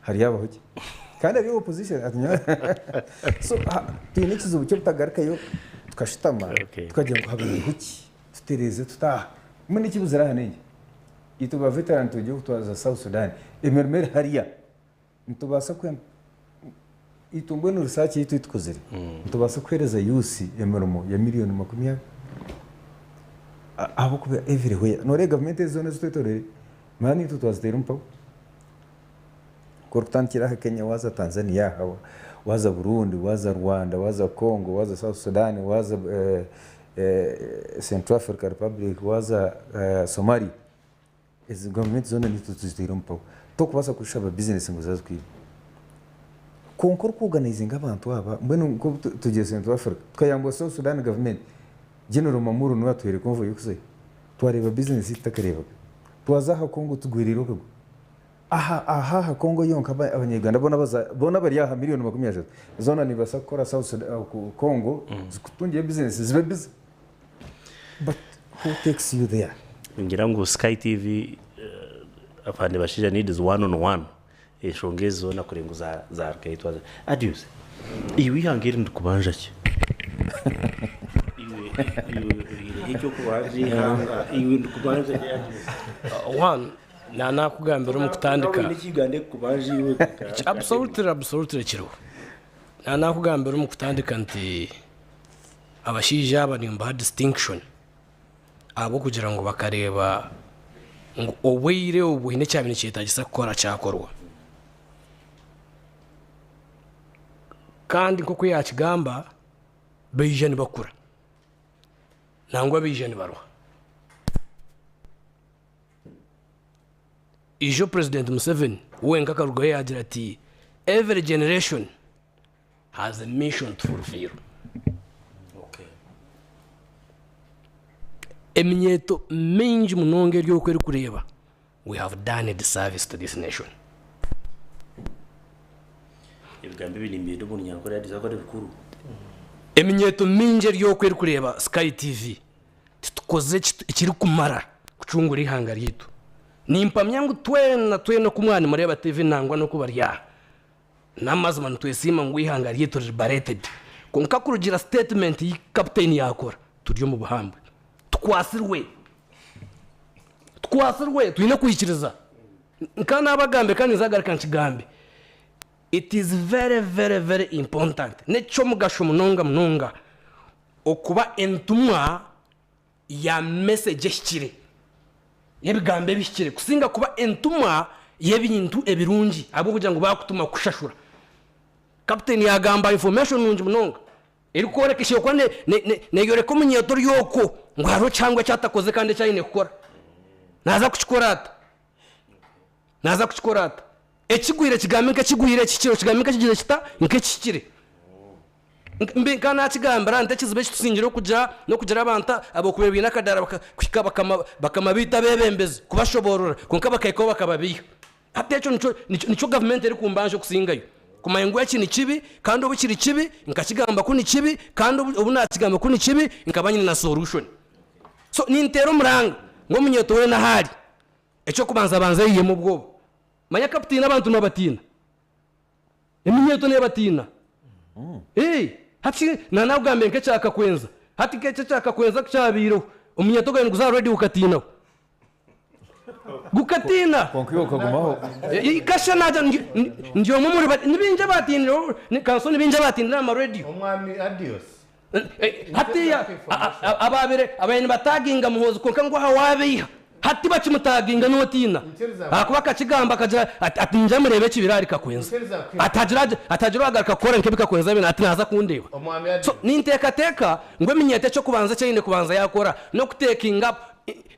haryabaho ki? Kandi ari opposition ati nyowe so twine ekizibu ky'obutagarukayo tukashutama tukagira ngu habaireho ki? Tutereeze tutaaha. Mbwenu ekibuzire aha n'enki? Itwe ba veteran twegye kutwaza South Sudan emirimo eri hariya. Nitubaasa kwe itwe mbwenu research yaitu ei tukozire nitubaasa kuheereza youth emirimo ya miriyoni makumiabiri ahabw'okuba everywhere nooreeba gavumenti ezi zoona ezitwetoreire manya naitwe twaziteire omupago. Ku orikutandikira aha Kenya waaza Tanzania waaza Burundi waaza Rwanda waaza Congo waaza South Sudan waaza Central Africa Republic waaza Somalia. Ezi gavumenti zoona nitwe tuziteire omu power. Tokubaasa kushaba bizinesi ngu zazikwibe. Kwonka orikuoganaizinga abantu aba, mbwenu nk'obu tugiire Central Africa, tukayambwa South Sudan gavumenti, General Mamuru niwe atuhaire convoy y'okuzayo. Twareeba bizinesi ei tutakareebaga. Twaza aha Congo tugweriire okagwa. Aha aha aha Congo yonka abanya-Uganda boona baza boona bari aha miriyoni makumiashatu, zoona nibabaasa kukora South Sudan Congo zikutungyeyo bizinesi zibe busy. But who takes you there? Ningira ngu Sky TV afande Bashaija needs one on one enshonga ezi zoona kureba ngu zarugayo twaza Adios iwe eihanga eri nirikubanja ki? Iwe oihireho ekyokubanja eihanga iwe nirikubanja ki Adios? One, nanakugambira omu kutandika. Absolutely absolutely kiriho. Nanakugambira omu kutandika nti Abashaija aba nimbaha distinction ahabw'okugira ngu bakareeba ngu obwire obu haine ekyabaire nikyetagisa kukora kyakorwa. Kandi nk'oku yaakigamba baija nibakura nangwa baija nibaruha. Ijo Purezidenti Museveni wenka akarugayo yaagira ati every generation has a mission to fulfill. Eminyeeto mingi munonga eri oku erikureeba we have done a disservice to this nation. Ebigambo ebi nimbyenda omu Runyankore hati bizakuba ari bikuru. Eminyeeto mingi eri oku erikureeba Sky TV titukozire ekirikumara kucungura eihanga ryaitu. Nimpamya ngu twena twena oku mwaba nimureeba TV nangwa n'oku bari aha N'amazima nitwesiima ngu eihanga ryaitu riri liberated kwonka kurugiirira statement ei Captain yaakora turi omu buhambwe. Tukwatsirwe. Tukwatsirwe twine kwikiriza. Nka naabagambire kandi nzagaruka nkigambe, it is very very very important, n'eky'omugasho munonga munonga okuba entumwa ya message ehikire, y'ebigambo ebihikire kusinga kuba entumwa y'ebintu ebirungi ahabw'okugira ngu baakutuma kukushashura. Captain yaagamba information nungi munonga erikworeka eshemereire kuba neeyoreka omunyeeto ori okwo ngu hariho kihango eki atakozire kandi eki aine kukora. Naaza kukikora ata? Naaza kukikora ata? Ekigwire kigambe nk'ekigwire, ekihikire okigambe nk'ekigire kita? Nk'ekihikire. Mbi nka naakigambira nti ekizibu eki tusingire okugira n'okugira abantu ab'okubaire baine akadaara kuhika bakama bakama baitu abeebembezi kubashoboorora kwonka bakahikaho bakababeiha. Hati ekyo nikyo nikyo gavumenti erikumbanja okusingayo kumanya ngu eki ni kibi kandi obu kiri kibi nkakigamba ku ni kibi kandi obu naakigamba ku ni kibi nkaba nyine na solution. So ninteera omuranga ngu omunyeeto weena ahu ari. Eky'okubanza abanze ayeihemu obwoba. Manya kaputiini abantu nibabatiina. Eminyeeto neebatiina. Ee, hati na naakugambire nk'ekya Kakwenza. Hati nk'ekyo ekya Kakwenza ku kyabaireho, omunyeeto gwabaire niguza aha reediyo gukatiinaho. Gukatiina. Kwonka iwe okagumaho. Kasha naagira ngu ndi omwe omuri bari. Ni baingi abaatiinire, kanso ni baingi abaatiinire aha mareediyo. Omwami Adios. Hatiiya ababaire ababaire nibataginga Muhoozi kwonka ngu aha waabeiha hati tibakimutaginga nootiina ahakuba akakigamba akagira ati ati ningira mureebe ekibira ahari Kakwenza ati hagira ati hagira owagaruka kukora nk'ebi Kakwenza abaire ati naaza kundeeba so ninteekateeka ngu eminyeeto eky'okubanza eki eine kubanza yaakora n'okutekinga up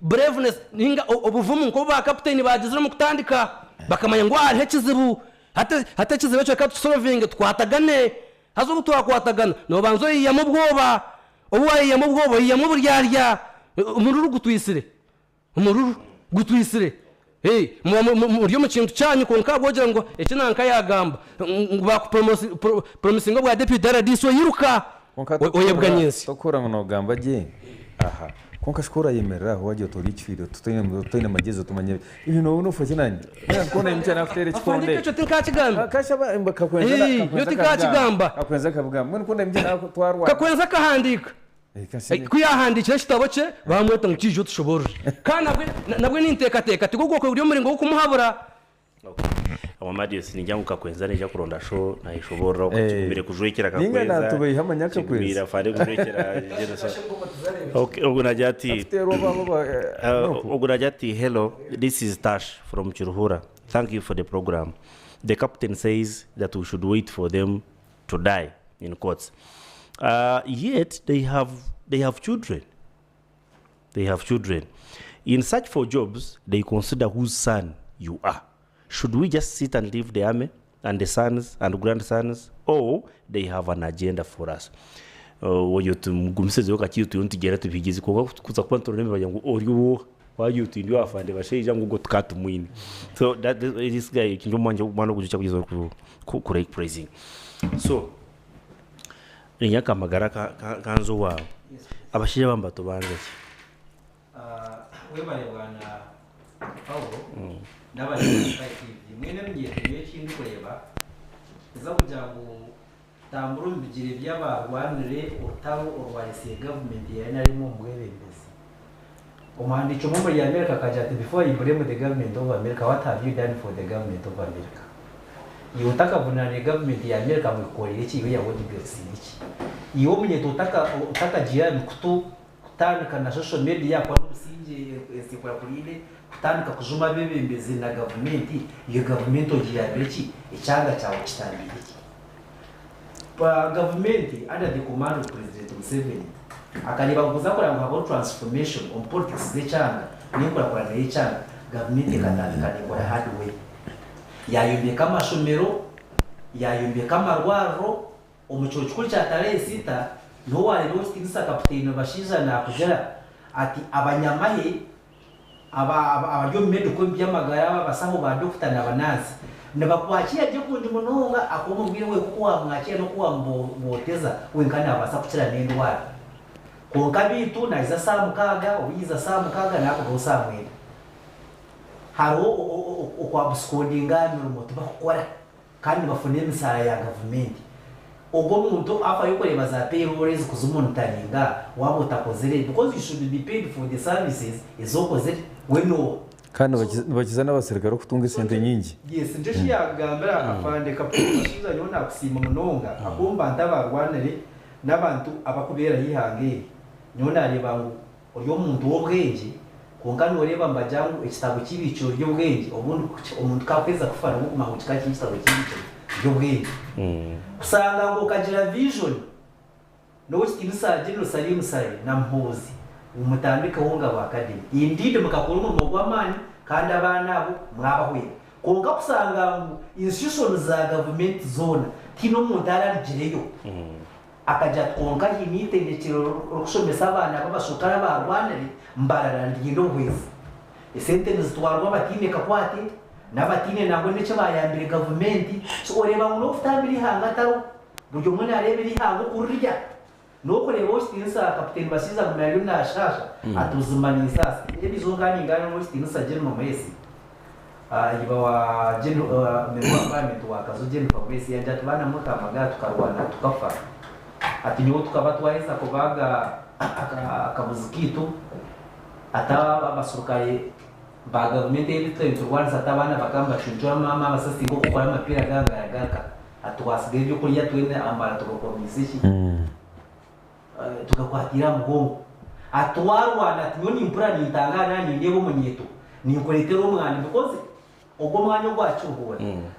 braveness ninga obuvumu nk'obu ba kaputeni baagizire omu kutandika bakamanya ngu aha hariho ekizibu hati hati ekizibu ekyo reka tukisolovinge tukwatagane. Haza obu twakwatagana, noobanza oyihamu obwoba. Obu waayihamu obwoba, oyihamu oburyarya. Omururu gutwitsire, omururu gutwitsire. Muba muri omu kintu kyanyu kwonka ahabw'okugira ngu eki nanka yaagamba, ngu baakupromisinga obwa deputy RDC oiruka, oyebwa nyentsya. Tokuhurira ngu noogamba gye aha. Kwonka shi ku orayemerera aho wagira oti ori ekifiire otaine magyezi otumanyire Iwe nooba noofa ki nanye? Mbwenu ku naimukya naakuteera ekikonde. Afande ekyo tinkakigamba. Kasha ba Kakwenza Eeh, nyowe tinkakigamba. Kakwenza akabigamba. Mbwenu ku naimukya naakutwarwa. Kakwenza akahandiika. Ku yaahandiikire ekitabo kye, baamweta ngu kiija otushoboorore. Kandi nabwe nabwe ninteekateeka tigwo gwokwe guri omuringo gw'okumuhabura. Wama Adios ningira ngu Kakwenza naija kuronda show nayeshoborora oku kigumire kujwekyera Ninga Kakwenza naatubeiha manya kigumire Kakwenza. afande kujwekyera Genocide. Okay, ogu nagira ati Akuteerwa baaba ba ogu nagira ati hello this is Tash from Kiruhura thank you for the program the captain says that we should wait for them to die in courts yet they have they have children they have children in search for jobs they consider whose son you are should we just sit and leave the army and the sons and grandsons or they have an agenda for us oyo tumugumisirizeho kakye turiyo nitugyenda tubihigize kwonka kuza kuba niturora bagira ngu ori owooha wagira oti ndi owa afande bashaija ngu ogwo tukaba tumwine so that this guy eki nikyo omwana ogu nikyo arikugira so Niinyaka amagara kanze owaawe. Abashaija abamwe nibatubanja ki? Webare bwana Paulo n'abareebi ba Sky TV. Mbwenu eminyeeto nyowe eki ndikureeba kuza kugira ngu tutambure omu bigyere by'abaarwanire orutaro orwaretsire gavumenti eya NRM omu bwebembezi. Omuhandiiki omwe omuri America akagira ati before you blame the government of America what have you done for the government of America? Iwe otakavunaanire gavumenti ya America ngu ekukoreire ki iwe yaawe ogigarutsiire ki? Iwe omunyeeto otaka otakagiire aha mikutu kutandika na social media ahakuba n'obusingye ensi ekurakurine kutandika kujuma abeebembezi na gavumenti, iyo gavumenti ogiyambire ki? Ekyanga kyawe okitambiire ki? Gavumenti under the command of President Museveni akareeba ngu kuza kureba ngu habaho transformation omu politics z'ekyanga n'enkurakurana y'ekyanga, gavumenti ekatandika nekora hard way. Yayombeka amashomero, yayombeka amarwariro, omu kiro kikuru kya tarehe sita niho wareeba ow'ekitiinisa Kapiteini Bashaija nakugira ati abanyamahe Abari omu medical omu by'amagara aba abasaho ba dokita na banansi nibakwakira gye kurungi munonga ahakuba omurwaire we ku wamwakira n'oku wamuboteza wenka nabaasa kukira n'endwara. Kwonka beitu naiza saaha mukaaga obu yaiza saaha mukaaga nakugaho saaha mwenda. Hariho okwabusikodinga aha mirimo tibakukora. Kandi nibafuna emisaara ya gavumenti. Ogwo omuntu afayo kureeba za payroll ezi kuzimonitaringa waaba otakozire because you should be paid for the services ezi okozire we nooha. Kandi nibakiza n'abaserukare okutunga esente nyingi. Yes nikyo eki yaakugambira afande Kapolo Bashaija nyowe naakusiima munonga ahakuba omu bantu abaarwanire n'abantu abakubeeraho eihanga eri nyowe naareeba ngu Ori omuntu w'obwengye, kwonka nooreeba nibagira ngu ekitabo ky'eibiikiro ry'obwengye, obundi omuntu ku akuheza kufa nibwo okumanya ngu kikaba kiri ekitabo ky'eibiikiro ry'obwengye. Kushanga ngu okagira vision n'owekitiinisa General Salim Saleh na Muhoozi ngu mutandikeho Ngabo Academy. Indeed mukakora omurimo gw'amaani kandi abaana abo mwabahwera. Kwonka kushanga ngu institutions za gavumenti zoona tihaine omuntu ararugireyo. Akagira ati, Kwonka haine eitendekyero ririkushomesa abaana b'abashokare abaarwanire, Mbarara ndiine obuhwezi. Esente nizitwarwa abataine kakwate n'abataine nangwa n'eki baayambire gavumenti. So oreeba ngu n'okutambira eihanga atariho. Buri omwe naareebera eihanga oku rirya. N'okureeba ow'ekitiinisa Kapiteeni Bashaija agumire ariyo naashaasha ati buzima ninsaasa. Eriizooba nkaba ningaaniira n'ow'ekitiinisa Jennifer Mwesi, iba wa Member wa Parliament wa Kazo Jennifer Mwesi yangira ati baana mwe Kamagara tukarwana tukafa. Ati nyowe tukaba twaheza kubaaga akabuzi kaitu ati abaserukare ba gavumenti ei twari niturwanisa ati abaana bakaba nibacuncura amasasi nk'oku okukora amapiira gangaragaruka. Ati twatsigaho ebyokurya twena amara tugakomeise ki? Tugakwatiire aha mugongo. Ati twarwana ati nyowe nimpurira nintangaara naaba nindeeba omunyeeto ninkureetera omwani because ogwo omwanya ogwa Kiruhura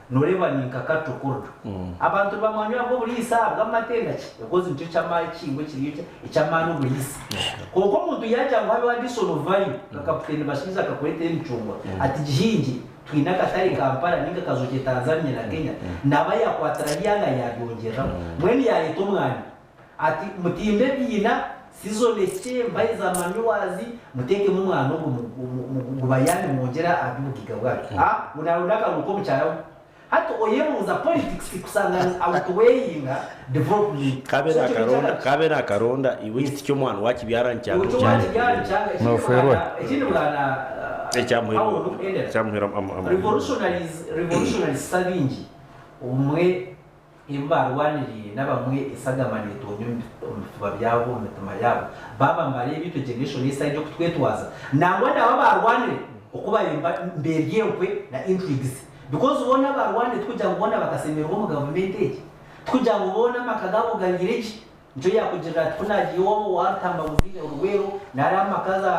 noreeba ni nka cattle corridor. Abantu nibamwanywa ahabw'oburiisa ahabw'amate na ki because nikyo ky'amaani ekihingo ekiriyo eky'amaani oburiisa. Kwonka omuntu yaagira ngu hariho additional value nka Kapiteeni Bashaija akakureetera emicungwa ati gihingye Twine akatare Kampala ninga kazokye Tanzania na Kenya naba yakwatira eihanga yabyongyereraho mbwenu yareta omwani ati mutimbe ebiina season ekye mbahe za manures mutekemu omwani ogu gubayambe mwongyere aha byobugaiga bwanyu ah ngu naronda akaruru komukyara we hati oyebuuza politics kusanga ni outweighing development Kabe so ekyo nakaronda nikyagara kabe nakaronda iwe ekiti ky'omwana wakibyara nikyanga ekyo okyare wakibyara nikyanga ekindi Nofeerwa. bwana ekindi bwana Ekyamuhera Paul okuhendera ekyamuhera ama Revolutionaries revolutionaries abaingi obumwe ebi barwaniriire n'abamwe esagama netonya omu bifuba byabo omu mitima yaabo baaba nibareeba itwe generation ey'esayidi okutwetwaza nangwa nabo abarwanire oku bari mberya enkwe na intrigues because boona abarwanire tikugira ngu boona bakasemererwa omu gavumenti egi tikugira ngu boona amaka gaabo gariire gye. Nikyo yaakugirira ati, Ku naagiire owaawe owa Rutambabuzi Rweru, nari amaka za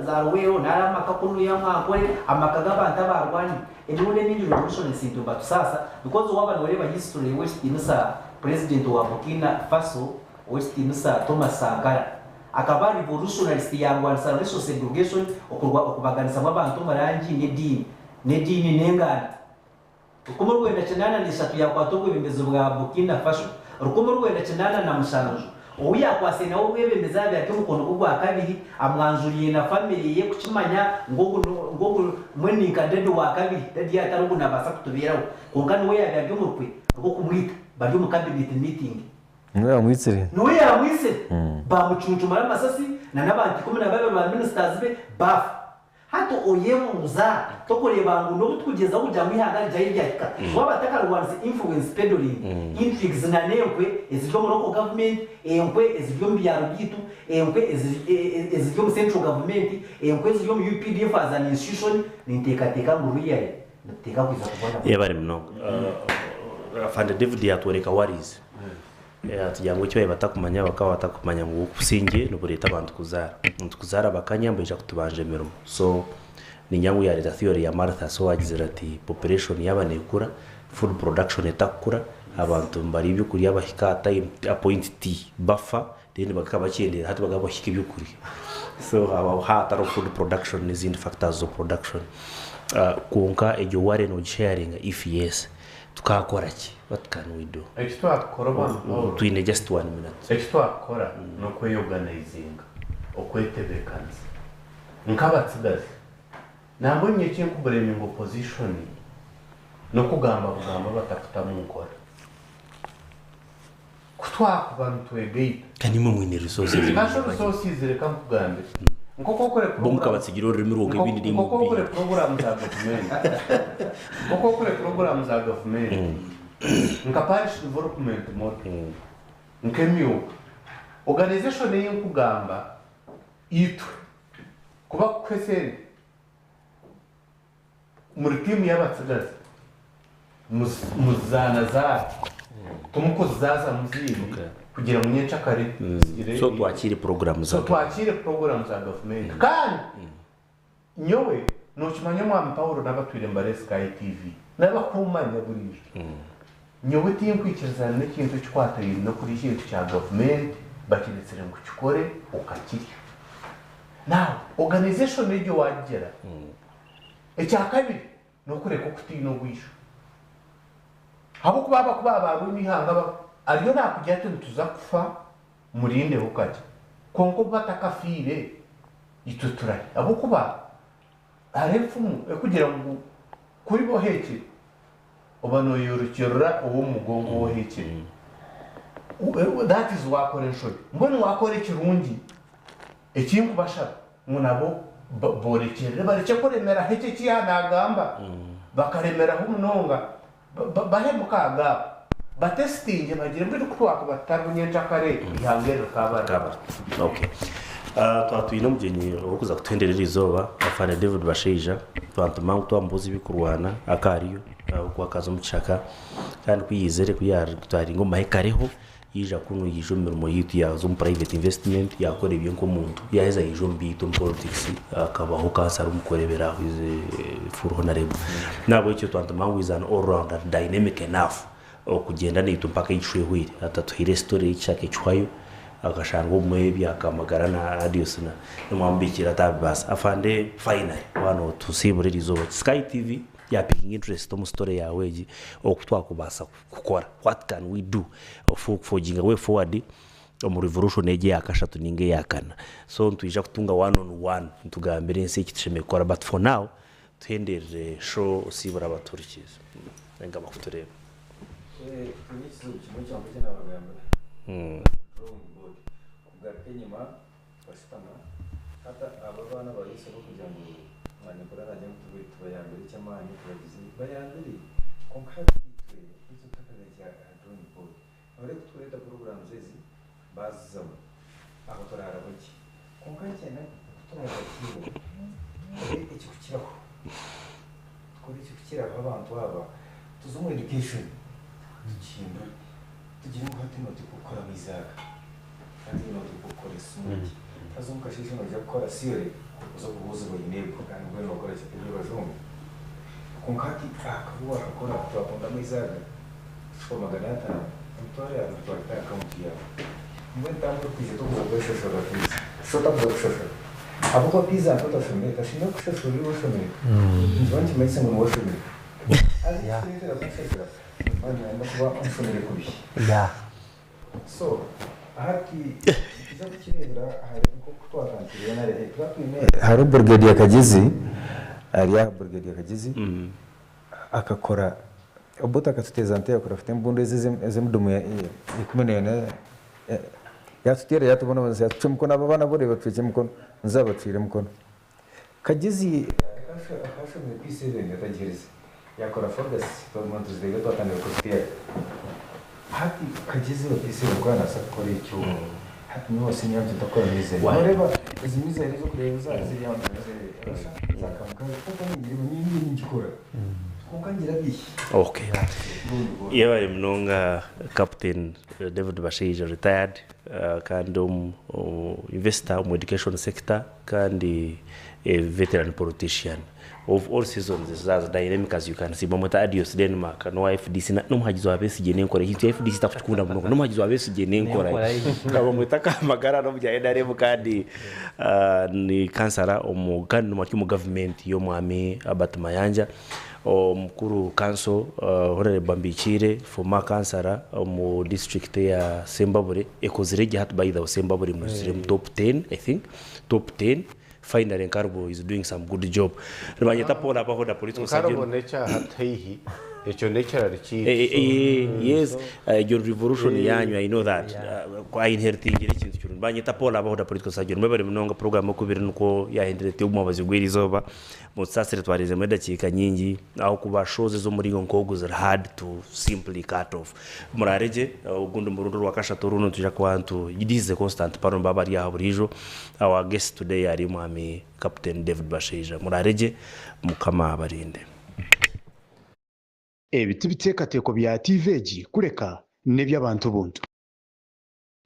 za Rweru, nari amaka kunuya Mwankore, amaka g'abantu abaarwanire. Emirundi emingi revolution esintu nibatusaasa because waaba nooreeba history ow'ekitiinisa President wa Burkina Faso ow'ekitiinisa Thomas Sankara akaba revolutionalist yaarwanisa racial segregation, okurwa okubaganisamu abantu omu rangi n'ediini n'ediini n'enganda. 1983 yaakwata obwebembezi bwa Burkina Faso, 1987 ou yaakwatsire nawe obwebembezi abaire ari omukono gwe gwa kabiri amwanjuriire na famire ye kukimanya ngu ogu ngu ogu mbwenu ni nka dadi wa kabiri, dadi yaaba atari ogu naabaasa kutubeeraho kwonka niwe yaabaire ari omu rukwe rw'okumwita bari omu cabinet meeting. Niwe yaamwitsire. Niwe yaamwitsire baamucuncumura amasasi na n'abantu 12 ba ministers be baafa. Hati oyebuuza, tokureeba ngu n'obu tukugyezaho kugira ngu eihanga rigyayo ryahika, waaba atakarwanisa influence peddling, intrigues na n'enkwe eziri omu local government, enkwe eziri omu byaro byaitu, enkwe eziri omu central government, enkwe eziri omu updf as an institution, ninteekateeka ngu really nituteeka kwija kubonabona. Yebare munonga. Afande David yatworeka worries. Tugira ngu eki baabaire batakumanya bakaba batakumanya ngu obusingye nibureeta abantu kuzaara. Abantu kuzaara bakanya nibaija kutubanja emirimo. So ningira ngu yaareeta theory ya Malthus owaagizire ati population yaaba neekura, food production etakukura, abantu nibarya ebyokurya bahika aha time aha point T bafa then bakaba bakyendeera hati bakaba bahika ebyokurya. So haaba hatariho food production n'ezindi factors of production. Kwonka egyo worry noogisharinga? If yes, Tukaakora ki? What can we do? Eki twakukora Omwami Paulo. Twine just one minute. Eki twakukora n'okweyoganaizinga, okwetebeekanisa. Nk'abatsigazi, nambwenu nyowe eki nkubureminga opposition n'okugamba bugamba batakutamu nkora. Ku twakuba nitwegaita. Kandi imwe mwine resources. Kasha resources reka nkugambire. Nk'oku okore Bo mukabatsigira orurimi rwonka ebindi nimwe Nk'oku okore puroguraamu za gavumenti. Nk'oku okore puroguraamu za gavumenti. Nka parish development model. Nk'emyooga. Organization ei nkugamba itwe kuba kukuha esente. Muri tiimu y'abatsigazi muzaana zaara timukuzizaazamu zindi kugira ngu nyencakare zigire. So twakiire puroguraamu za So twakiire puroguraamu za gavumenti. Kandi nyowe nookimanya Omwami Paulo n'abatwire nibare Sky TV n'abakumanya buriijo. Nyowe tinkwikirizana n'ekintu ekikwatiraine n'okurya ekintu kya gavumenti bakiretsire ngu kikore okakirya. Now organization egyo waagigira. Ekyakabiri n'okureka okutiina obwisho. Ahabw'okuba abakuba abaarwine eihanga ba ariyo naakugira ati nituza kufa murindeho kakye. Kwonka obu batakafiire itwe turahi? Ahabw'okuba hariho enfumu erikugira ngu ku oriba oheekire oba nooyorokyorora ow'omu mugongo ou oheekire. That is wakora enshobi. Mbwenu wakora ekirungi ekinkubashaba ngu nabo borekyerere barekye kuremeraho ekyo eki yaanagamba bakaremeraho munonga bahe mukaaga abo batesitingye bagire mbwenu ku twakuba tutariho nyenkyakare eihanga eri rikaaba riraho. Okay. Twaba twine omugyenyi orikuza kutuhendera eri izooba Afande David Bashaija twamutuma ngu twamubuuza ebirikurwana akaariyo ahabw'okuba akaza omu kishaka kandi ku yaizire ku yaatwaringa omu mahe kareho Yaija kunu yaija omu mirimo yaitu yaaza omu private investment yaakora ebye nk'omuntu yaaheza yaija omu byaitu omu politics akabaho kansara omu kureebera aho is a full honourable. N'ahabw'ekyo twantuma ngu is an all rounder dynamic enough okugyenda naitwe mpaka egishu ehweire. Atatuhaire story y'ekishaka ekihwayo akashanga obumwe ebyakamagara na Adios na nimwamubikiira ataabibaasa. Afande finally waaba nootusiibura eriizooba Sky TV ya pickinga interest omu story yaawe egi oku twakubaasa kukora what can we do forginga way forward omu revolution egi eya kashatu ninga eya kana so nitwija kutunga one on one nitugambira ensi eki tushemereire kukora but for now tuhenderere show osiibure abatuhurikiize ninga abakutureeba. Twine ekizibu kimwe kyonka eki nabagambira drawing board kugaruka enyima bashutama hati abo abaana ba Yesu abarikugira ngu mwanyakura nagira ngu tubayambire eky'amaani tubagize bayambire kwonka hati itwe itwe tutakagarukire aha drawing board noreeba ku turikureeta programs ezi baazizamu aho turaarabwa gye kwonka nikyenda ku turaagakiibwa tukore ekirikukiraho tukore ekirikukiraho abantu aba tuze omu education tukihindure tugire ngu hati noteekwa kukora amaizi aga. Hati noteekwa kukora esimu egi. Haza omu kasheeshe noija kukora theory oze kubuuzibwa UNEB kandi mbwenu nokora ki eby'abajungu. Kwonka hati aha kabi waakakora twakunda amaizi aga cupa 500 emitwaro yaawe nitutwara aha akawunti yaawe. Mbwenu taamu orikwija tokuza kweshashurira fiizi. Shusha otakuza kushashura. Ahabw'okuba piiza nka otashomire tashemereire kukushashurira iwe oshomire. Nikiba nikimanyisa ngu niwe oshomire. Haza ekikureetera kunshashura nimba niinyenda kuba onshomire kubi. So hati nituza kukireebera ahari nk'oku twatandikire NRA. Tuba twine. Hariho Brigadier Kagyezi, ari aha Brigadier Kagyezi akakora, Obote akatuteeza nte yakora afite embundu ezi ez'emidumu 14 yatuteera yatubonabonesa yatucwa emikono abo abaana abu oreeba bacwekye emikono nizo zaabacwire emikono. Kagyezi akaba ashomire P7 atagiherize yakora Forgas twaguma nituzireeba twatandika kuziteera. Hati Kagyezi wa P7 ku arabaasa kukora ekyo hati nyowe wa senior nti ntakukora missile. Noreeba ezi missile ezi orikureeba ziri aho za za kamikaze kwonka ningireeba nyowe ningikora kwonka ngira bihi. Okay. Yebare munonga Captain David Bashaija retired kandi omu investor omu education sector. Kandi a veteran politician of all seasons is as dynamic as you can see. Bamweta Adios Denmark n'owa FDC n'omuhagizi wa Besigye n'enkora ye. Ekintu kya FDC takukikunda munonga. N'omuhagizi wa Besigye n'enkora ye. Bamweta Kamagara n'omurya NRM kandi ni kansara omu kandi ari omu gavumenti y'omwami Herbert Mayanja. Omukuru kanso Hon. Bambikiire former kansara omu disiturikiti eya Sembabule ekozire gye hati by the way Sembabule emwizire omu top ten I think. Top ten finally Nkarubo is doing some good job nibanyeta Paul Abaho the political Nkarubo surgeon. nekya hati haihi ekyo nekirari kyaitu Eh, so eh, yes so egyo revolution eh. yanyu I know that ku I inheritingire ekintu kirungi banyeta Paul Abaho the political surgeon mwebare munonga program oku biri nikwo yahendire eti omwabazi gw'erizooba mutusaasire twarizemu edakiika nyingi ahabw'okuba shows ez'omuringo nk'ogu ziri hard to simply cut off Muraare gye, ogundi murundi orwakashatu oru nitwija kuba nitu this is a constant panel nibaba bari aha buriijo. Our guest today ari Mwami Captain David Bashaija. Muraare gye, Mukama abarinde. Ebi ti biteekateeko bya tiivi egi kureka n'eby'abantu buntu.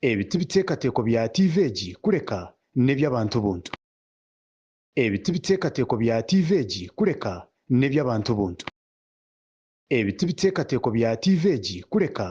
Ebi ti biteekateeko bya tiivi egi kureka n'eby'abantu buntu. Ebi ti biteekateeko bya tiivi egi kureka n'eby'abantu buntu. Ebi ti biteekateeko bya tiivi egi kureka.